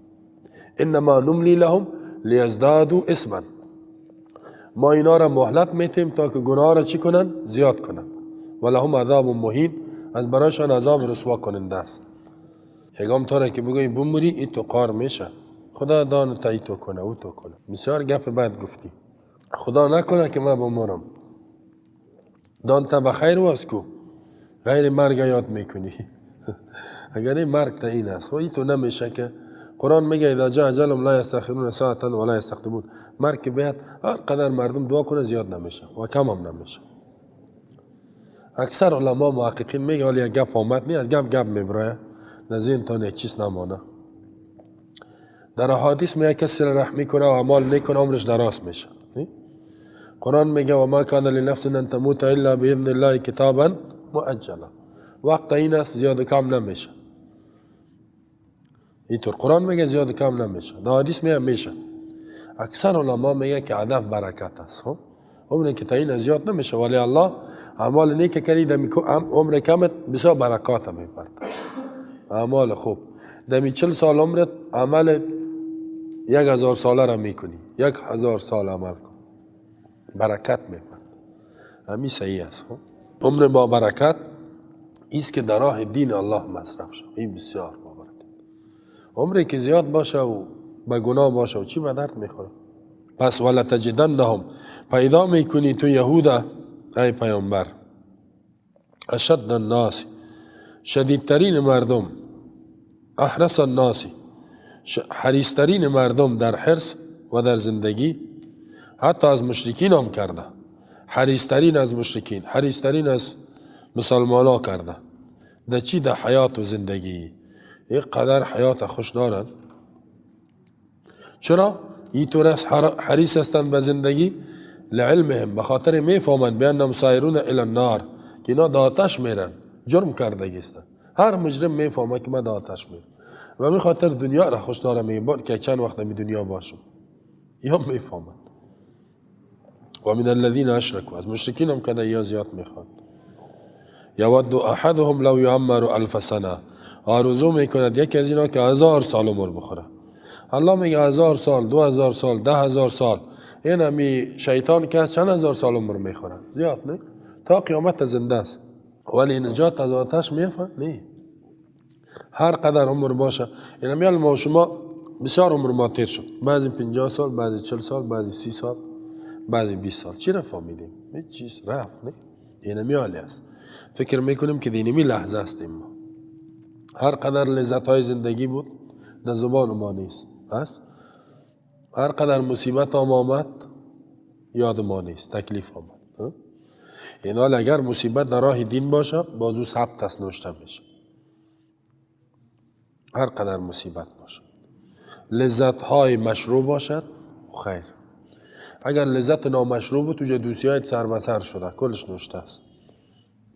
انما نملی لهم لیزدادوا اثما، ما اینا را مهلت میتیم تا که گناه را چی کنن؟ زیاد کنن. ولهم عذاب مهین، از برایشان عذاب رسوا کننده است. یگام تا را که بگویی بمری ای تو قار میشه، خدا دان تا ای تو کنه او تو کنه. بسیار گپ بد گفتی، خدا نکنه که من بمرم، دان تا بخیر واس کو، غیر مرگ یاد میکنی. اگر این مرگ تا این است و ای تو نمیشه که قرآن میگه اذا جاء اجلهم لا یستأخرون ساعة ولا یستقدمون، مرگ که بیاد هر قدر مردم دعا کنه زیاد نمیشه و کم هم نمیشه. اکثر علما محققین میگه حالا یک گپ آمد نی، از گپ گپ میبرایه نزین تا یک چیز نمانه. در احادیث میگه کسی را رحمی کنه و اعمال نکنه عمرش دراز میشه. قرآن میگه و ما کان لنفس ان تموت الا باذن الله کتابا مؤجلا، وقت این است زیاد کم نمیشه. اینطور قرآن میگه زیاد کم نمیشه، در حدیث میگه میشه. اکثر علما میگه که هدف برکت است، خب عمر که تعیین زیاد نمیشه، ولی الله اعمال نیک کردی دمی عمر کمت بسیار برکات میپرد. اعمال خوب دمی 40 سال عمرت عمل 1000 ساله را میکنی، 1000 سال عمل کن، برکت میپرد. همی صحیح است. عمر با برکت ایست که در راه دین الله مصرف شد، این بسیار با برکت. عمری که زیاد باشه و به گناه باشه و چی به درد میخوره؟ پس ولتجدنهم، پیدا میکنی تو یهوده ای پیامبر، اشد الناس، شدیدترین مردم، احرص الناس، حریصترین مردم در حرص و در زندگی، حتی از مشرکین هم کرده، حریصترین از مشرکین، حریصترین از مسلمان ها کرده. در چی؟ در حیات و زندگی. یک قدر حیات خوش دارن. چرا؟ اینطور حریص هستند به زندگی؟ لعلمهم، به خاطر میفهمند بانهم سایرون الی النار، که اینا در آتش میرن، جرم کردگی هستند. هر مجرم میفهمه که من در آتش میرم و می خاطر دنیا را خوش دارم، میگه که چند وقت می دنیا باشم. یا میفهمند. و من الذین اشرکوا، از مشرکین هم که یا زیاد میخواد. یود احدهم لو یعمر الف سنه، آرزو میکند یکی از اینا که 1000 سال عمر بخوره. الله میگه 1000 سال، 2000 سال، 10000 سال. این همی شیطان که چند هزار سال عمر میخوره، زیاد نه، تا قیامت زنده است، ولی نجات از آتش میفهم نه. هر قدر عمر باشه، این همی ما شما بسیار عمر ما تیر شد، بعضی 50 سال، بعضی 40 سال، بعضی 30 سال، بعضی 20 سال. چی را فهمیدیم؟ هیچ چیز رفت نه. این همی حالی است. فکر میکنیم که دینمی لحظه هستیم ما. هر قدر لذت های زندگی بود در زبان ما نیست، هست؟ هر قدر مصیبت هم آمد یاد ما نیست، تکلیف آمد. این حال اگر مصیبت در راه دین باشه بازو ثبت است، نوشته میشه. هر قدر مصیبت باشه، لذت های مشروع باشد خیر. اگر لذت نامشروع بود توجه دوسیه های سر به سر شده، کلش نوشته است،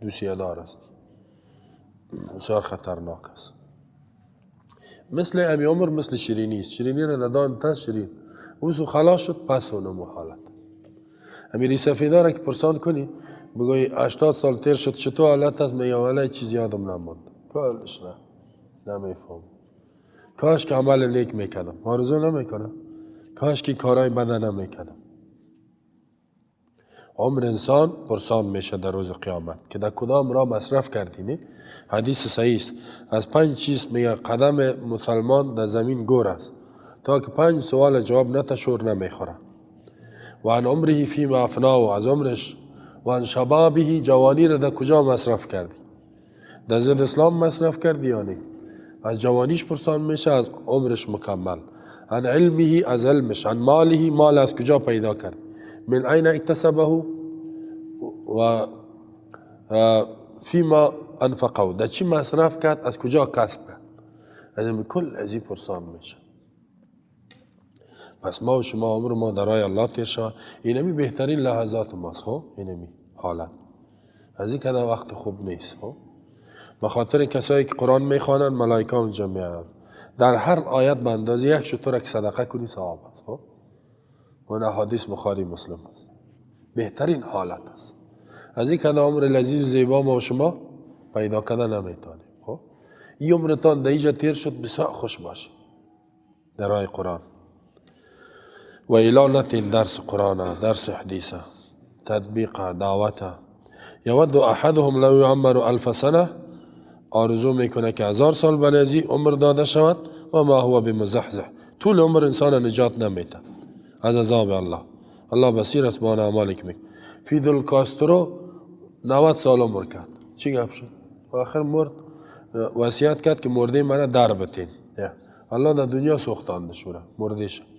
دوسیه دار است، بسیار خطرناک است. مثل امی عمر مثل شیرینی است، شیرینی را ندان تا شیرین اوزو خلاص شد، پس اونمو حالت. امیری سفیدا را که پرسان کنی بگوی 80 سال تیر شد چطور حالت است، میگه والله چیز یادم نماند، کلش نه نمیفهم. کاش که عمل نیک میکردم، آرزو نمیکنم، کاش که کارای بد نمیکردم. عمر انسان پرسان میشه در روز قیامت که در کدام راه مصرف کردی. نه حدیث صحیح است، از 5 چیز میگه قدم مسلمان در زمین گور است تا که 5 سوال جواب نته شور نمیخوره. و عن عمره فیما افناه، از عمرش، و عن شبابه، جوانی را در کجا مصرف کردی، در ضد اسلام مصرف کردی یا نه؟ از جوانیش پرسان میشه، از عمرش مکمل. عن علمه، از علمش. عن ماله، مال از کجا پیدا کرد، من أين اكتسبه و فيما أنفقه، در چی مصرف کرد، از کجا کسب کرد. از این کل از این پرسان میشه. پس ما و شما عمر ما در راه الله تیر شود، اینمی بهترین لحظات ماست. خب اینمی حالت از این که وقت خوب نیست. خب به خاطر کسایی که قرآن میخوانند ملائکه هم جمع در هر آیت به اندازه یک شترک صدقه کنی ثواب است. خب و احادیث بخاری مسلم است. بهترین حالت است. از این که عمر لذیذ و زیبا ما و شما پیدا کردن نمیتونیم. خب این عمرتان در اینجا تیر شد، بسیار خوش باشید در راه قرآن. و الا نتین درس قرآن، درس حدیث، تطبیق، دعوت. یود احدهم لو یعمر 1000 سنه، آرزو میکنه که 1000 سال برای عمر داده شود. و ما هو بمزحزح، طول عمر انسان نجات نمیده از عذاب الله. الله بصیر است با اعمالی که میکنه. فیدل کاسترو 90 سال عمر کرد، چی گپ شد؟ و آخر مرد، وصیت کرد که مرده منه در بتین. الله در دنیا سوختانده شوره مرده شد.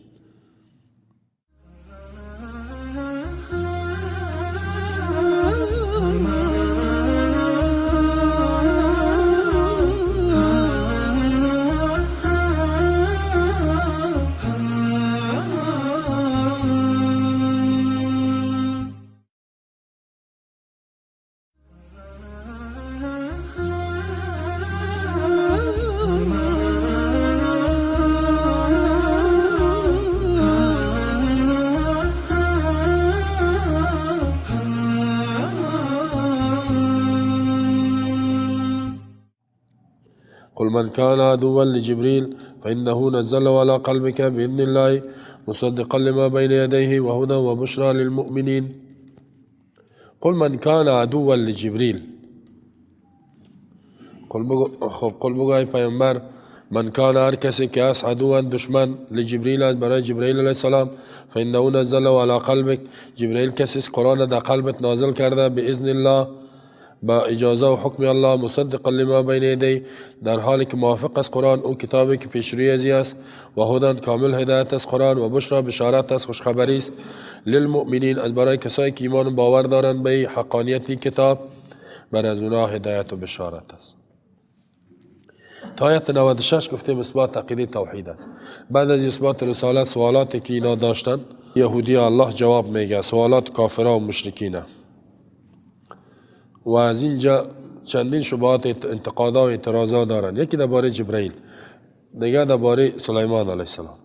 قل من كان عدوا لجبريل فإنه نزله على قلبك بإذن الله مصدقا لما بين يديه وهدى وبشرى للمؤمنين. قل من كان عدوا لجبريل، قل بگو ای پیامبر، من کان هر کسی که است عدوا دشمن لجبریل است برای جبرئیل علیه السلام، فإنه نزله على قلبك، جبرئیل کسی است قرآن در قلبت نازل کرده باذن الله، با اجازه و حکم الله، مصدقا لما بین یدی، در حالی که موافق است قرآن او کتابی که پیشروی ازی است، و هدى کامل هدایت است قرآن، و بشرا بشارت است خوشخبری است للمؤمنین از برای کسایی که ایمان و باور دارند به حقانیت کتاب، بر از اونا هدایت و بشارت است. تا آیت 96 گفتیم اثبات عقیده توحید است. بعد از اثبات رسالت سوالاتی که اینا داشتند یهودی الله جواب میگه، سوالات کافرها و مشرکینه، و از اینجا چندین شبهات انتقادات و اعتراضات دارن. یکی درباره جبرئیل، دیگه درباره سلیمان علیه السلام،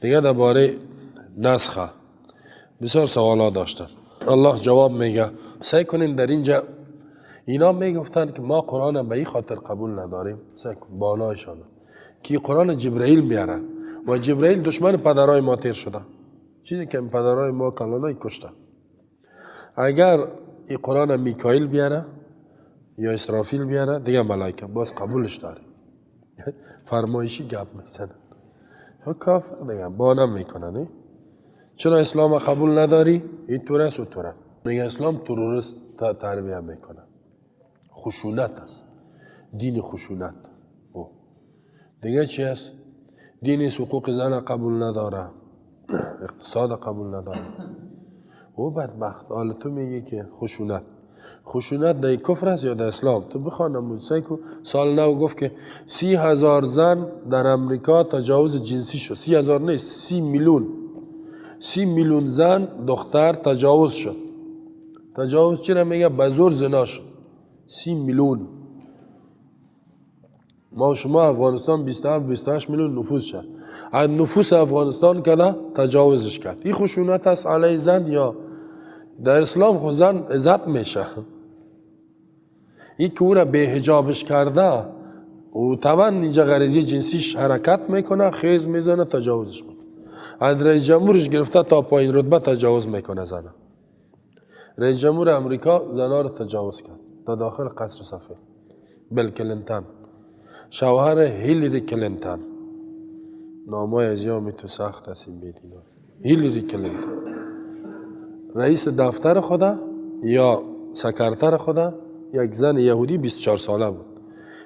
دیگه درباره نسخه، بسیار سوالات داشتن. الله جواب میگه. سعی کنین در اینجا اینا میگفتن که ما قرآن به این خاطر قبول نداریم، سعی کن بالایشان که قرآن جبرئیل میاره و جبرئیل دشمن پدرای ما تیر شده، چیزی که پدرای ما کلانای کشته. اگر این قرآن میکائیل بیاره یا اسرافیل بیاره دیگه ملائکه باز قبولش داره. فرمایشی گپ میزنن، کافر دیگه با نمیکنن. چرا اسلام قبول نداری؟ این طور است و طوره. میگه اسلام تروریست تربیه میکنه، خشونت است، دین خشونت. او دیگه چی است؟ دین حقوق زن قبول نداره، اقتصاد قبول نداره. او بدبخت حالا تو میگی که خشونت، خشونت در کفر است یا در اسلام؟ تو بخوان موسی کو سال نو گفت که 30,000 زن در امریکا تجاوز جنسی شد. 30,000 نیست، 30 میلیون، 30 میلیون زن دختر تجاوز شد. تجاوز چرا میگه؟ به زور زنا شد. 30 میلیون. ما شما افغانستان 27 28 میلیون نفوس شد، از نفوس افغانستان کده تجاوزش کرد. این خشونت است علیه زن یا در اسلام خو زن عزت میشه؟ این که او را به حجابش کرده و طبعا اینجا غریزی جنسیش حرکت میکنه، خیز میزنه، تجاوزش میکنه. از رئیس جمهورش گرفته تا پایین رتبه تجاوز میکنه زنه. رئیس جمهور امریکا زنها را تجاوز کرد تا داخل قصر سفید. بیل کلینتون، شوهر هیلری کلینتون، نامای از یامی تو سخت است این بیدینا. هیلری کلینتون رئیس دفتر خدا یا سکرتر خدا یک زن یهودی 24 ساله بود،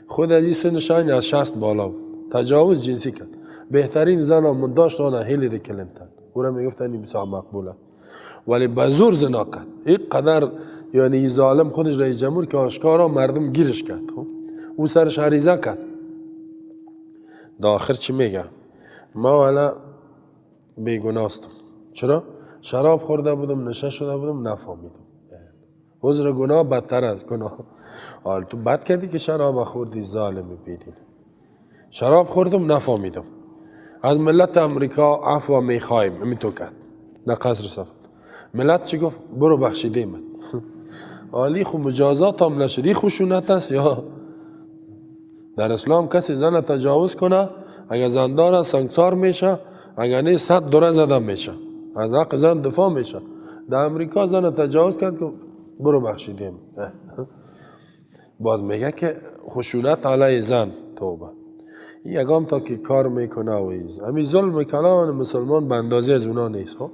خود از این سنش از 60 بالا بود، تجاوز جنسی کرد. بهترین زن هم داشت آن هیلری کلینتون، او را میگفتن این بسیار مقبوله، ولی به زور زنا کرد. این قدر یعنی ظالم خودش رئیس جمهور که آشکارا مردم گیرش کرد، او سرش عریضه کرد. در آخر چی میگه؟ ما والا بیگناستم. چرا؟ شراب خورده بودم، نشه شده بودم، نفهمیدم. عذر گناه بدتر از گناه. حالا تو بد کردی که شراب خوردی، ظالمی بیدین. شراب خوردم نفهمیدم. از ملت امریکا عفو میخوایم، امی تو کرد در قصر سفید. ملت چی گفت؟ برو بخشیدیمت. عالی خو مجازات هم نشد. این خشونت است یا در اسلام کسی زن تجاوز کنه اگر زندار سنگسار میشه، اگر نیست 100 دوره زده میشه، از حق زن دفاع میشه. در امریکا زن تجاوز کرد که برو بخشیدیم. باز میگه که خشونت علیه زن، توبه. این یگام تا که کار میکنه و همین ظلم کلان مسلمان به اندازه از اونا نیست. خب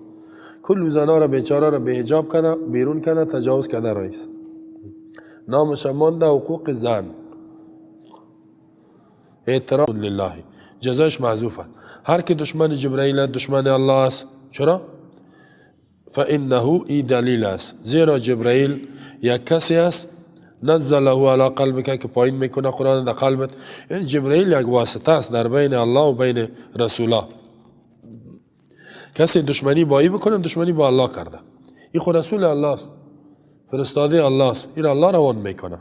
کل زنها را بیچاره را به حجاب کنه، بیرون کنه، تجاوز کرده رئیس. نامش مانده حقوق زن. اعتراف لله، جزایش محذوف است. هر که دشمن جبرئیل دشمن الله است. چرا؟ فانه ای دلیل است، زیرا جبرئیل یک کسی است نزله علی قلبک که پایین میکنه قرآن در قلبت. این جبرئیل یک واسطه است در بین الله و بین رسوله. کسی دشمنی با ای بکنه دشمنی با الله کرده. این خود رسول الله است، فرستاده الله است، این الله روان میکنه.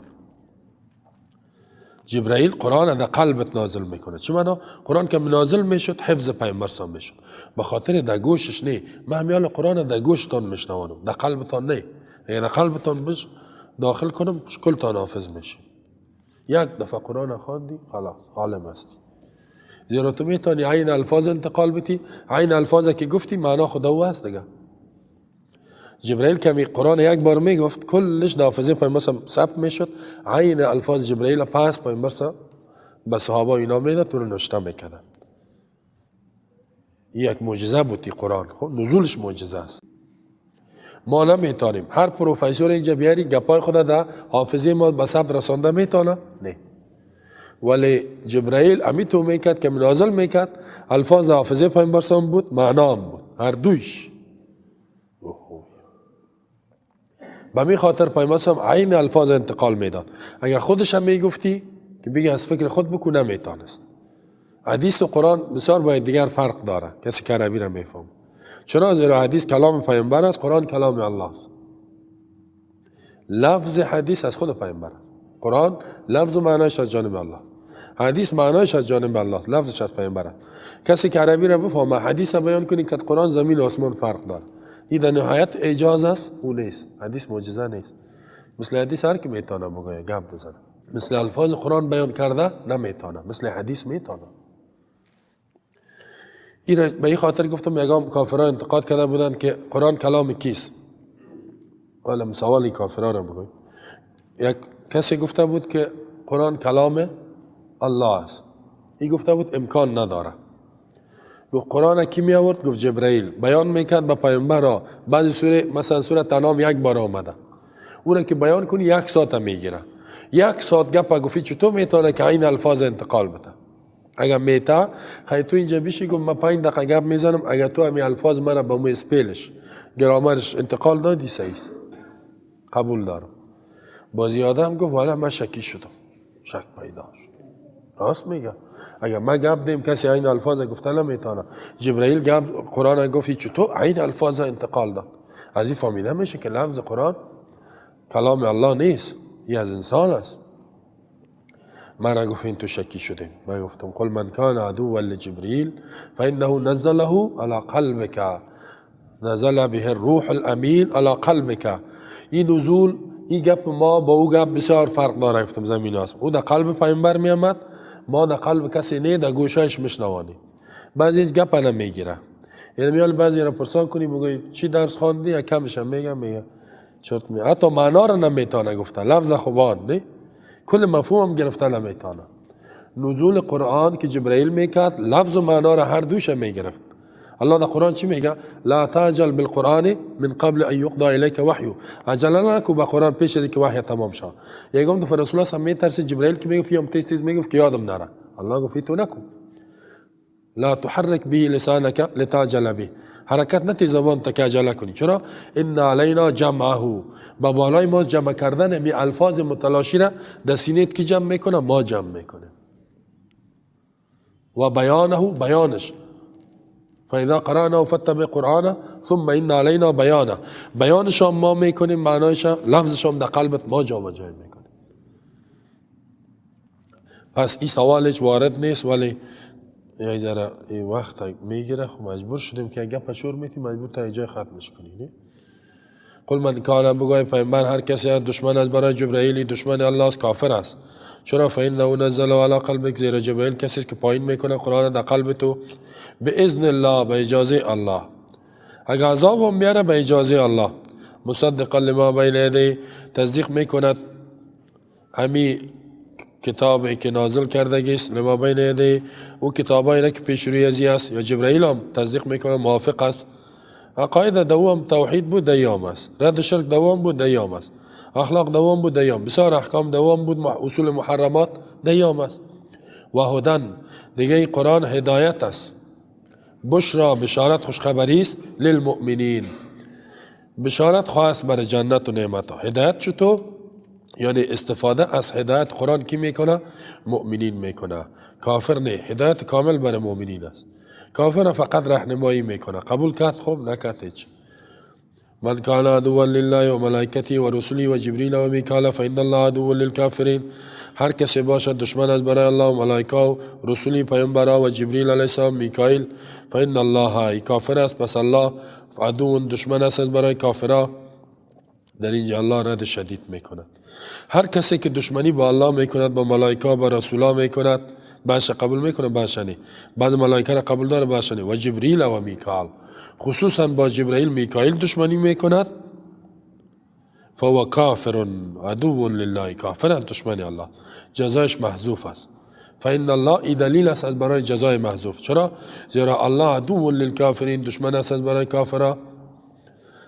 جبرئیل قرآن در قلبت نازل میکنه. چه معنا؟ قرآن که نازل میشد حفظ پیامبر سام میشد، به خاطر در گوشش نه. من همیال قرآن در گوشتان میشنوانم، در قلبتان نه. اگر در قلبتان بش داخل کنم کلتان حافظ میشه. یک دفعه قرآن خواندی خلاص عالم هستی. زیرا تو میتونی عین الفاظ انتقال بدی، عین الفاظ که گفتی معنا خدا او هست دیگه. جبرائیل که می قرآن یک بار میگفت کلش در حافظه پیامبر ثبت میشد، عین الفاظ جبرائیل پس پیامبر به صحابه اینا میداد، تو رو نوشته میکردن. یک معجزه بود قرآن، خب نزولش معجزه است. ما نمیتونیم هر پروفسور اینجا بیاری گپای خود در حافظه ما به ثبت رسانده میتونه؟ نه. ولی جبرائیل امی تو میکرد که نازل میکرد، الفاظ حافظه پیامبر بود، معنا هم بود، هر دویش. به می خاطر پیامبر عین الفاظ انتقال میداد. اگر خودش هم میگفتی که بگی از فکر خود بکن، نمیتونست. حدیث و قرآن بسیار باید دیگر فرق داره، کسی که عربی را میفهم. چرا؟ زیرا حدیث کلام پیامبر است، قرآن کلام الله است. لفظ حدیث از خود پیامبر است، قرآن لفظ و معنایش از جانب الله، حدیث معنایش از جانب الله است، لفظش از پیامبر است. کسی که عربی را بفهمه حدیث را بیان کنی که قرآن زمین و آسمان فرق داره، این در نهایت اعجاز است، او نیست. حدیث معجزه نیست. مثل حدیث هر کی میتونه بگه گپ بزنه، مثل الفاظ قرآن بیان کرده نمیتونه، مثل حدیث میتونه. این به این خاطر گفتم یگام کافران انتقاد کرده بودن که قرآن کلام کیست. حالا سوالی کافران را بگویم، یک کسی گفته بود که قرآن کلام الله است، این گفته بود امکان نداره. گفت قرآن کی می آورد؟ گفت جبرائیل بیان میکرد به پیامبر. بعضی سوره مثلا سوره تنام یک بار آمده، او را که بیان کنی یک ساعت میگیره. یک ساعت گپ گفتی چطور میتونه که این الفاظ انتقال بده؟ اگر میتا خیلی تو اینجا بیشی گفت من 5 دقیقه گپ میزنم، اگر تو همین الفاظ مرا به مو spell ش گرامرش انتقال دادی صحیح قبول دارم. بازی آدم گفت والا من شکی شدم، شک پیدا شد. راست میگه، اگر ما گپ دیم کسی عین الفاظ گفته نمیتونه. جبرائیل گپ قرآن گفتی چطور عین الفاظ انتقال داد؟ از این فهمیده میشه که لفظ قرآن کلام الله نیست، این از انسان است. من گفت این تو شکی شدیم. من گفتم قل من کان عدوا لجبریل فانه نزله على قلبك، نزل به الروح الامین على قلبك. این نزول، این گپ ما با او گپ بسیار فرق داره. گفتم زمین است، او در قلب پیامبر میامد، ما در قلب کسی نه، در گوشایش میشنوانی. بعضی هیچ گپ نمیگیره. یعنی میال بعضی را پرسان کنی بگوی چی درس خواندی، یا کمش هم میگم چرت می، حتی معنا را نمیتونه گفته، لفظ خوبان نه، کل مفهوم هم گرفته نمیتونه. نزول قرآن که جبرائیل میکرد لفظ و معنا را هر دوش میگرفت. الله در قرآن چی میگه؟ لا تعجل بالقرآن من قبل ان يقضى اليك وحيه. عجله نکو با قرآن پیش از که وحی تمام شد. یکم دفعه رسول الله میترسه جبرائیل که میگفت یوم تیز تیز میگفت که یادم نره. الله گفت تو نکو. لا تحرك به لسانك لتعجل به. حرکت نتی زبان تا که عجله کنی. چرا؟ ان علینا جمعه. با بالای ما جمع کردن می الفاظ متلاشی را در سینه‌ت کی جمع میکنه؟ ما جمع میکنه. و بیانه، بیانش. فاذا قرأناه فاتبع قرآنه ثم ان علینا بیانه. بیانش هم ما میکنیم، معنایش لفظش هم در قلبت ما جابجا میکنیم. پس این سوالش وارد نیست، ولی یه ذره این وقت میگیره. خب مجبور شدیم که گپ شور میتیم، مجبور تا جای ختمش کنیم. قل من کان، بگوی پیامبر هر کسی دشمن از برای جبرائیل، دشمن الله است، کافر است. چرا؟ فانه نزل علی قلبک، زیرا جبرائیل کسی که پایین میکنه قرآن در قلب تو باذن الله، به اجازه الله. اگر عذاب هم میاره به اجازه الله. مصدقا لما بین یدیه، تصدیق میکند همی کتابی که نازل کرده است، لما بین یدیه، او کتابایی را که پیش روی ازی است، یا جبرائیل هم تصدیق میکنه، موافق است. عقاید دوام توحید بود دیام است، رد شرک دوام بود دیام است، اخلاق دوام بود دیام، بسیار احکام دوام بود، اصول محرمات دیام است. و هدن، دیگه قرآن هدایت است. بشرا، بشارت، خوشخبری است للمؤمنین، بشارت خواست بر جنت و نعمت ها. هدایت چطور؟ یعنی استفاده از هدایت قرآن کی میکنه؟ مؤمنین میکنه، کافر نه. هدایت کامل بر مؤمنین است. کافر فقط راهنمایی میکنه، قبول کرد خوب، نکرد هیچ. من کان عدوا لله و ملائکته و رسله و جبریل و میکائیل فان الله عدو للکافرین. هر کسی باشد دشمن از برای الله و ملائکه و رسولی پیامبرا و جبریل علیه السلام میکائیل، فان الله، ای کافر است، پس الله عدو دشمن است از برای کافرا. در اینجا الله رد شدید میکند. هر کسی که دشمنی با الله میکند، با ملائکه، با رسولا میکند، باشه قبول میکنه، باشه نه. بعد ملائکه را قبول داره، باشه نه. و جبریل و میکائیل، خصوصا با جبرائیل میکائیل دشمنی میکند، فهو کافر عدو لله، کافر دشمن الله، جزایش محذوف است. فإن الله ای دلیل است از برای جزای محذوف. چرا؟ زیرا الله عدو للکافرین، دشمن است از برای کافرا.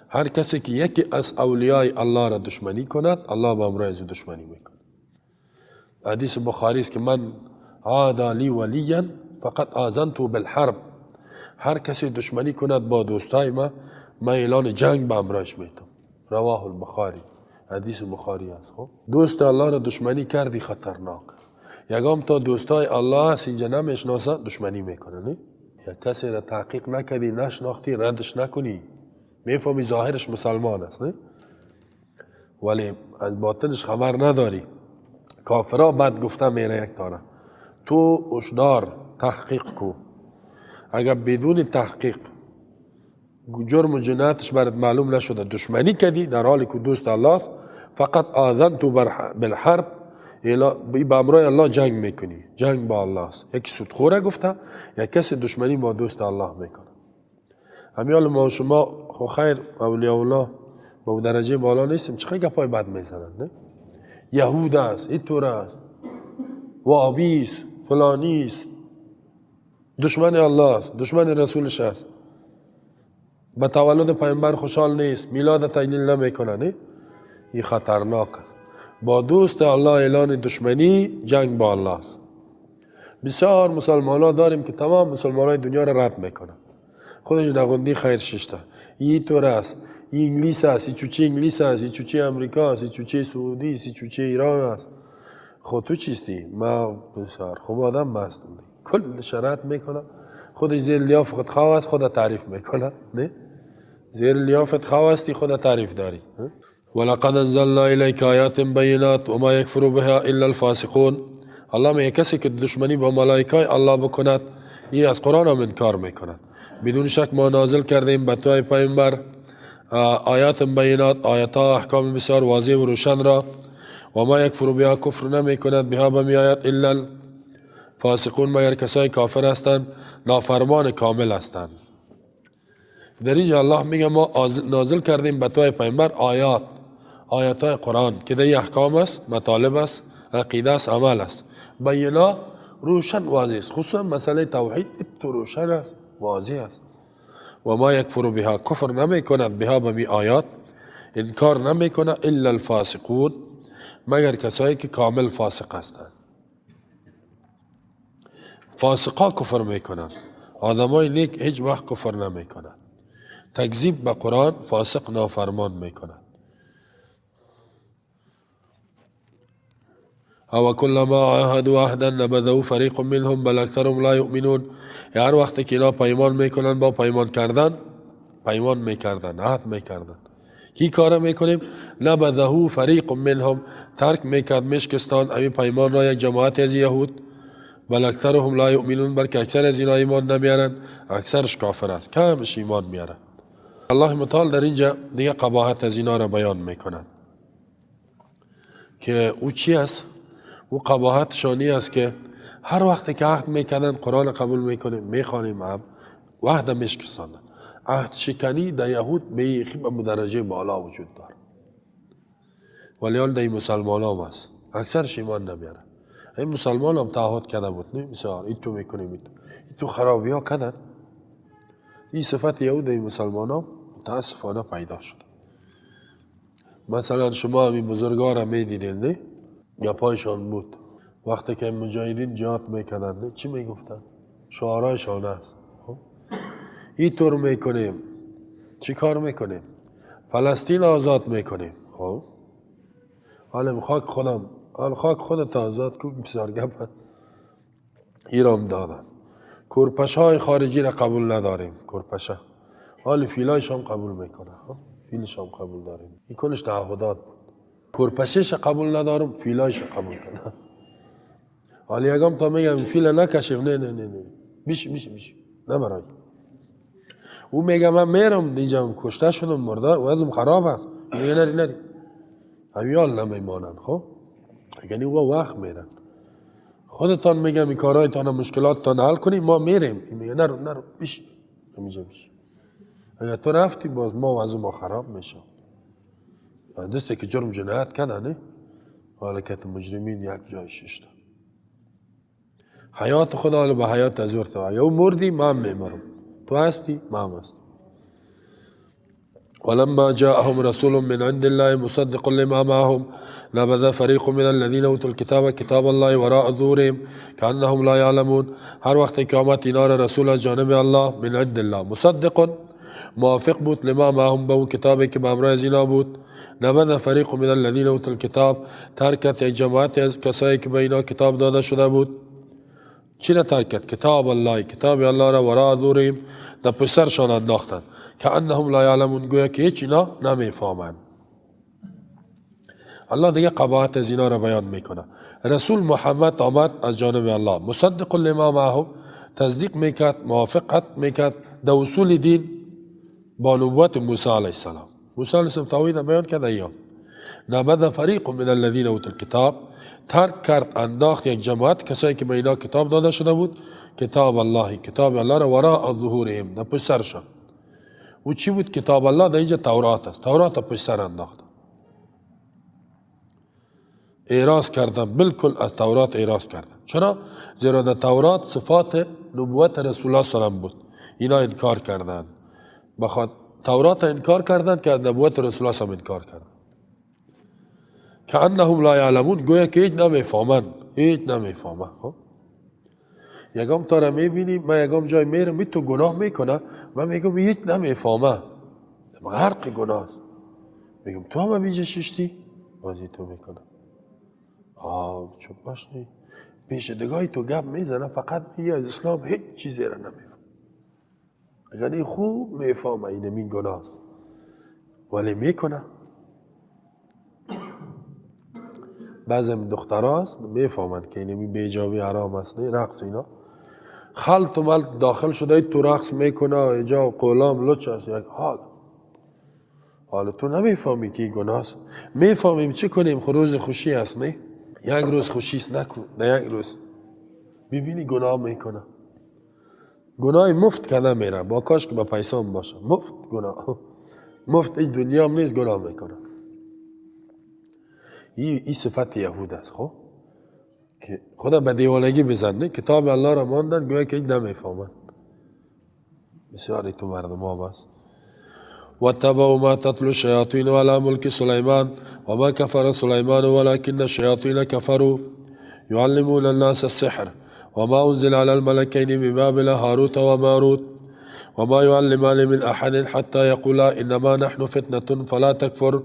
هر کسی که یکی از اولیای الله را دشمنی کند، الله با امرای از دشمنی میکند. حدیث بخاری است که من عادى لی ولیا فقط آذنته بالحرب. هر کسی دشمنی کند با دوستای ما، من اعلان جنگ به امرایش میتم. رواه البخاری، حدیث بخاری است. خب دوست الله را دشمنی کردی خطرناک. یگام تا دوستای الله است اینجا نمیشناسه دشمنی میکنه، نه؟ یا کسی را تحقیق نکردی، نشناختی، ردش نکنی، میفهمی ظاهرش مسلمان است، نه؟ ولی از باطنش خبر نداری. کافرا بد گفته میره یک تانه، تو هشدار تحقیق کو. اگر بدون تحقیق جرم و جنایتش برات معلوم نشده دشمنی کردی در حالی که دوست الله است، فقط آذنت بالحرب، با امرای الله جنگ میکنی، جنگ با الله است. یکی سودخوره گفته، یک کسی دشمنی با دوست الله میکنه. همیال ما شما خو خیر اولیاء الله با درجه بالا نیستیم، چه گپای بد میزنن، نه؟ یهود است، اینطور است، وابی است، فلانی است، دشمن الله است، دشمن رسولش است، به تولد پیامبر خوشحال نیست، میلاد تجلیل نمیکنه، نه؟ این خطرناک است. با دوست الله اعلان دشمنی، جنگ با الله است. بسیار مسلمان ها داریم که تمام مسلمان های دنیا را رد میکنن، خودش در غندی خیر ششته، این طور است، این انگلیس است، این چوچه انگلیس است، این چوچه امریکا است، این چوچه سعودی است، این چوچه ایران است. خود تو چیستی؟ ما بسیار خوب آدم هستم، کل شرط میکنه، خودش زیر لیاف خود خواه است، خود تعریف میکنه، نه؟ زیر لیافت خواه استی، خود تعریف داری. ولقد انزلنا الیک آیات بینات وما یکفر بها الا الفاسقون. الله میگه کسی که دشمنی با ملائکه الله بکند، این از قرآن هم انکار میکند. بدون شک ما نازل کردیم به تو ای پیامبر آیات بینات، آیات ها احکام بسیار واضح و روشن را. و ما یکفر بها، کفر نمیکند بها به آیات الا الفاسقون، مگر کسای کافر هستند، نافرمان کامل هستند. در اینجا الله میگه ما نازل کردیم به تو ای پیامبر آیات، آیات های قرآن که در احکام است، مطالب است، عقیده است، عمل است. بینات روشن واضح است، خصوصا مسئله توحید تو روشن است، واضح است. و ما یکفر بها، کفر نمی کند بها به می آیات، انکار نمی کند الا الفاسقون، مگر کسایی که کامل فاسق هستند. فاسقا کفر میکنند، آدمای نیک هیچ وقت کفر نمی کنند. تکذیب به قرآن فاسق نافرمان میکند. او کلما عاهدوا عهدا نبذه فریق منهم بل اکثرهم لا یؤمنون. هر وقت که اینا پیمان میکنن، با پیمان کردن، پیمان میکردن، عهد میکردن، کی کار میکنیم؟ نبذه فریق منهم، ترک میکرد، میشکستان امی پیمان را یک جماعت از یهود. بل اکثرهم لا یؤمنون، بلکه اکثر از اینا ایمان نمیارن، اکثرش کافر است، کمش ایمان میاره. الله متعال در اینجا دیگه قباحت از اینا را بیان میکنن که او چی است؟ او قباحت شانی است که هر وقت که عهد میکردن قرآن قبول میکنیم، میخوانیم، هم عهد میشکستاندن. عهد شکنی در یهود بیخی به درجه بالا وجود داره، ولی حال در مسلمان هم است، اکثرش ایمان نمیاره. این مسلمان هم تعهد کرده بود، نه بسیار این تو میکنیم، این تو خرابی ها کردن. این صفت یهود در مسلمان هم متاسفانه پیدا شده. مثلا شما همین بزرگا را میدیدین، نه گپایشان بود وقتی که مجاهدین جهاد میکردن، نه چی میگفتن؟ شعارایشان است. این طور میکنیم، چی کار میکنیم؟ فلسطین آزاد میکنیم. خب حالا خاک خودم، حال خاک خودت آزاد کو، بسیار گپ ایران دادن. کورپشه های خارجی را قبول نداریم، کورپشه حال فیلایش هم قبول میکنه، فیلش هم قبول داریم. این کلش تعهدات بود. کورپشش قبول ندارم، فیلایش قبول کنم. حالا یگام تا میگم فیل نکشیم، نه نه نه نه، بیش بیش بیش نه برای او میگه من میرم اینجا کشته شدم، مرده وضعم خراب است، میگه نری نری، همیال نمیمانند. خب یعنی او وقت میرن، خودتان میگم این کارهایتان مشکلاتتان حل کنیم، ما میریم. این میگه نرو نرو، بشین همینجا بشین. اگر تو رفتی باز ما و از ما خراب میشه. دسته که جرم جنایت کردن، نه حالکت مجرمین یک جای ششتا حیات خدا به حیات از ورته. اگر او مردی من میمرم، تو هستی من هم هستم. ولما جاءهم رسول من عند الله مصدق لما معهم نبذ فريق من الذين اوتوا الكتاب كتاب الله وراء ظهورهم كأنهم لا يعلمون. هر وقت که آمد اینا را رسول از جانب الله، من عند الله، مصدق موافق بود، لما معهم به اون کتابی که به همراه از اینا بود، نبذ فريق من الذين اوتوا الكتاب ترکت جماعت از کسایی که به اینا کتاب داده شده بود. چی را ترکت؟ کتاب الله، کتاب الله را وراء ظهورهم در پشت سرشان انداختند، که انهم لا یعلمون، گویا که هیچ اینا نمیفهمند. الله دیگه قباحت از اینا را بیان میکنه. رسول محمد آمد از جانب الله، مصدق لما معهم، تصدیق میکرد، موافقت میکرد در اصول دین با نبوت موسی علیه السلام. موسی علیه السلام توحید بیان کرد. ایام نبذ فریق من الذین اوتوا الکتاب، ترک کرد، انداخت یک جماعت کسایی که به اینا کتاب داده شده بود، کتاب الله، کتاب الله را وراء ظهورهم، در پشت سرشان. او چی بود کتاب الله؟ در اینجا تورات است. تورات پشت سر انداخت، اعراض کردن، بالکل از تورات اعراض کردن. چرا؟ زیرا در تورات صفات نبوت رسول الله صلی الله علیه و بود، اینا انکار کردن. بخاطر تورات انکار کردن که از نبوت رسول الله صلی الله علیه و انکار کردن. که انهم لا یعلمون، گویا که هیچ نمیفهمن، هیچ نمیفهمن. خب یگام تا را میبینی، من یگام جای میرم تو گناه میکنه، من میگم هیچ نمیفهمه، غرق گناه است. میگم تو هم اینجا ششتی بازی تو میکنه. آه چوب باش نی پیش دگاهی تو گپ میزنه، فقط میگه از اسلام هیچ چیزی را نمیفهم. اگر این خوب میفهمه این می گناه است ولی میکنه. بعضی دخترها هست میفهمند که اینمی بیجابی حرام است، نه رقص اینا خلط و ملط داخل شده، تو رقص میکنه ایجا قولام لچ است، یک حال حالا تو نمیفهمی که گناه است. میفهمیم چه کنیم، خب روز خوشی است، نه یک روز خوشی است، نکن نه یک روز ببینی گناه میکنه. گناه مفت کده میره، با کاش که با پیسام باشه، مفت گناه مفت، این دنیا هم نیست گناه میکنه. این صفت یهود است، خب که خدا به دیوانگی بزن، کتاب الله را ماندن گویا که هیچ نمیفهمند. بسیاری تو مردم ها بس. واتبعوا ما تتلو الشياطين على ملك سليمان وما كفر سليمان ولكن الشياطين كفروا يعلمون الناس السحر وما أنزل على الملكين ببابل هاروت وماروت وما يعلمان من أحد حتى يقولا إنما نحن فتنة فلا تكفر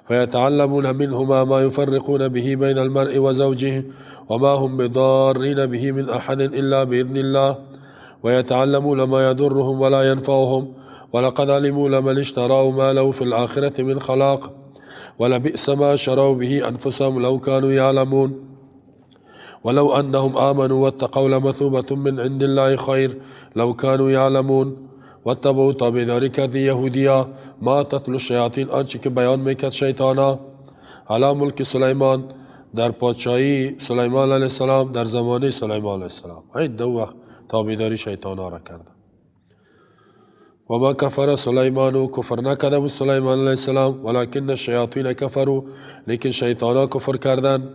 فيتعلمون منهما ما يفرقون به بين المرء وزوجه وما هم بضارين به من أحد إلا بإذن الله ويتعلمون ما يضرهم ولا ينفعهم ولقد علموا لمن اشتراه ما له في الآخرة من خلاق ولبئس ما شروا به أنفسهم لو كانوا يعلمون ولو أنهم آمنوا واتقوا لمثوبة من عند الله خير لو كانوا يعلمون واتبعوا تابعداری کرد یهودیا ما تتلو الشیاطین، آنچه که بیان میکرد شیطانا، علی ملک سلیمان، در پادشاهی سلیمان علیه السلام، در زمانه سلیمان علیه السلام. این دو وقت تابعداری شیطانا را کرد. و ما کفر سلیمان، کفر نکرده بود سلیمان علیه السلام، ولکن الشیاطین کفروا، لیکن شیطانا کفر کردند.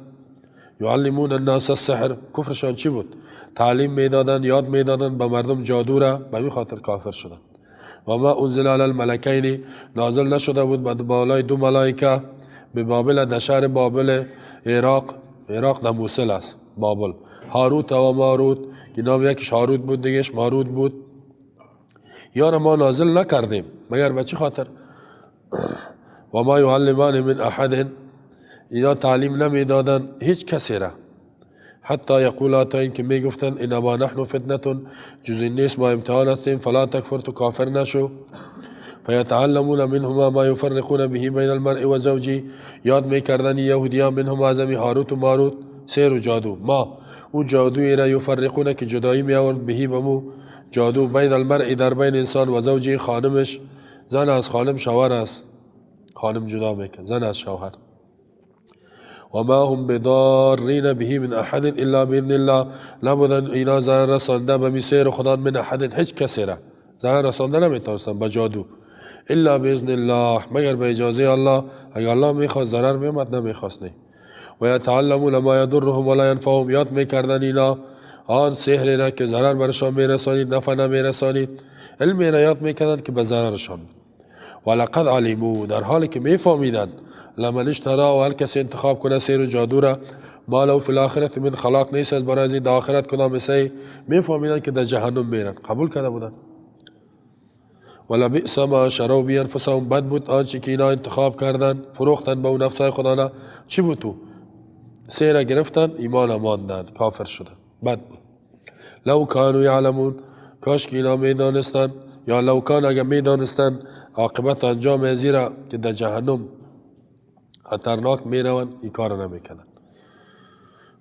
یعلمون الناس السحر، کفرشان چی بود؟ تعلیم میدادن، یاد میدادن به مردم جادو را، به می خاطر کافر شدن. و ما انزل علی الملکین، نازل نشده بود به بالای دو ملائکه به بابل، در شهر بابل عراق، عراق در موصل است بابل، هاروت و ماروت که نام یکیش هاروت بود دیگهش ماروت بود. یار ما نازل نکردیم مگر به چه خاطر؟ و ما یعلمان من احد، اینا تعلیم نمیدادن هیچ کسی را، حتی یقولا، تا اینکه میگفتند انما نحن فتنه، جز این نیست ما امتحان هستیم، فلا تکفر، تو کافر نشو. فیتعلمون منهما ما یفرقون به بین المرء و زوجه، یاد میکردن یهودیان منهما از هاروت و ماروت سیر و جادو، ما او جادوی را یفرقون که جدایی می آورد، بهی بمو جادو، بین المرء در بین انسان، و زوجه خانمش، زن از خانم شوهر است. خانم جدا میکرد، زن از شوهر. و ما هم بضارین به من احد الا باذن الله. نبودن اینا ضرر رسانده به می سحر خدا من احد، هیچ کسی را ضرر رسانده نمیتونستن به جادو، الا باذن الله، مگر به اجازه الله. اگر الله میخواست ضرر میومد، نمیخواست نه. و یتعلمون ما یضرهم ولا ینفعهم. یاد میکردن اینا آن سحر را که ضرر برشان میرسانید، نفع نمیرسانید. علمی را یاد میکردن که به ضررشان بود. ولقد علموا، در حالی که میفهمیدن، لمن اشترا، و هر کسی انتخاب کنه سحر و جادو را، ما له فی الاخرة من خلاق، نیست از برای از در آخرت کدام حصه. میفهمیدن که در جهنم میرن، قبول کرده بودن. ولبئس ما شروا به انفسهم. بد بود آنچه که اینا انتخاب کردن، فروختن به اون نفسای خودانا. چی بود؟ تو سحر گرفتن، ایمان ماندن، کافر شدن، بد بود. لو کانوا یعلمون، کاش که اینا میدانستن، یا لو کان، اگر میدانستن عاقبت انجام ازی را که در جهنم خطرناک میروند، این کار نمیکردن.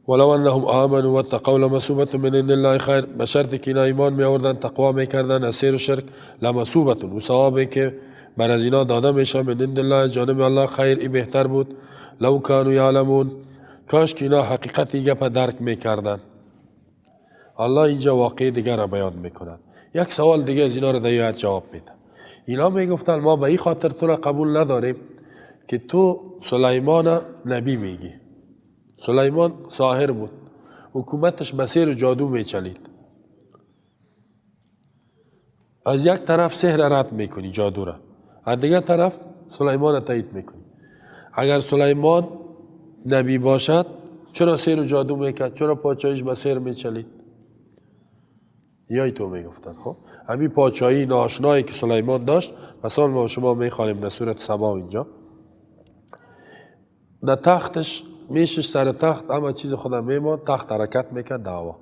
ولو انهم آمنوا واتقوا لمثوبة من عند الله خیر. به شرط که اینا ایمان می آوردن، تقوا میکردن از سحر و شرک، لمثوبة، و ثوابی که بر از اینا داده میشه، من عند الله، جانب الله، خیر، ای بهتر بود. لو کانوا یعلمون، کاش که اینا حقیقت گپ درک میکردن. الله اینجا واقع دیگر را بیان میکند. یک سوال دیگه از اینا را در جواب میده. اینا میگفتن ما به این خاطر تو را قبول نداریم که تو سلیمان نبی میگی. سلیمان ساحر بود، حکومتش به سحر و جادو میچلید. از یک طرف سحر رد میکنی، جادو را، از دیگر طرف سلیمان تایید میکنی. اگر سلیمان نبی باشد، چرا سحر و جادو میکرد؟ چرا پاچایش به سحر میچلید؟ یا تو میگفتن خب همین پاچایی ناشنایی که سلیمان داشت، مثلا ما شما میخوانیم در سورت سبا، اینجا در تختش میشش، سر تخت همه چیز خودم میمان، تخت حرکت میکرد، دعوا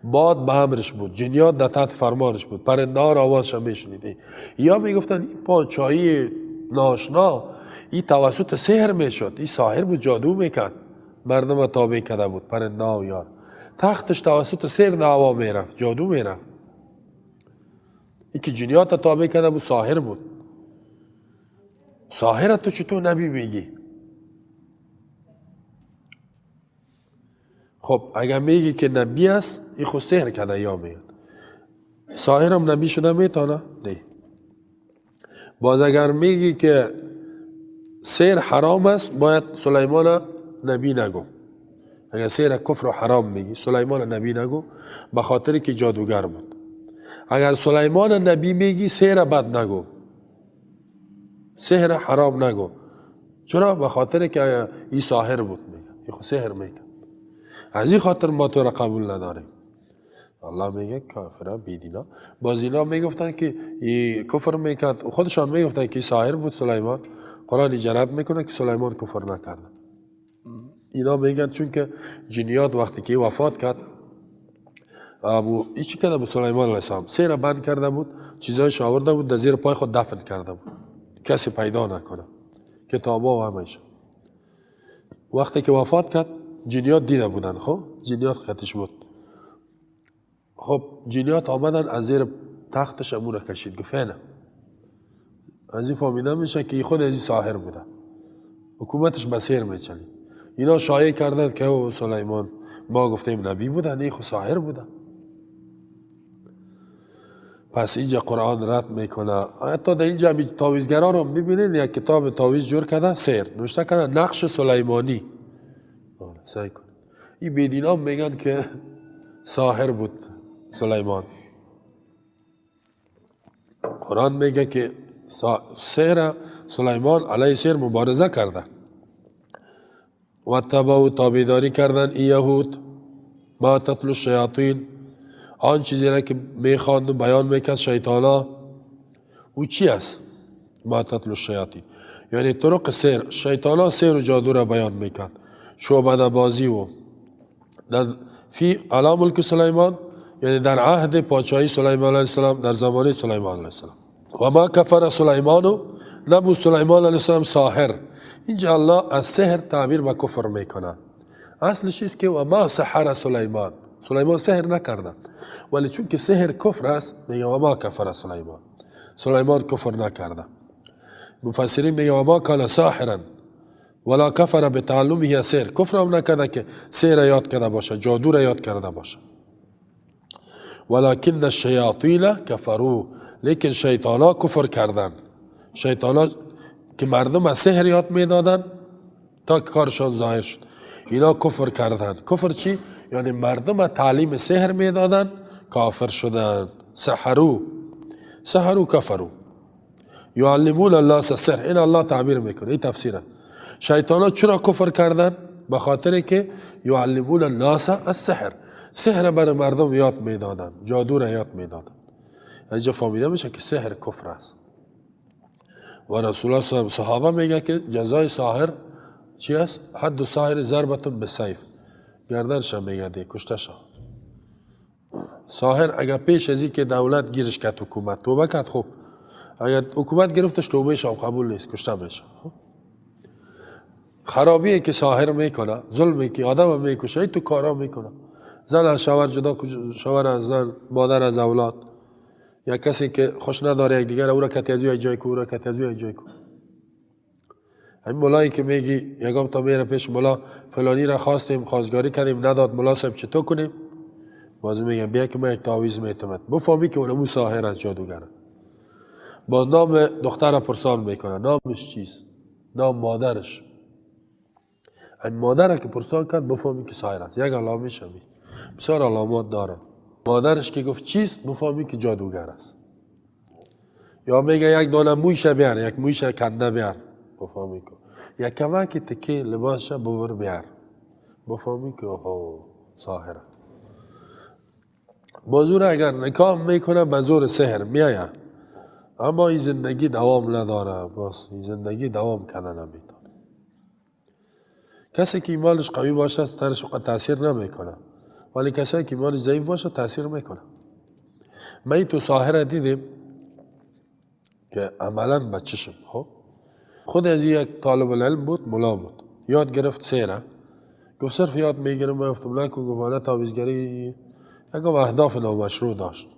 باد به امرش بود، جنیات در تحت فرمانش بود، پرنده ها آوازش میشنیدی. یا میگفتن این پاچایی ناشنا این توسط سحر میشد، این ساحر بود، جادو میکرد، مردم تابع کرده بود، پرنده ها و یار تختش توسط سحر دعوا میرفت، جادو میرفت. این که جنیات تابع کرده بود، ساحر بود. ساحر تو چطور نبی میگی؟ خب اگر میگی که نبی است، این خود سحر کرده. یا میگن ساحر هم نبی شده میتونه؟ نه. باز اگر میگی که سحر حرام است، باید سلیمان نبی نگو. اگر سحر کفر و حرام میگی، سلیمان نبی نگو، به خاطر که جادوگر بود. اگر سلیمان نبی میگی، سحر بد نگو، سحر حرام نگو. چرا؟ به خاطر که این ساحر بود، میگه این خود سحر میگه، از این خاطر ما تو را قبول نداریم. الله میگه کافرا، بیدینا. باز اینا میگفتن که کفر میکرد، خودشان میگفتن که ساحر بود سلیمان. قرآن اجازت میکنه که سلیمان کفر نکرده. اینا میگن چون که جنیات وقتی که وفات کرد، ابو چی کرده بود سلیمان علیه السلام؟ سیر بند کرده بود، چیزایش آورده بود، در زیر پای خود دفن کرده بود، کسی پیدا نکنه، کتابا و همه. وقتی که وفات کرد، جنیات دیده بودن. خب جنیات خطش بود. خب جنیات آمدن از زیر تختش امو را کشید، گفت نه. از این فهمیده میشه که خود از این ساحر بوده، حکومتش به سحر میچلید. اینا شایع کردند که او سلیمان ما گفتیم نبی بوده، نه، خو ساحر بوده. پس اینجا قرآن رد میکنه. حتی در اینجا تعویذگران رو میبینین، یک کتاب تعویذ جور کرده، سحر نوشته کرده، نقش سلیمانی. سعی کن این بیدینا میگن که ساحر بود سلیمان. قرآن میگه که سحر سلیمان علیه سحر مبارزه کرده. و تبعوا، تابعداری کردن ای یهود، ما تتلو الشیاطین، آن چیزی را که میخواند و بیان میکرد شیطانا. او چی است؟ ما تتلو الشیاطین یعنی طرق سحر. شیطانا سحر و جادو را بیان میکرد، شعبده بازی و در فی علی ملک سلیمان، یعنی در عهد پادشاهی سلیمان علیه السلام، در زمانه سلیمان علیه السلام. و ما کفر سلیمان، نبود سلیمان علیه السلام ساحر. اینجا الله از سحر تعبیر به کفر میکنه. اصلش است که و ما سحر سلیمان، سلیمان سحر نکرده، ولی چون که سحر کفر است، میگه و ما کفر سلیمان، سلیمان کفر نکرده. مفسرین میگه و ما کان ساحرا ولا کفر بتعلمه سحر، کفر هم نکرده که سحر یاد کرده باشه، جادو را یاد کرده باشه. ولكن الشیاطین کفروا، لیکن شیطانا کفر کردن. شیطانا که مردم از سحر یاد میدادن تا که کارشان ظاهر شد، اینا کفر کردن. کفر چی؟ یعنی مردم تعلیم سحر میدادن، کافر شدن. سحرو، سحرو کفرو. یعلمون الناس السحر، این الله تعبیر میکنه، این تفسیره. شیطانا چرا کفر کردن؟ به خاطر که یعلمون الناس السحر، سحر برای مردم یاد میدادن، جادو را یاد میدادن. اینجا فهمیده میشه که سحر کفر است. و رسول الله صلی الله علیه و صحابه میگه که جزای ساحر چی است؟ حد ساحر ضربة بالسیف، گردنش میگه دی کشته شد. ساحر اگر پیش از که دولت گیرش کرد، حکومت توبه کرد، خوب. اگر حکومت گرفتش توبهش هم قبول نیست، کشته میشه. خرابی که ساحر میکنه، ظلمی که آدم میکشه، این تو کارا میکنه. زن از شوهر جدا، شوهر از زن، مادر از اولاد، یا کسی که خوش نداره یک دیگر، او را کتی از یک جای کو، او را کتی از یک جای کو. همین ملایی که میگی یگام تا میره پیش ملا، فلانی را خواستیم، خواستگاری کردیم، نداد، ملا صاحب چطور کنیم؟ باز میگم بیا که من یک تعویذ میتمد، بفهمی که اونمو ساحر است، جادوگر. با نام دختر پرسان میکنه، نامش چیست؟ نام مادرش. این مادر که پرسان کرد بفهمی که ساحر است. یک علامه شوی، بسیار علامات داره. مادرش که گفت چیست، بفهمی که جادوگر است. یا میگه یک دانه مویشه بیار، یک مویشه کنده بیار، بفهمی که یک کمک تکه لباسش ببر بیار، بفهمی که اوه ساحره. بازور اگر نکاح میکنه به زور سحر میآید، اما این زندگی دوام نداره، باز این زندگی دوام کنه نمیتونه. کسی که ایمانش قوی باشه ترش تاثیر نمیکنه، ولی کسایی که ایمانش ضعیف باشه تاثیر میکنه. ما این تو ساحر دیدیم که عملا بچشم، خب خود از یک طالب العلم بود، ملا بود، یاد گرفت سیره، گفت صرف یاد میگیرم. من گفتم نکن، گفت حالا تعویذگری یکم اهداف نامشروع داشت.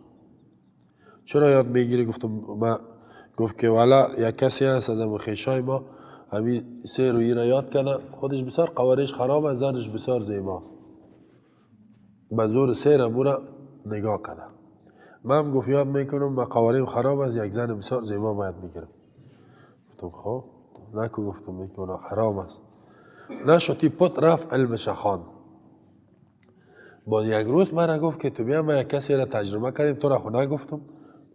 چرا یاد میگیری؟ گفتم ما، گفت که والا یک کسی هست از خویشای ما همین سیر و ایره یاد کرده، خودش بسیار قوارش خراب، زنش بسیار زیباست، به زور سیر امورا نگاه کرده. من هم گفت یاد میکنم، من قواریم خراب است، یک زن بسیار زیبا باید میگیرم. گفتم خب نکو، گفتم میکنم حرام است. نشد، پت رفت علمش خواند. باز یک روز من گفت که تو بیا، ما یک کسی را تجربه کردیم، تو را خو نگفتم.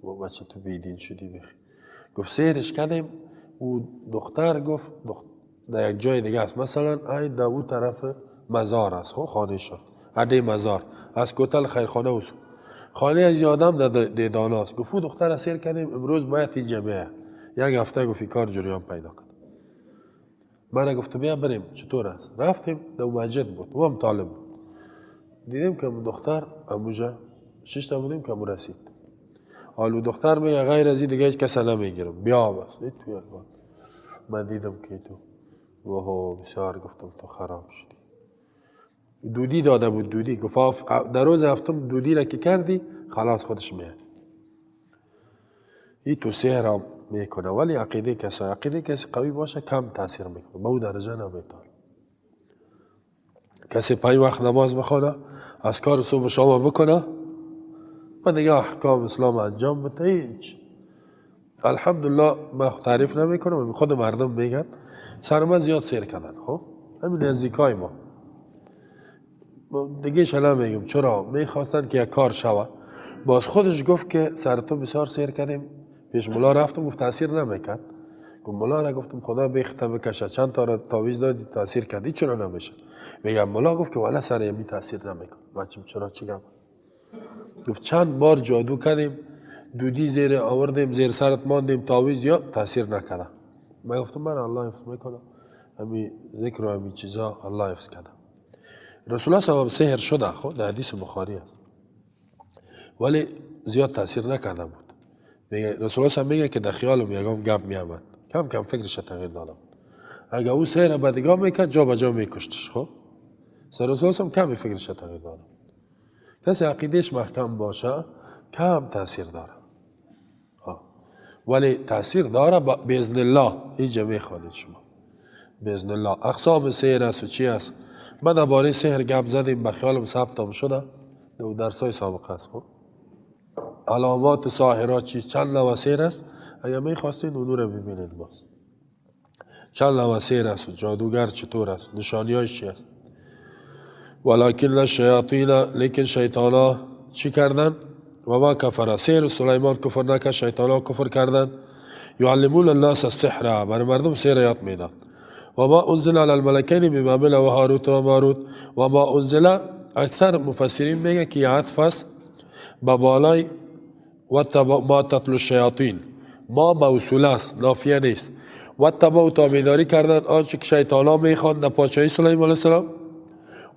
گفت بچه تو بیدین شدی بخی. گفت سیرش کردیم، او دختر گفت در یک جای دیگه است، مثلا ای در او طرف مزار است، خب خانه شد عده مزار از کتل خیرخانه اوست، خانه از آدم در دیدانه است. گفت او دختر را سیر کردیم، امروز باید اینجا بیه. یک هفته گفت کار جریان پیدا کرد. من گفت بیا بریم چطور است. رفتیم در مسجد بود، او هم طالب بود. دیدیم که دختر اموجا شش تا بودیم که امو رسید. حالو دختر میگه غیر از این دیگه هیچ کس نمیگیرم، بیا بس. تو یک بار من دیدم که تو واه بسیار، گفتم تو خراب شدی. دودی داده بود، دودی گفت در روز هفتم دودی را که کردی خلاص خودش میاد. این تو سحر هم میکنه، ولی عقیده کسی، عقیده کسی قوی باشه کم تاثیر میکنه، به او درجه نمیتونه. کسی پای وقت نماز بخونه، از کار صبح و شام بکنه و دیگه احکام اسلام انجام بده، هیچ. الحمدلله من تعریف نمیکنم، خود مردم میگن سر من زیاد سیر کردن. خب همین نزدیکای ما دیگه شلا میگم چرا میخواستن که یک کار شوه. باز خودش گفت که سر تو بسیار سیر کردیم، پیش ملا رفتم، گفت تاثیر نمیکرد. گفت ملا را گفتم خدا بیخته بکشه، چند تا را تعویذ دادی تاثیر کردی، چرا نمیشه؟ میگم ملا گفت که والا سر یمی تاثیر نمیکنه. بچم چرا چی گفت؟ گفت چند بار جادو کردیم، دودی زیر آوردیم، زیر سرت ماندیم، تعویذ یا تاثیر نکرده. من گفتم من الله حفظ میکنه، همین ذکر و همین چیزا الله حفظ کرده. رسول الله صلی الله علیه و سحر شده، خب در حدیث بخاری است، ولی زیاد تاثیر نکرده بود. میگه رسول الله میگه که در خیالم یگام گپ میامد، کم کم فکرش تغییر دادم. اگه او سحر بدگاه میکرد جا به جا میکشتش. خب سر رسول الله کمی فکرش تغییر دادم. کسی عقیدهش محکم باشه کم تاثیر داره. ولی تاثیر داره باذن الله. اینجا میخوانید شما باذن الله اقسام سحر است و چی است. ما درباره سحر گپ زدیم، به خیالم ثبت هم شده در درسای سابقه است. خب علامات ساحرات چیست، چند نوع سحر است، اگر میخواستین اونو رو ببینید. باز چند نوع سحر است و جادوگر چطور است، نشانیاش چی است. ولکن الشیاطین، لیکن شیطانا چی کردن؟ و ما کفر، سحر سلیمان کفر نکرد، شیطانا کفر کردن. یعلمون الناس السحر، بر مردم سحر یاد میداد. و ما انزل علی الملکین ببابل و هاروت و ماروت. و ما انزل، اکثر مفسرین میگه که عطف است به بالای و ما تتلو الشیاطین، ما موصول است، نافیه نیست. و تبع تابعداری کردن آنچه که شیطانا میخواند در پادشاهی سلیمان علیه السلام.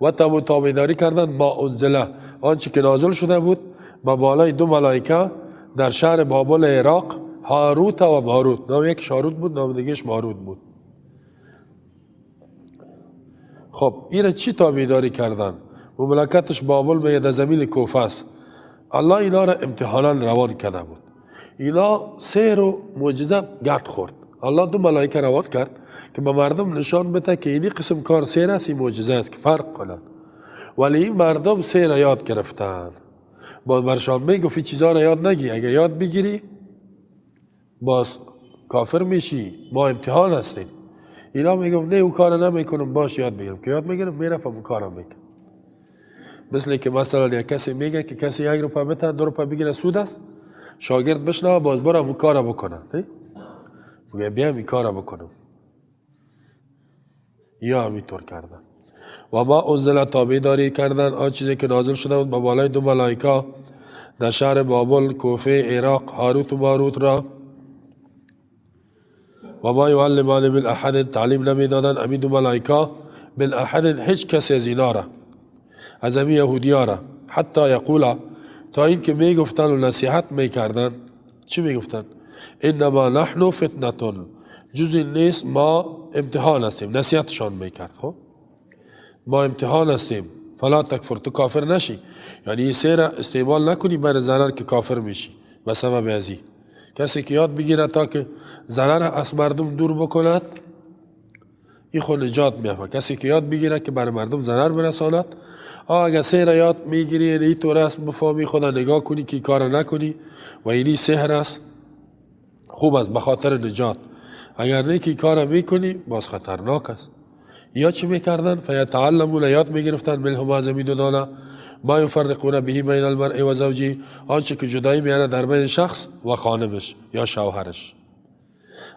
و تبع تابعداری کردن ما انزل، آنچه که نازل شده بود به بالای دو ملائکه در شهر بابل عراق، هاروت و ماروت. نام یکش هاروت بود، نام دیگهش ماروت بود. خب این چی تابعداری کردن؟ مملکتش بابل میگه در زمین کوفه است. الله اینا را امتحانا روان کرده بود. اینا سحر و معجزه گرد خورد. الله دو ملائکه روان کرد که به مردم نشان بده که اینی قسم کار سحر است، این معجزه است، که فرق کنند. ولی این مردم سحر یاد گرفتن. باز برشان میگفت چیزا را یاد نگی، اگه یاد بگیری باز کافر میشی، ما امتحان هستیم. اینا میگفت نه او کار نمیکنم، باش یاد میگیرم. که یاد میگیرم میرفم اون کارم میکنم. مثل که مثلا یک کسی میگه که کسی 1 روپه بده 2 روپه بگیره سود است، شاگرد بشنوه باز برم اون کارا بکنم، میگه بیام این کارا بکنم. یا همینطور کردن. و ما انزل، تابعداری کردن آن چیزی که نازل شده بود به بالای دو ملائکه در شهر بابل، کوفه، عراق، هاروت و ماروت را. و ما یعلمان من احد، تعلیم نمیدادن امی دو ملائکه من احد، هیچ کسی از اینا را، از امی یهودیا را، حتی یقولا، تا اینکه میگفتن و نصیحت میکردن. چی میگفتن؟ انما نحن فتنة، جز این نیست ما امتحان هستیم. نصیحتشان میکرد. خب ما امتحان هستیم، فلا تکفر، تو کافر نشی، یعنی این سحر استعمال نکنی برای ضرر که کافر میشی به سبب ازی. کسی که یاد بگیره تا که ضرر از مردم دور بکند، این خود نجات میافه. کسی که یاد بگیره که برای مردم ضرر برساند، اگه سحر یاد میگیری یعنی تو رسم بفهمی، خدا نگاه کنی که کار نکنی و اینی سحر است، خوب است به خاطر نجات. اگر نه که کار میکنی باز خطرناک است. یا چی میکردن؟ فیتعلمون، یاد میگرفتن منهما، از دو دانه، ما یفرقون به بین المرء و زوجی، آنچه که جدایی میاره در بین شخص و خانمش یا شوهرش.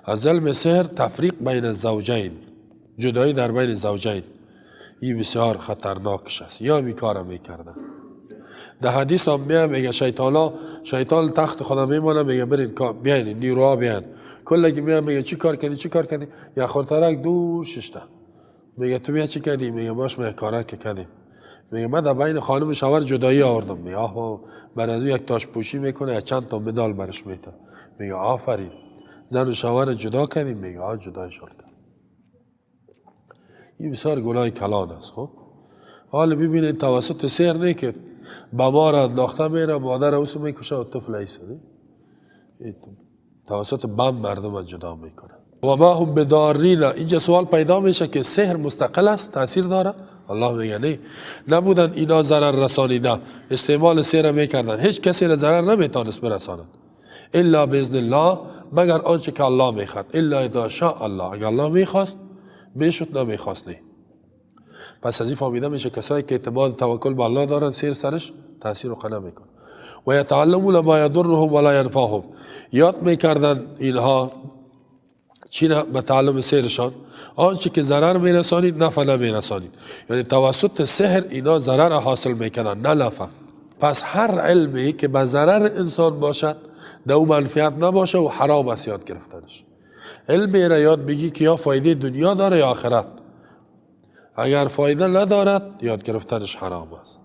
از علم سحر تفریق بین الزوجین، جدایی در بین زوجین، این بسیار خطرناکش است. یا می کار میکردن. در حدیث هم میام میگه شیطانا، شیطان تخت خدا میمانه، میگه برین بیاین نیروها بیاین، کل که میام میگه چی کار کردی چی کار کردی، یا خورترک دور ششته، میگه تو بیا چی کردی؟ میگه باش میگه کارا که کردیم. میگه من در بین خانم شوهر جدایی آوردم. میگه آه، بر از یک تاش پوشی میکنه، یا چند تا مدال برش میده. میگه آفرین، زن و شوهر جدا کردیم. میگه آه جدایشان کرد. این بسیار گناه کلان است. خب حالا ببینید توسط سحر نه که بمار انداخته میره، مادر اوسو میکشه و طفل ایسه، توسط بم مردم جدا میکنه. و ما هم بدارین. اینجا سوال پیدا میشه که سحر مستقل است، تاثیر داره؟ الله میگه نه، نبودن اینا ضرر رسانیده، استعمال سحر میکردن، هیچ کسی را ضرر نمیتونست برساند، الا باذن الله، مگر آنچه که الله میخواد، الا اذا شاء الله، اگر الله میخواست میشد، نمیخواست نه. پس از این فهمیده میشه کسایی که اعتماد توکل به الله دارن سحر سرش تاثیر و میکنه. و یتعلمون ما یضرهم ولا ینفعهم، یاد میکردن اینها چی به تعلم سحرشان، آنچه که ضرر میرسانید نفع نمیرسانید، یعنی توسط سحر اینا ضرر حاصل میکردن نه نفع. پس هر علمی که به ضرر انسان باشد در او منفعت نباشه و حرام است یاد گرفتنش. علمی را یاد بگی که یا فایده دنیا داره یا آخرت، اگر فایده ندارد یاد گرفتنش حرام است.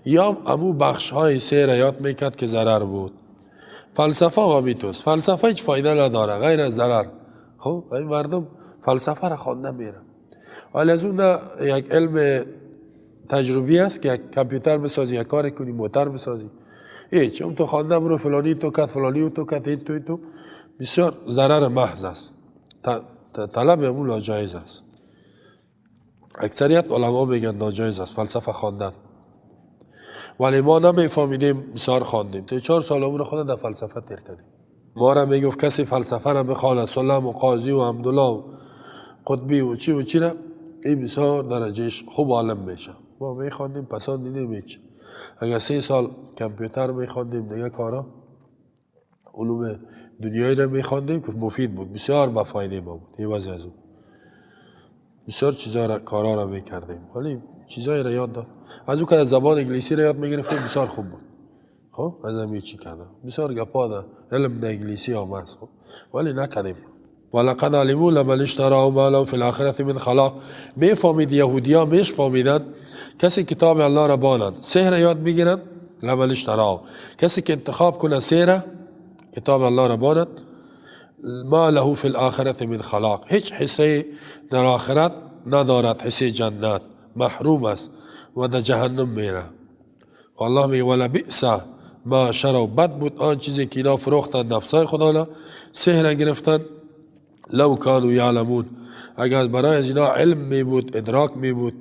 یا امو بخش های سحر یاد میکرد که ضرر بود. فلسفه و میتوس، فلسفه هیچ فایده نداره غیر از ضرر. خب این مردم فلسفه را خوانده میره، ولی از اون یک علم تجربی است که یک کامپیوتر بسازی، یک کار کنی، موتر بسازی، هیچ اون تو خوانده برو فلانی تو کت فلانی تو کت این تو تو بسیار ضرر محض است. طلب اون ناجایز است. اکثریت علما میگن ناجایز است فلسفه خواندن، ولی ما نمیفهمیدیم، بسیار خواندیم. تا 4 سال عمر خود در فلسفه تیر کردیم. ما را میگفت کسی فلسفه را بخواند، سلم و قاضی و عبدالله و قطبی و چی و چی را، این بسیار درجهش خوب عالم میشه. ما میخواندیم، پسان دیدیم هیچ. اگر 3 سال کامپیوتر میخواندیم دیگه کارا علوم دنیایی را میخواندیم که مفید بود، بسیار با فایده ما بود. این وضع از اون بسیار چیزا را کارا را میکردیم، ولی چیزایی را یاد داد. از او که از زبان انگلیسی را یاد میگرفتیم بسیار خوب بود. خب از همین چی کردم بسیار گپا ده علم در انگلیسی آمد، خب ولی نکردیم. ولقد علموا لمن اشتراه ما له فی الاخرة من خلاق. میفهمید یهودیا میفهمیدن کسی کتاب الله را بانند، سحر یاد میگیرند، لمن اشتراه، کسی که انتخاب کنه سحر کتاب الله را باند، ما له فی الاخرة من خلاق، هیچ حصه در آخرت ندارد، حصه جنت، محروم است و در جهنم میره. الله میگه ولبئس ما شروا، بد بود آن چیزی که اینا فروختن نفسای خدا را، سحر گرفتن. لو کانوا یعلمون، اگر برای از اینا علم می بود، ادراک می بود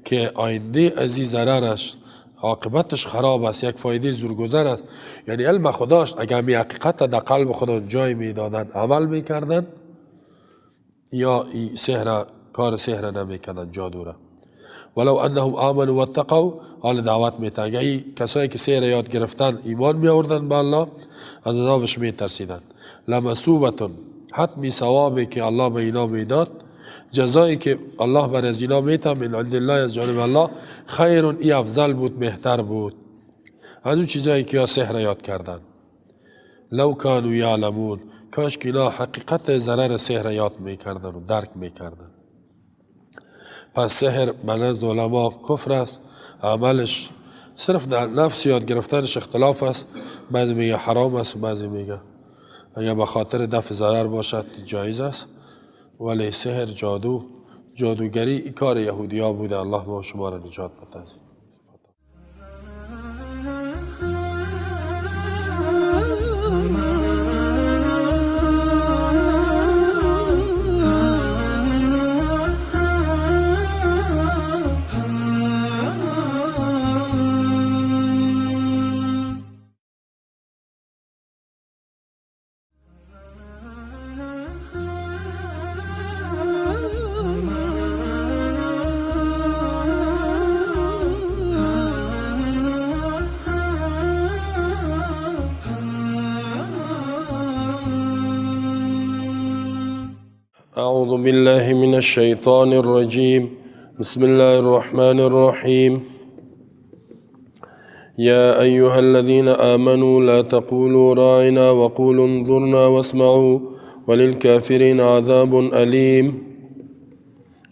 که آینده از این ضررش عاقبتش خراب است، یک فایده زورگذر است، یعنی علم خداش، اگر می حقیقت در قلب خدا جای میدادن، عمل میکردن، یا سحر کار سحر نمیکردن، جادو را. ولو انهم آمنوا واتقوا، حال دعوت میتن. اگر این کسایی که سحر یاد گرفتن ایمان می آوردن به الله، از عذابش میترسیدن. لمثوبة، حتمی ثوابی که الله به اینا میداد، جزایی که الله بر از اینا میتن، من عند الله، از جانب الله، خیر، ای افضل بود، بهتر بود از اون چیزایی که یا سحر یاد کردن. لو کانوا یعلمون، کاش که اینا حقیقت ضرر سحر یاد میکردن و درک میکردن. پس سحر به نزد علما کفر است، عملش صرف در نفس یاد گرفتنش اختلاف است، بعضی میگه حرام است و بعضی میگه اگر به خاطر دفع ضرر باشد جایز است. ولی سحر، جادو، جادوگری این کار یهودیا بوده. الله ما شما را نجات بده. أعوذ بالله من الشيطان الرجيم. بسم الله الرحمن الرحيم. يا أيها الذين آمنوا لا تقولوا راعنا وقولوا انظرنا واسمعوا وللكافرين عذاب أليم.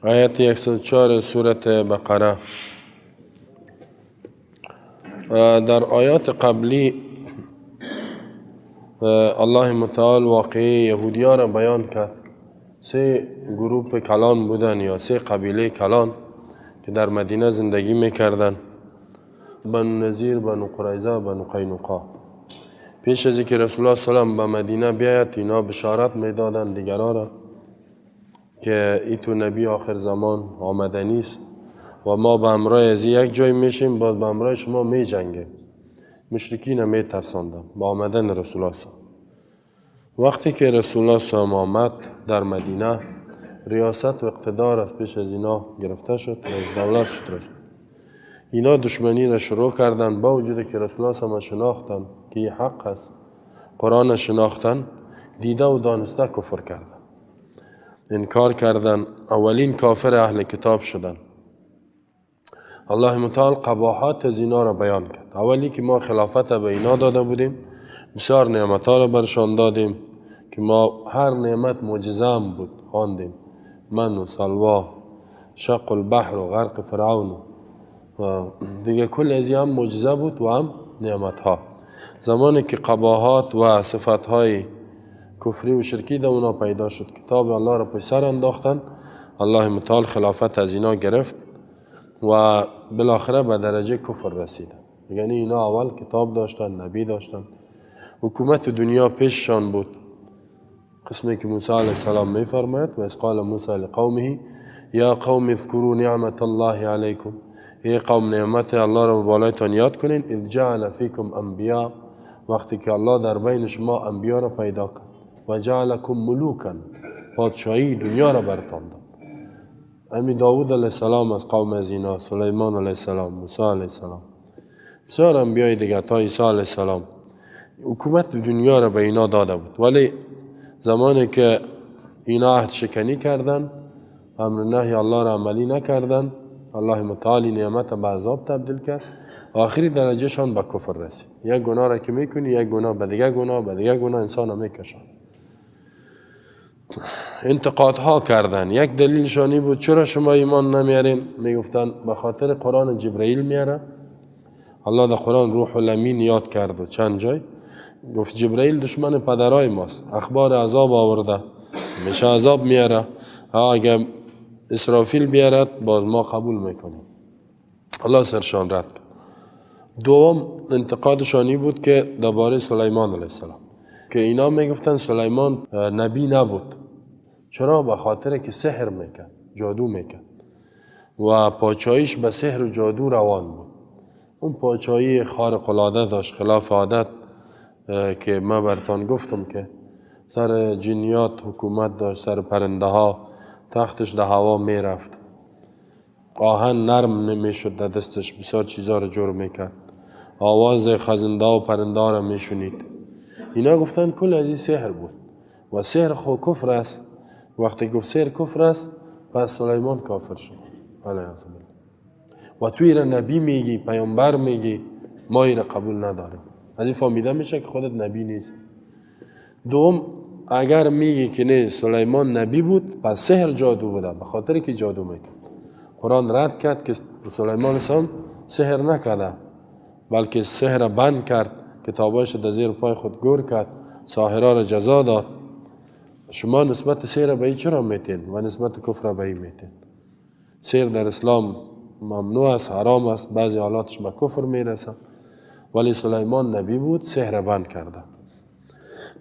آیت 104 سورة بقره. در آیات قبلی الله متعال واقعه یهودیان را بیان کرد. سه گروه کلان بودن یا سه قبیله کلان که در مدینه زندگی میکردن، بنو نظیر، بنو قریظه، بنو قینقاع. پیش از اینکه رسول الله صلی الله علیه و به مدینه بیاید، اینا بشارت میدادن دیگران را که ای تو نبی آخر زمان آمدنی است و ما به همراه از یک جای میشیم، باز به همراه شما میجنگیم. مشرکین میترساندن با آمدن رسول الله صلی الله علیه و. وقتی که رسول الله صلی الله علیه و آمد در مدینه، ریاست و اقتدار از پیش از اینا گرفته شد، رئیس دولت شد رسول. اینا دشمنی را شروع کردن، با وجود که رسول الله صلی الله علیه و شناختن که این حق است، قرآن شناختن، دیده و دانسته کفر کردن، انکار کردن، اولین کافر اهل کتاب شدن. الله متعال قباحات از اینا را بیان کرد. اولی که ما خلافت به اینا داده بودیم، بسیار نعمت ها را برشان دادیم که ما هر نعمت معجزه هم بود، خواندیم من و سلوا، شق البحر و غرق فرعون و دیگه کل از هم معجزه بود و هم نعمت ها. زمانی که قباحات و صفت های کفری و شرکی در اونا پیدا شد، کتاب الله را پشت سر انداختن، الله متعال خلافت از اینا گرفت و بالاخره به درجه کفر رسیدن. یعنی اینا اول کتاب داشتن، نبی داشتن، حکومت دنیا پیششان بود. قسمی که موسی علیه السلام میفرماید و اذ قال موسی لقومه یا قوم اذکروا نعمت الله علیکم، ای قوم نعمت الله را بالایتان یاد کنین، اذ جعل فیکم انبیا، وقتی که الله در بین شما انبیا را پیدا کرد، و جعلکم ملوکا، پادشاهی دنیا را برتان داد. امی داود علیه السلام از قوم از اینا، سلیمان علیه السلام، موسی علیه السلام، بسیار انبیای دیگه تا عیسی علیه السلام، حکومت دنیا را به اینا داده بود. ولی زمانی که اینا عهد شکنی کردن، امر نهی الله را عملی نکردن، الله متعالی نعمت به عذاب تبدیل کرد، آخری درجهشان به کفر رسید. یک گناه را که میکنی، یک گناه به دیگه گناه به دیگه گناه انسان را میکشان. انتقادها کردن. یک دلیلشانی بود چرا شما ایمان نمیارین؟ میگفتن به خاطر قرآن جبرئیل میاره. الله در قرآن روح الامین یاد کرد و چند جای گفت جبرئیل دشمن پدرای ماست، اخبار عذاب آورده، میشه عذاب میاره، اگه اسرافیل بیارد باز ما قبول میکنیم. الله سرشان رد کرد. دوم انتقادشانی بود که درباره سلیمان علیه السلام، که اینا میگفتن سلیمان نبی نبود. چرا؟ به خاطر که سحر میکرد، جادو میکرد و پاچاییش به سحر و جادو روان بود. اون پاچایی خارق العاده داشت، خلاف عادت، که ما برتان گفتم که سر جنیات حکومت داشت، سر پرنده ها، تختش در هوا میرفت، آهن نرم نمیشد در دستش، بسیار چیزا رو جور میکرد، آواز خزنده و پرنده ها رو میشنید. اینا گفتن کل از این سحر بود و سحر خو کفر است. وقتی گفت سحر کفر است، پس سلیمان کافر شد علیه السلام. و تو ایره نبی میگی، پیامبر میگی، ما ایره قبول نداریم. از این فهمیده میشه که خودت نبی نیست. دوم، اگر میگی که نه سلیمان نبی بود، پس سحر جادو بوده، به خاطر که جادو میکرد. قرآن رد کرد که سلیمان سام سحر نکرده، بلکه سحر بند کرد، کتابایش در زیر پای خود گور کرد، ساحرا را جزا داد. شما نسبت سحر به این چرا میتین و نسبت کفر به این میتین؟ سحر در اسلام ممنوع است، حرام است، بعضی حالاتش به کفر میرسه، ولی سلیمان نبی بود، سحر بند کرده،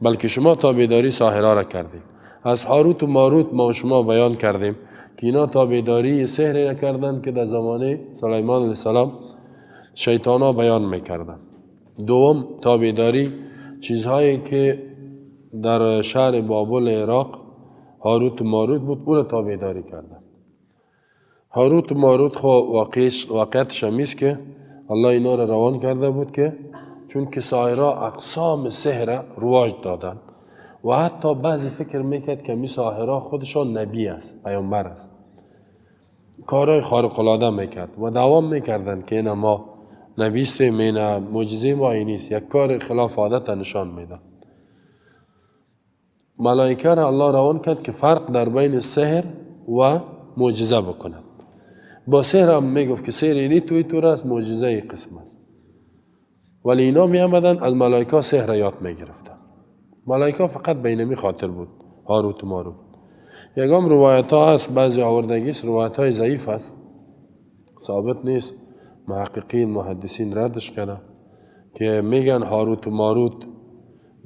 بلکه شما تابعداری ساحرا را کردید. از هاروت و ماروت ما شما بیان کردیم که اینا تابعداری سحر را کردند که در زمانه سلیمان علیه السلام شیطانا بیان میکردند. دوم، تابعداری چیزهایی که در شهر بابل عراق هاروت و ماروت بود، او را تابعداری کردند. هاروت و ماروت خو واقعیتش همیست که الله اینا را روان کرده بود که چون که ساحرا اقسام سحر رواج دادن و حتی بعضی فکر میکرد که می ساحرا خودشان نبی است، پیامبر است، کارهای خارق العاده میکرد و دوام میکردن که اینا ما نبی استیم، اینا معجزه ما این نیست، یک کار خلاف عادت نشان میده. ملائکه را الله روان کرد که فرق در بین سحر و معجزه بکند. با سحر هم میگفت که سحر اینی توی طور است، معجزه ای قسم است. ولی اینا می آمدن از ملائکه سحر یاد می گرفتن. ملائکه فقط به اینمی خاطر بود هاروت و ماروت. یکم روایت ها هست، بعضی آوردگی است، روایت های ضعیف است، ثابت نیست، محققین محدثین ردش کردن که میگن هاروت و ماروت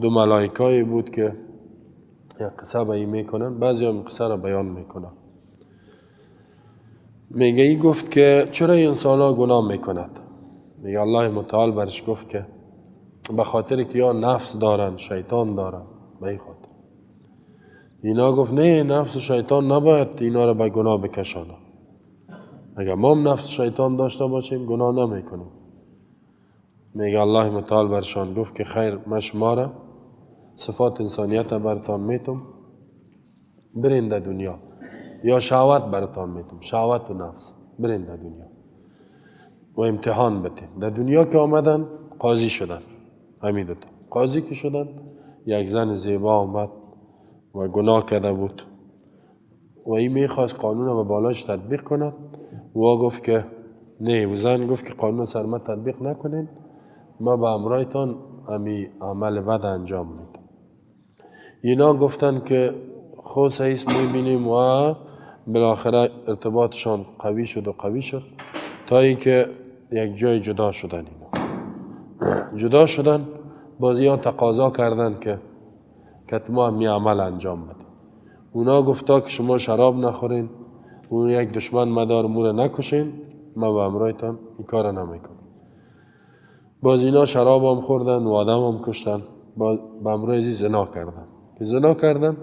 دو ملائکه بود که یک قصه به این میکنن، بعضی هم قصه را بیان میکنن. میگه ای گفت که چرا انسان ها گناه میکند؟ میگه الله متعال برش گفت که به خاطر که یا نفس دارن، شیطان دارن، به این خاطر. اینا گفت نه، نفس و شیطان نباید اینا را به گناه بکشانه. اگر ما هم نفس شیطان داشته باشیم گناه نمیکنیم. میگه الله متعال برشان گفت که خیر، من شما را صفات انسانیت برتان میتم، برین در دنیا، یا شهوت برتان میتم، شهوت و نفس، برین در دنیا و امتحان بتین. در دنیا که آمدن قاضی شدن، همین دوتا قاضی که شدن، یک زن زیبا آمد و گناه کرده بود و این میخواست قانون رو به بالاش تطبیق کند. و گفت که نه، و زن گفت که قانون سر من تطبیق نکنین، ما به امرایتان همی عمل بد انجام میدم. اینا گفتن که خو سعیس میبینیم و بالاخره ارتباطشان قوی شد و قوی شد تا اینکه یک جای جدا شدن. اینا جدا شدن، بازی ها تقاضا کردن که ما هم عمل انجام بده. اونا گفتا که شما شراب نخورین، اون یک دشمن مدار مور نکشین، ما به همراهتان این کار نمیکنم. باز اینا شراب هم خوردن و آدم هم کشتن، به همراه زنا کردن. که زنا کردن،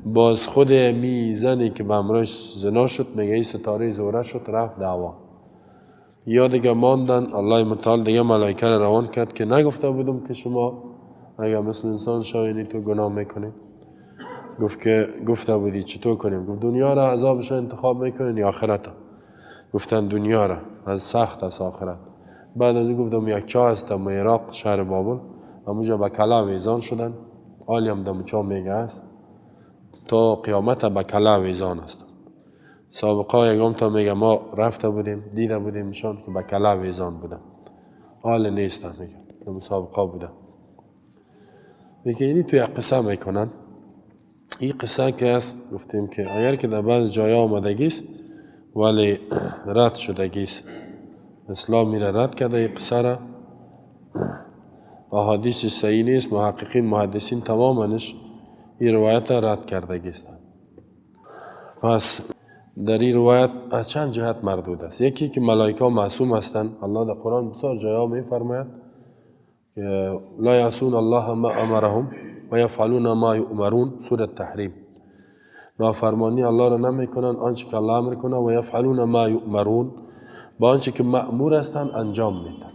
باز خود می زنی که به همراهش زنا شد، میگه این ستاره زهره شد، رفت دعوا. یا دیگه ماندن، الله متعال دیگه ملائکه را روان کرد که نگفته بودم که شما اگر مثل انسان شاینی تو گناه میکنی؟ گفت که گفته بودی چطور کنیم؟ گفت دنیا را عذابش انتخاب میکنین یا آخرت؟ گفتن دنیا را، از سخت از آخرت. بعد از گفتم یک چاه است در عراق شهر بابل، همونجا به کلا ویزان شدن، حالی هم در چاه میگه است تا قیامت به کلا ویزان است. سابقا یکم تا میگه ما رفته بودیم دیده بودیم نشان که به کلا ویزان بودن، حال نیستن میگه در مسابقه بودن. میگه اینی تو یک قصه میکنن. این قصه که است گفتیم که اگر که در بعض جای آمدگی است ولی رد شدگی است، اسلام میره رد کرده این قصه را، احادیث صحیح نیست، محققین محدثین تمامنش این روایت را رد کردگی است. پس در این روایت از چند جهت مردود است. یکی که ملائکه معصوم هستند، الله در قرآن بسیار جایا میفرماید که لا یعصون الله ما امرهم و یفعلون ما یؤمرون، سوره تحریم. نافرمانی الله را نمیکنن آنچه که الله امر کنه، و یفعلون ما یؤمرون، با آنچه که مأمور هستند انجام میدن.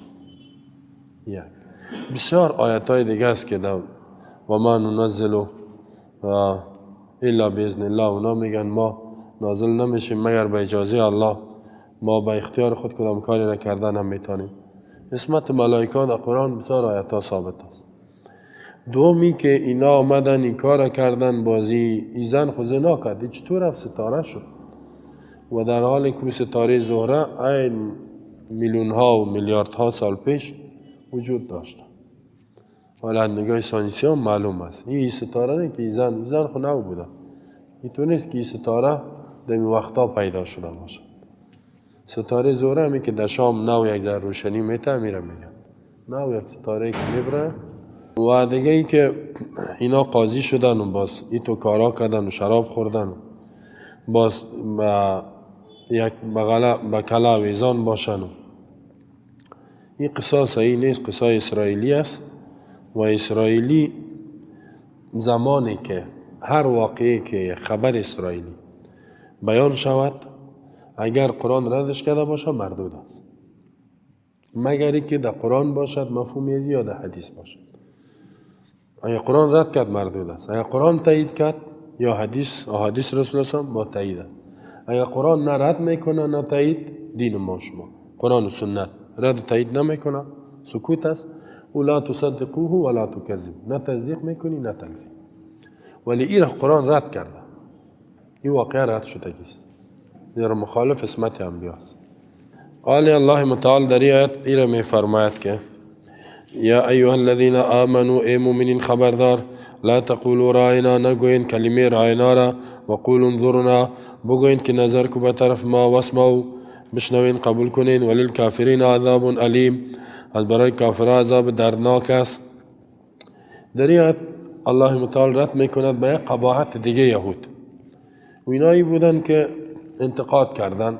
یک بسیار آیت های دیگه است که در و ما ننزل الا باذن الله، اونا میگن ما نازل نمیشیم مگر به اجازه الله، ما به اختیار خود کدام کاری را کردن هم میتونیم. عصمت ملائکه در قرآن بسیار آیت ها ثابت است. دومی که اینا آمدن این کار کردن، بازی ای زن خود زنا کرد، چطور رفت ستاره شد؟ و در حال که ستاره زهره این میلیون ها و میلیارد ها سال پیش وجود داشت. حالا نگاه ساینسی هم معلوم است این ستاره نه که ای زن خود نو بوده، این تو نیست که این ستاره در این وقتا پیدا شده باشه. ستاره زهره همی که در شام نو یک در روشنی میته میره میگن نو یک ستاره که میبره. و دیگه ای که اینا قاضی شدن و باز ای تو کارا کردن و شراب خوردن و باز با یک بغله کلا ویزان باشن. این قصه صحیح نیست، قصه اسرائیلی است. و اسرائیلی زمانی که هر واقعی که خبر اسرائیلی بیان شود اگر قرآن ردش کرده باشه مردود است، مگر اینکه در قرآن باشد مفهوم یا در حدیث باشد. اگر قرآن رد کرد مردود است، اگر قرآن تایید کرد یا حدیث احادیث رسول الله با تایید است. اگر قرآن نه رد میکنه نه تایید، دین ما شما قرآن و سنت رد تایید نمیکنه، سکوت است. و لا تصدقوه ولا تکذب، نه تصدیق میکنی نه تکذیب. ولی این قرآن رد کرده، این واقعا رد شده است، زیرا مخالف عصمت انبیا است. آل الله متعال در آیت ایره میفرماید که یا ایها الذین آمنوا، ای مؤمنین خبردار، لا تقولوا راینا، نگوین کلمه راینا را، و قولوا انظرنا، بگوین که نظر کو به طرف ما، واسمعوا، بشنوین قبول کنین، وللکافرین عذاب الیم، از برای کافرها عذاب دردناک است. در این آیت الله متعال رد میکند به یک قباحت دیگه یهود. و اینایی بودن که انتقاد کردن،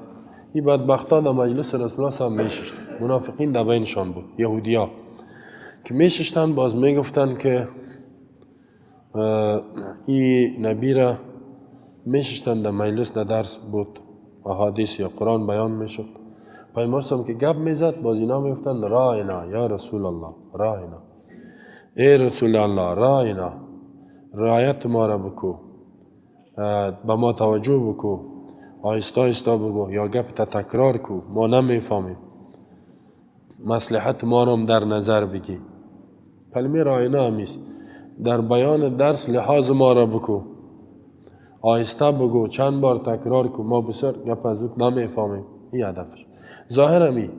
این بدبختان در مجلس رسول الله هم میششتن، منافقین در بینشان بود، یهودیا که میششتن باز میگفتن که این نبی را میششتن در مجلس، در درس بود، احادیث یا قرآن بیان میشد، پیامبر که گپ میزد باز اینا میگفتن راینا یا رسول الله، راینا ای رسول الله، راینا، رعایت ما را بکو، به ما توجه بکو، آهسته آهسته بگو یا گپ تا تکرار کو، ما نمیفهمیم، مصلحت ما را در نظر بگی. کلمه راینا همیست در بیان درس لحاظ ما را بکو، آهسته بگو، چند بار تکرار کو، ما بسیار گپ از او نمیفهمیم. این هدفش ظاهر همی،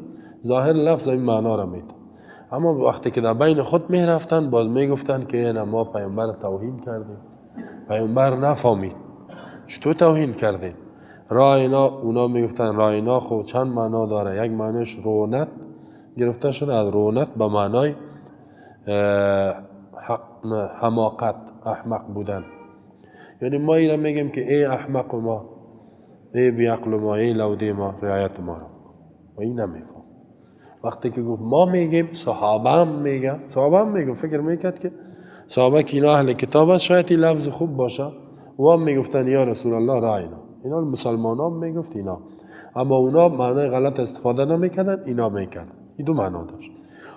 ظاهر لفظ این معنا را میده. اما وقتی که در بین خود میرفتن باز میگفتن که نه ما پیامبر توهین کردیم، پیامبر نفهمید، چطور توهین کردیم؟ راینا، اونا میگفتن راینا خب چند معنا داره، یک معنیش رونت گرفته شده از رعونت به معنای حماقت، احمق بودن. یعنی ما اینا میگیم که ای احمق ما، ای بیعقل ما، ای لوده ما، رعایت ما رو بکن. و این نمیفهم. وقتی که گفت ما میگیم، صحابه هم میگه، صحابه هم میگه، فکر میکرد که صحابه که اینا اهل کتاب است، شاید این لفظ خوب باشه. و هم میگفتن یا رسول الله راینا. اینا مسلمان هم میگفت اینا، اما اونا معنای غلط استفاده نمیکردن، اینا میکردن. این دو معنا داشت.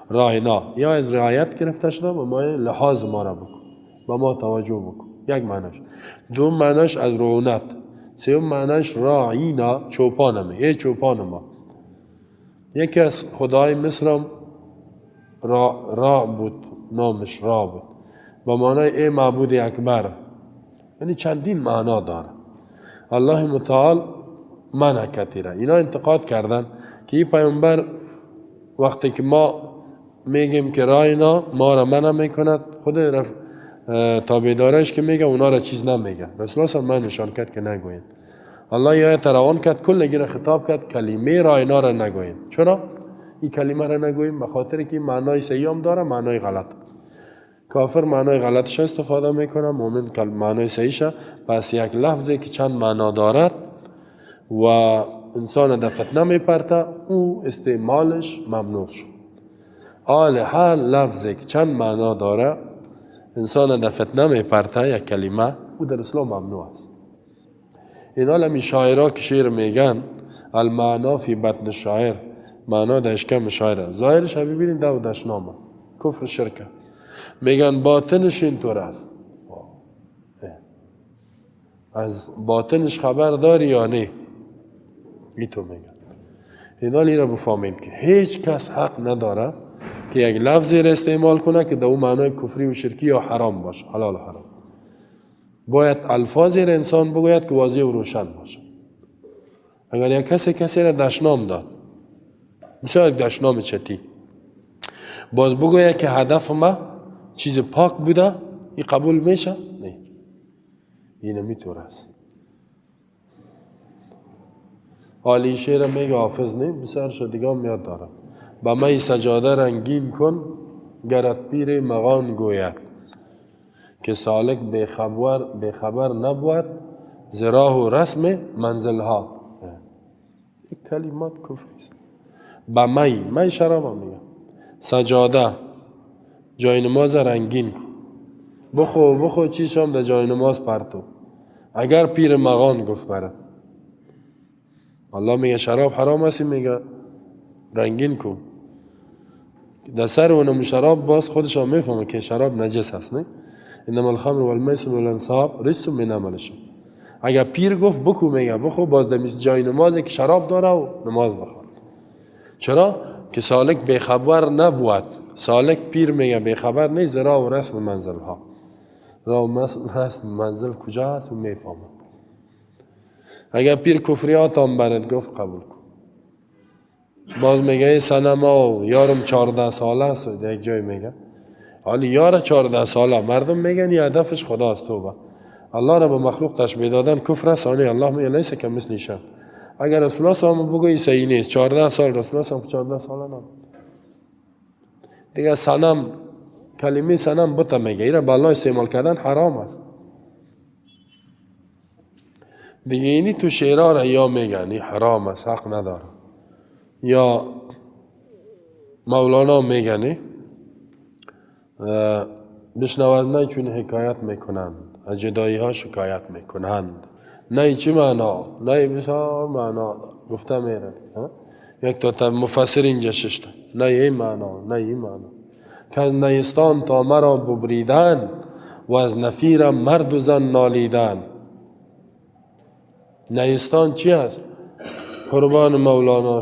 راینا یا از رعایت گرفته شده و ما لحاظ ما را بکن، با ما توجه بکن، یک معناش. دوم معناش از رعونت. سوم معناش راعینا، چوپانمه، ای چوپان ما. یکی از خدای مصرم را بود، نامش را بود، با معنای ای معبود اکبر. یعنی چندین معنا داره. الله متعال منع کتیره. اینا انتقاد کردن که این پیامبر وقتی که ما میگیم که راینا ما را منع میکند، خود تابعدارش که میگه اونا را چیز نمیگه. رسول الله من نشان کرد که نگوین. الله یه آیت روان کرد، کل گیره خطاب کرد، کلمه راینا را نگوین. چرا این کلمه را نگوییم؟ به خاطر که معنای صحیح هم داره، معنای غلط. کافر معنای غلطش استفاده میکنه، مؤمن معنای صحیحش. پس یک لفظی که چند معنا دارد و انسان در فتنه میپرته، او استعمالش ممنوع شد. آل هر لفظی که چند معنا داره انسان در فتنه میپرته، یک کلمه، او در اسلام ممنوع است. اینا لمی شاعرها که شعر میگن، المعنا فی بطن شاعر، معنا در اشکم شاعر است. ظاهرش ببینید دو دشنامه، کفر شرکه. میگن باطنش اینطور است. از باطنش خبر داری یا نه؟ ایتو میگن. اینا لی را بفهمیم که هیچ کس حق نداره که یک لفظی را استعمال کنه که در او معنای کفری و شرکی یا حرام باشه، حلال و حرام. باید الفاظی را انسان بگوید که واضح و روشن باشه. اگر یک کسی را دشنام داد، مثلا یک دشنام چتی، باز بگوید که هدف ما چیز پاک بوده، این قبول میشه؟ نه، این نمیتونه است. عالی شعر میگه حافظ نه، بسیار شد دیگه هم یاد دارم. به می سجاده رنگین کن گرت پیر مغان گوید، که سالک بخبر نبود ز راه و رسم منزلها. این کلمات کفری است. به می شراب هم میگه، سجاده جای نماز رنگین کن، بخو چیش هم در جای نماز پرتو. اگر پیر مغان گفت برد، الله میگه شراب حرام است، میگه رنگین کن. در سر اونم شراب باز خودش هم میفهمه که شراب نجس هست، نه؟ انما الخمر والمیسر والانصاب رجس من عمل الشیطان. اگر پیر گفت بکو، میگه بخو، باز در جای نمازی که شراب داره و نماز بخوان. چرا؟ که سالک بیخبر نبود. سالک پیر میگه بیخبر نیست، راه و رسم منزل ها. راه و رسم منزل کجا هست و میفهمه. اگر پیر کفریات هم برد گفت قبول کن. باز میگه ای صنما و یارم 14 ساله است، یک جای میگه حالی یار 14 ساله، مردم میگن یه هدفش خداست، توبه. الله را به مخلوق تشبیه دادن کفر است. آنی الله میگه لیس کمثله شیء. اگر رسول الله صلی الله علیه و بگویی صحیح نیست، 14 سال رسول الله صلی 14 ساله نبود دیگه. صنم، کلمه صنم بت میگه، اینا به الله استعمال کردن حرام است دیگه. اینی تو شعرها را یا میگن این حرام است، حق نداره، یا مولانا میگن بشنود نه چون حکایت میکنند، از جدایی ها شکایت میکنند. نه چی معنا؟ نه بسیار معنا گفته میره. یک تا مفسر اینجا ششته، نه این معنا، نه این معنا، که از نیستان تا مرا ببریدن و از نفیرم مرد و زن نالیدن. نیستان چی است؟ قربان مولانا.